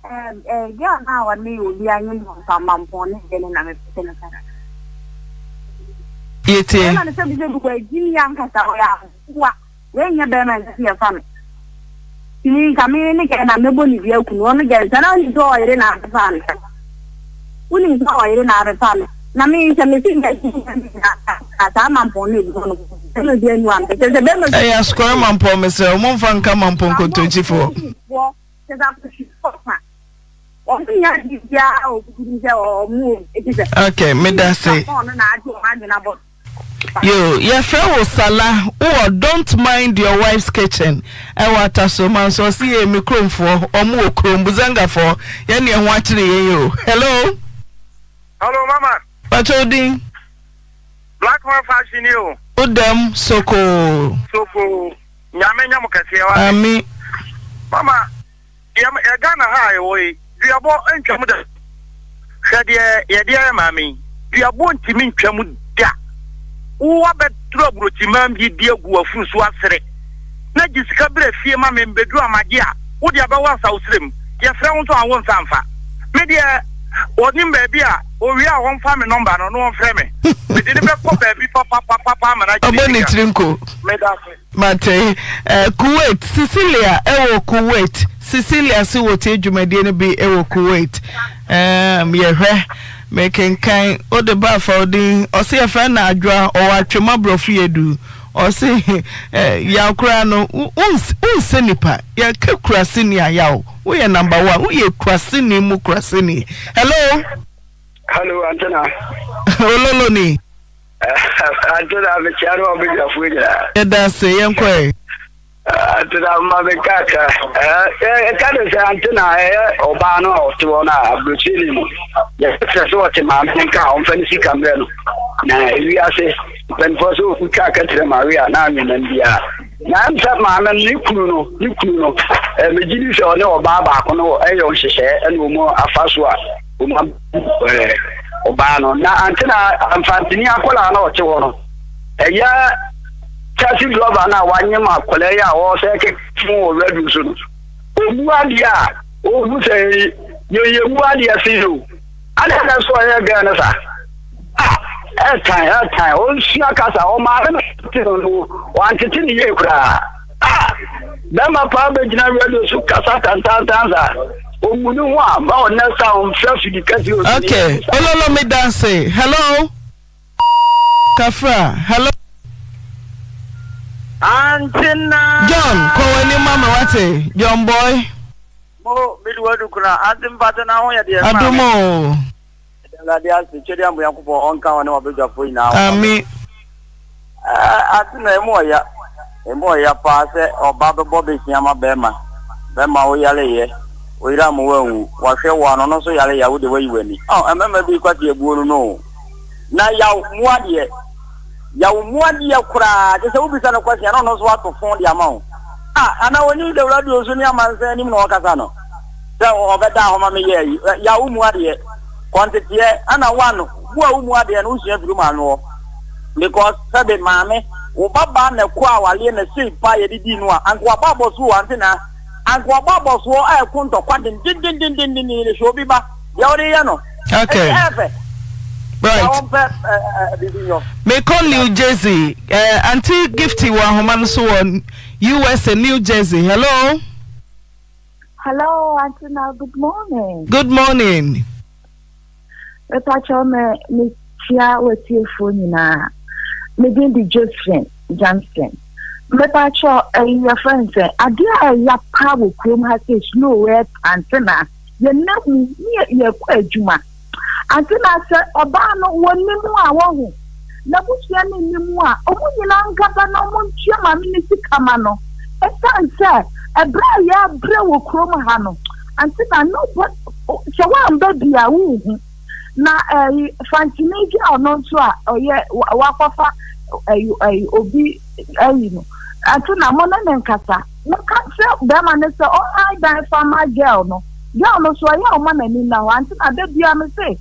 Ɛɛm eh, girl no a ɔne obi anyem wɔ Mpampampɔn ne deɛ no na mepɛ sɛ meka kakra. Yɛtie. Bɛrima no sɛ bi sɛ bi wagyimi ankasa ɔyɛ aboa. Wei nyɛ bɛrima ɛsɛ sɛ yɛfa no. Tumi nka me ne gɛ na mɛbɔ ne dua aku no ɔno gɛ nsa na wonim sɛ ɔyere na abɛfa no. Wonim sɛ ɔyere na abɛfa no. Na me sɛ mese na saa mampɔn no egu hɔ no bɛrima bi anu ampɛ sɛ sɛ bɛrima bi. Ɛyɛ asukɔre mampɔn mesrɛ wo momfa nka mampɔn nkontonkyifoɔ. Kyɛ sɛ akɔhwifoɔ fa wɔn nyɛ adeɛ biara a wɔn sɛ wɔn wɔ ɛti sɛ. Okay, medase. Wɔn na agye wɔn adwene abɔ. Yo, yɛfrɛ wo Salah, wowɔ Don't Mind Your Wife's Kitchen ɛwɔ Atasoman so. Ɔse yee me kuromfoɔ, ɔmo wɔ kurom, Buzangafoɔ, yɛne ɛho akyere yɛn o. Hello. Hello, mama. Pacho wo din? Black man fashion ni o. Wo dɛm sokoo. Sokoo. Nyame nyɛ mo kɛseɛ wate. Ami. Mama, yɛ yɛ Ghana ha a yɛwɔ yi, duabɔ ntwa mu da. Hwɛ deɛ yɛde ayɛ maame yi, duabɔ ntumi ntwa mu da. Wo abɛduru aburokyiman bi di agu w'afuru so asere na gye sika brɛ fie ma me mbɛduru amagye a wode abɛwɔ asawoserɛ mu. Yɛfrɛ wo nso a wo nsa mfa. Me deɛ wɔnim baabi a owie a wɔmfa me nɔmba no na wɔmfrɛ me. Mede no bɛkɔ baabi papapapapa ama no agye Ɔbɔ ne ne sika. tiri nko. Meda ase. Mate. Eh, Kuwait. Cecilia ɛwɔ Kuwait. Cecilia se wɔtie dwumadie no bi ɛwɔ Kuwait. Um, yɛhwɛ. Mekenkan. Wode ba afa wo din. Ɔse yɛfrɛ no Adwoa. Ɔwɔ Atwema Borɔfo Yɛdu. Ɔse eh, yaw koraa no, wonsɛ nipa. Yɛka kuraseni a yaw. Woyɛ number one. Woyɛ kuraseni mu kuraseni. Hello. Hello, Antena. Ololoni. Antena, mekyia no ɔbɛdwafoɔ nyinaa. Yɛda ase, yɛnkɔ ɛ. Antena, ma me kakra. Ɛka de sɛ Antena ɛyɛ ɔbaa no a ɔte hɔ no a aburokyire mu. Yɛsrɛ sɛ ɔte maame no nka a ɔmfa ne sika mmerɛ no. Na ewiase mpanimfoɔ sɛ ɔkutwa akakyerɛ ma we a na anwenam biara. Na ɛm sɛ maame no ne kunu no ne kunu no megye di sɛ ɔne ɔbaa baako no ɛyɛ nhyehyɛɛ ɛna wɔn afa so a wɔn ɛɛ ɔbaa no na ante na mfantini akwadaa na ɔte hɔ no ɛyɛ taxi driver no a wanyem akwadaa yi a ɔresɛ kɛkɛ mu wɔ radio so no ɔbu adeɛ a ɔhu sɛ yɛyɛ mu adeɛ se o adeɛ na so ɔyɛ gɛɛ no sa ɛtan ɛtan ɔnsua kasa ɔmaame no te no no wantete ne yie koraa bɛrima paa bɛgyina radio so kasa tantantan saa ɔmu ne ho a ma ɔnɛ sa ɔmfrɛ fidi kɛse ɔsini Okay, ololo me danse. Hello. Kafra. Hello. Antina. John, kɔ w'anim ma me wate. John boy. Mo, mede wadu kuna. Ante mpate na ho yɛ deɛ. Adom o. Yɛda Awurade ase, Twedeɛ Ambo Nyankopɔn ɔnka ɔne w'abadwafoɔ nyinaa ho. Ami. Ɛɛ, ase na emu ɔya, emu ɔya paa sɛ ɔba bɛbɔ besia ma bɛrima, bɛrima wo yare yɛ, wo yere ama wanwu, wahwɛ wo ano, ɔno nso yare yɛ a wo de wayi w'ani. Ɔ, mmarima bi kwati abuo no no o. Na yaw mu adeɛ, yaw mu adeɛ koraa, kyɛ sɛ wobisa no kwasi a na ɔno nso ato fon de ama wo. Ah, anaa ɔnim sɛ radio so ne amansan anim na ɔkasa no. Sɛ ɔbɛda hɔ ma meyɛ ayi, ya wo mu adeɛ, kɔnteteɛ, ɛna one, wo a wo mu adeɛ no wosua firi maame hɔ because sɛbe maame, wo ba baa na ɛkɔ awaleɛ na sei paa yɛde dii no a, anka wabɔ abɔsoɔ o, ante naa, anka wabɔ abɔsoɔ a ɛko ntɔkwa dendendendendenden, hwɛ obi ba, deɛ wode yɛ no, Okay. ɛnti ɛyɛ fɛ, Right. na wɔmpɛ biribi nyɔ. Mekɔ New Jersey. Uh, Auntie Gifty wɔ ahoma no so wɔ USA, New Jersey. Hello. Hello, Auntie Now, good morning. Good morning. Mepakyɛw me mekyia w'atiefoɔ nyinaa. Me din de Josephine Johnson. Mepakyɛw ɛyi yɛfrɛ no sɛ adeɛ a ɛya paa wɔ kurom ha sɛ snow ɛ Auntie Na yɛnam mu ne yɛkɔ adwuma. Ante na sɛ ɔbaa no wɔnim a wɔho n'abusua no nni mu a, wɔn nyinaa nkasa na wɔntua maame no sika ma no. Ɛsiane sɛ ɛberɛ a yɛabrɛ wɔ kurom ha no, ante na nobody, sɛ woamba bi a wonhu. Na ɛyi Fantini girl no nso a ɔyɛ wakɔfa ɛyi ɛyi obi ɛyi no, ante na mo ne ne nkasa. Monka nkyerɛ bɛrima no sɛ ɔnhan dan fa ma girl no. Girl no nso ɔyɛ a ɔma n'ani nna hɔ. Ante na da biara me se.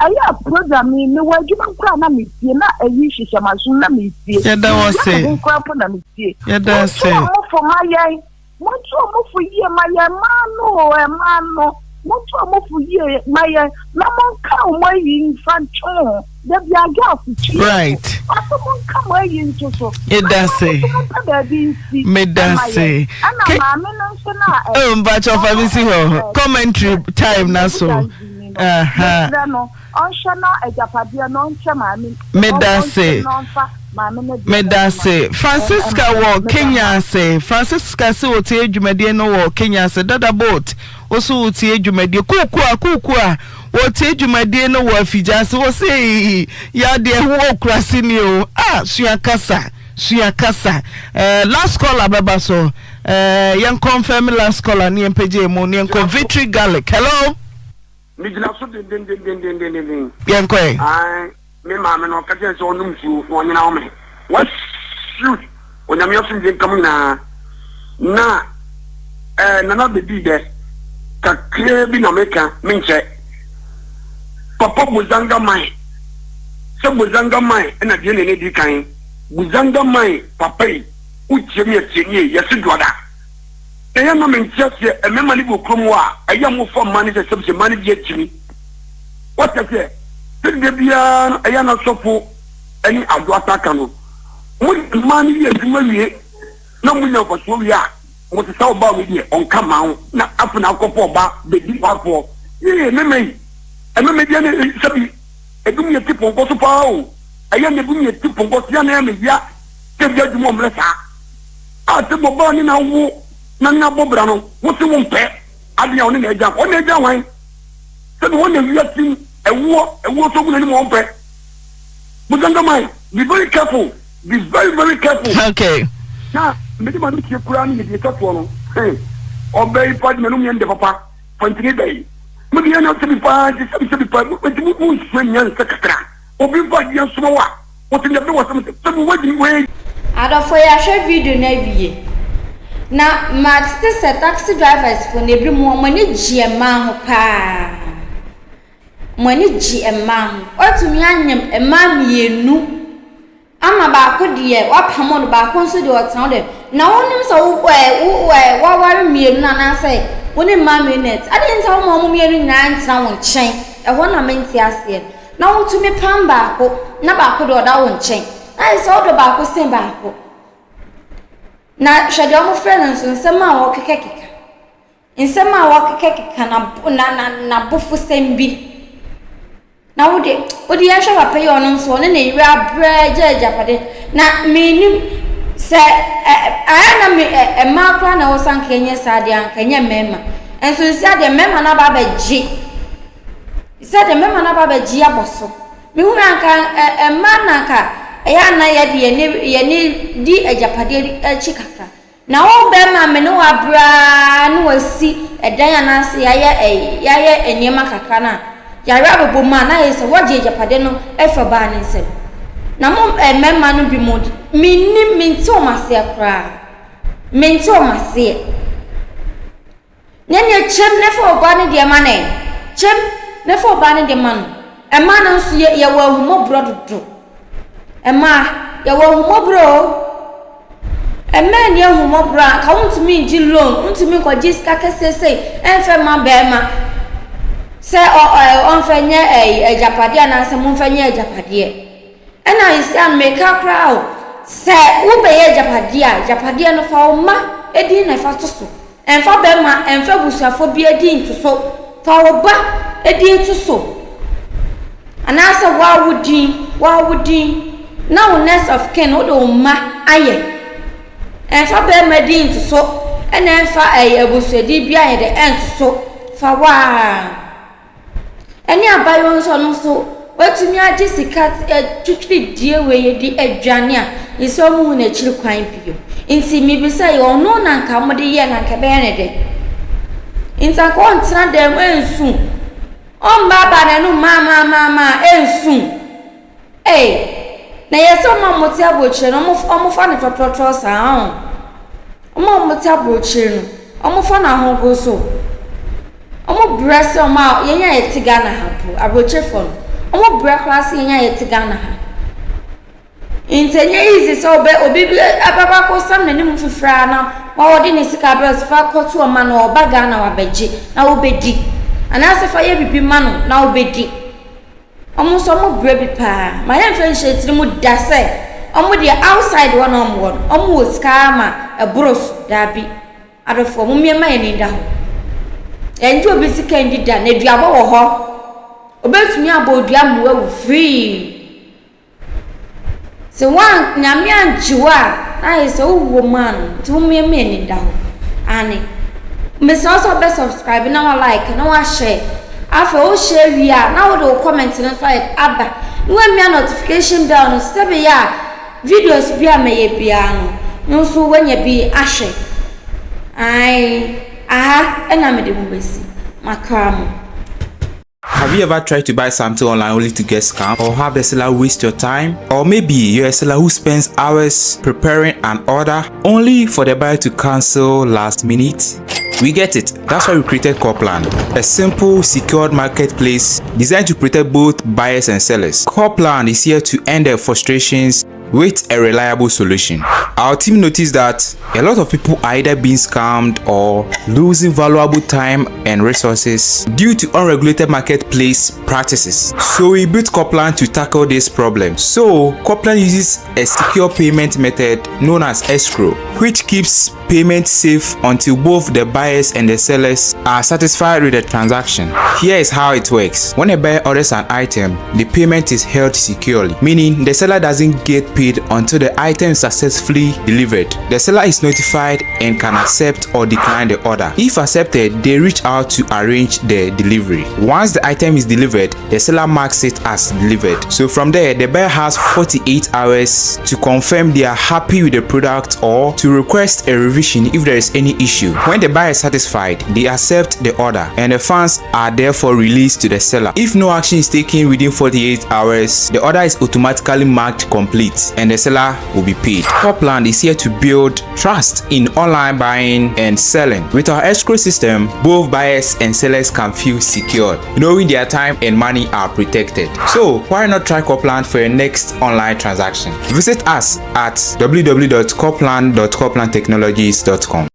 Ɛyɛ a program yi mewɔ adwuma mu koraa na metie na ɛyi hyehyɛ m'asom na metie. Yɛda wo ase. Mewie me ho koraa mpo na metie. Yɛda Montu ase. ɔmo fo ma yɛn. Montu ɔmo fo yie ma yɛn mmaa no o mmaa no. Montu ɔmo fo yie ma yɛn na monka ɔmo ayi mfa ntwe mo ho. Da bia girls twi yɛn fo. Right. Ɔse monka mo ayi nto so. Yɛda Na mo ase. nso mompɛ baabi nsi Meda ɛma ase. yɛn. Ɛna Ke maame no nso no a ɛ Oh, mpakyɛ fa ɔno me si ɛ hɔ. ɛ Commentary time na so. Budansini no, Aha. mesrɛ no ɔnhwɛ na agyapadeɛ no ɔnkyɛ maame Meda ɔnkyɛ ase. na ɔmfa maame no deɛ Meda no ma ase. Francisca ɛma wɔ meda Kenya mo ase. ase. Francisca se otie dwumadie no wɔ Kenya ase. Dada Boat, wo so wotie dwumadie. Kuukua, Kuukua, wɔtie dwumadie no wɔ Afigya ase. Wɔ se eii, ya deɛ ho wɔ kurase ni o. Ah, sua kasa, sua kasa. Eh, last caller bɛba so. Eh, yɛn confirm last caller ne yɛn pagya mu ne yɛn kɔ Victory Garlic. Hello. Megyina so dendendendendenden. Yɛn kɔ ɛ. Ae, me maame no ɔka kyerɛ sɛ ɔnom nsuo na ɔnyena ɔme. What shoot! Onyame asomdwe nka mo nyinaa. Na eh, Nana bɛdii dɛ kakraa bi na meka menkyɛ. Papa Bozanga man, sɛ Bozanga man na deɛ na ɛna di kan. Bozanga man papa yi. Wo tie me a tie nie, yɛse dwoada. Na ɛyɛ na mente aseɛ, mmarima no bi wɔ kurom hɔ a, ɛyɛ a mofa mmaa no sɛ sɛbisɛ mmaa no di akyini. Wate aseɛ? Sɛde da biara no ɛyɛ na sɔfo ne Adwoa taa ka no, mode mmaa no yɛ adwuma wie na monya mfasoɔ wie a, mosesa ɔbaa wei deɛ ɔnka mmaa ho na afei na akɔfa ɔbaa bɛdi hwafoɔ. Yee, mmarima yi, mmarima bi ne sɛbi ebinom yɛ ti pɔnkɔ so paa o, ɛyɛ na ebinom yɛ ti pɔnkɔ so yɛ na ɛyɛ me ya. Sɛ bi adwuma ɔmmerɛ saa a sɛ bɔbaa ne na wo na ne abɔ bra no wo se wo mpɛ adeɛ a ɔne na agya ɔne agya hwan sɛ bi wɔn na wia sim ɛwoɔ ɛwoɔ so gu n'anim ɔmpɛ Bozanga man be very careful be very very careful. Okay. Na mede ma no tie koraa ne yɛdeɛ twa toɔ no hey ɔbɛ yi pa de n'anum yɛ ndɛ papa fantini bɛ yi mo de yɛ na sɛbi paa nti sɛbi sɛbi paa nti mo mo nsua nyansa kakra obi mfa adeɛ nsoma wo a Adɔfo yɛahwɛ video no awie. Na mate sɛ taxi drivers fo no ebinom wɔn ani gye mmaa ho paa. Wɔn ani gye mmaa ho. Watumi anyem mmaa mmienu ama baako deɛ wapamo no, baako nso deɛ ɔtena hɔ deɛ. Na wonim sɛ wo ɛɛ wo ɛɛ woaware mmienu no anaasɛ wo ne mmaa mmienu na ɛte. Adɛn nti na woma wɔn mmienu nyinaa ntena wo nkyɛn? Ɛhɔ na mente aseɛ no. Na wotumi pam baako na baako deɛ ɔda wo nkyɛn. Na ayɛ sɛ wodɔ baako sen baako. Na hwɛ deɛ wɔfrɛ no nso, nsɛm a wɔkekakeka. Nsɛm a wɔkekakeka na na na n'abofosɛm bi. Na wode wode yɛhwɛ papa yi ɔno nso ɔne ne yere abrɛ gya agyapade. Na menim sɛ ɛ ayɛ na me ɛ mmaa koraa na ɛwɔ sɛ anka ɛnyɛ saa deɛ anka ɛnyɛ mmarima. Nso nsi adeɛ mmarima no aba abɛgye. Sɛdeɛ mmarima no aba abɛgye abɔ so. Mehunu anka ɛ mmaa na anka ɛyɛ a na yɛde yɛne yɛne di agyapadeɛ akyi kakra. Na wo barima me ne wo abrɛ ara na wasi ɛdan anaasɛ yɛayɛ ɛ yɛayɛ nneɛma kakra no a, yare abobɔ mu a na ayɛ sɛ woagye agyapadeɛ no afiri ɔbaa no nsam. Na mo ɛ mmarima no bi mo mennim mente wɔn aseɛ koraa. Mente wɔn aseɛ. Na nea kyɛm na fa ɔbaa no deɛ ma no ɛ. Kyɛm na fa ɔbaa no deɛ ma no. Mmaa no nso yɛ yɛwɔ ahummɔborɔ dodo. Mmaa yɛwɔ ahummɔborɔ o. Mmaa nni ahummɔborɔ a nka wontumi ngye loan, wontumi nkɔgye sika kɛseɛ sei ɛmfa mma barima sɛ ɔ ɛ ɔmfa nyɛ ɛyi agyapadeɛ anaasɛ momfa nyɛ agyapadeɛ. Ɛna nsia no meka koraa o, sɛ wobɛyɛ agyapadeɛ a, agyapadeɛ no fa wo mma din na fa to so. Ɛmfa bɛrima, ɛmfa abusuafoɔ biara din nto so. Fa wo ba din to so. Anaasɛ woa wo din, woa wo din, na wo next of kin, wode wo mma ayɛ. Ɛmfa bɛrima din nto so, ɛna ɛmfa ɛyɛ abusuadin biara yɛ dɛ ɛnto so. Fa woa. Ɛne abayewa nso ɔno nso watumi agye sika twitwiridie wei de adwane a nsɛ ɔmo hu n'akyiri kwan bio. Nti mebisa yi ɔno na nka ɔmo de yɛ na nka ɛbɛyɛ ne dɛ. Nti anka ɔntena dan mu ɛnsu. Ɔmbaabaa n'anum maamaamaamaa ɛnsu. Ei, na ɛyɛ sɛ wɔn a wɔte aburokyire no, wɔfa no tɔtrɔtrɔ saa ɔn. Wɔn a wɔte aburokyire no, wɔfa no ahogono so. Wɔbrɛ sɛ wɔn a yɛn a yɛte Ghana ha mpo, aburokyirefoɔ no, Wɔn brɛ koraa sen yɛn a yɛte Ghana ha. Nti ɛnyɛ easy sɛ ɔbɛ obi bi ɛbɛba akɔsam n'anim fifiri ara na wa ɔde ne sika abrɛ wo sɛ fa kɔto ɔma no ɔba Ghana wabɛgye na wobɛdi. Anaasɛ fa yɛ biribi ma no na wobɛdi. Wɔn nso wɔn brɛ bi paa. Ma yɛmfa nhyɛ tiri mu da sɛ wɔn deɛ outside hɔ na wɔn wɔ no wɔn wɔ sika ara ma ɛboro so. Daabi. Adɔfoɔ mom yɛmma yɛn ani nda hɔ. Yɛngye obi sika ndi da na aduabɔ wɔ hɔ. Obɛtumi abɔ odua ma wawu free. Sɛ woan Nyame angye wo a na ayɛ sɛ wo wuo maa no nti mom yɛmma yɛn ani nda hɔ. Aane. Mesrɛ wo sɛ wobɛ subscribe na wa like na wa share. Afei wo share wie a na wode wo comment no nso ayɛ aba na wamia notification bell no so sɛ ɛbɛyɛ a Videos bi a mɛyɛ biara no, wo nso woanya bi ahwɛ. Ae, aha na mede mo bɛsi. Makra mo. Have you ever tried to buy something online only to get scammed or have the seller waste your time? Or maybe you're a seller who spends hours preparing an order only for the buyer to cancel last minute? We get it. That's why we created Corplan, a simple, secured marketplace designed to protect both buyers and sellers. Corplan is here to end their frustrations with a reliable solution. Our team noticed that a lot of people are either being scammed or losing valuable time and resources due to unregulated marketplace practices. So we built Corplan to tackle this problem. So Corplan uses a secure payment method known as escrow, which keeps payment safe until both the buyers and the sellers are satisfied with the transaction. Here is how it works. When a buyer orders an item, the payment is held securely, meaning the seller doesn't get paid until the item is successfully delivered. The seller is notified and can accept or decline the order. If accepted, they reach out to arrange the delivery. Once the item is delivered, the seller marks it as delivered. So from there, the buyer has 48 hours to confirm they are happy with the product or to request a revision if there is any issue. When the buyer is satisfied, they accept the order and the funds are therefore released to the seller. If no action is taken within 48 hours, the order is automatically marked complete and the seller will be paid. Copland is here to build trust in online buying and selling. With our escrow system, both buyers and sellers can feel secure, knowing their time and money are protected. So why not try Copland for your next online transaction? Visit us at www.copland.coplandtechnologies.com.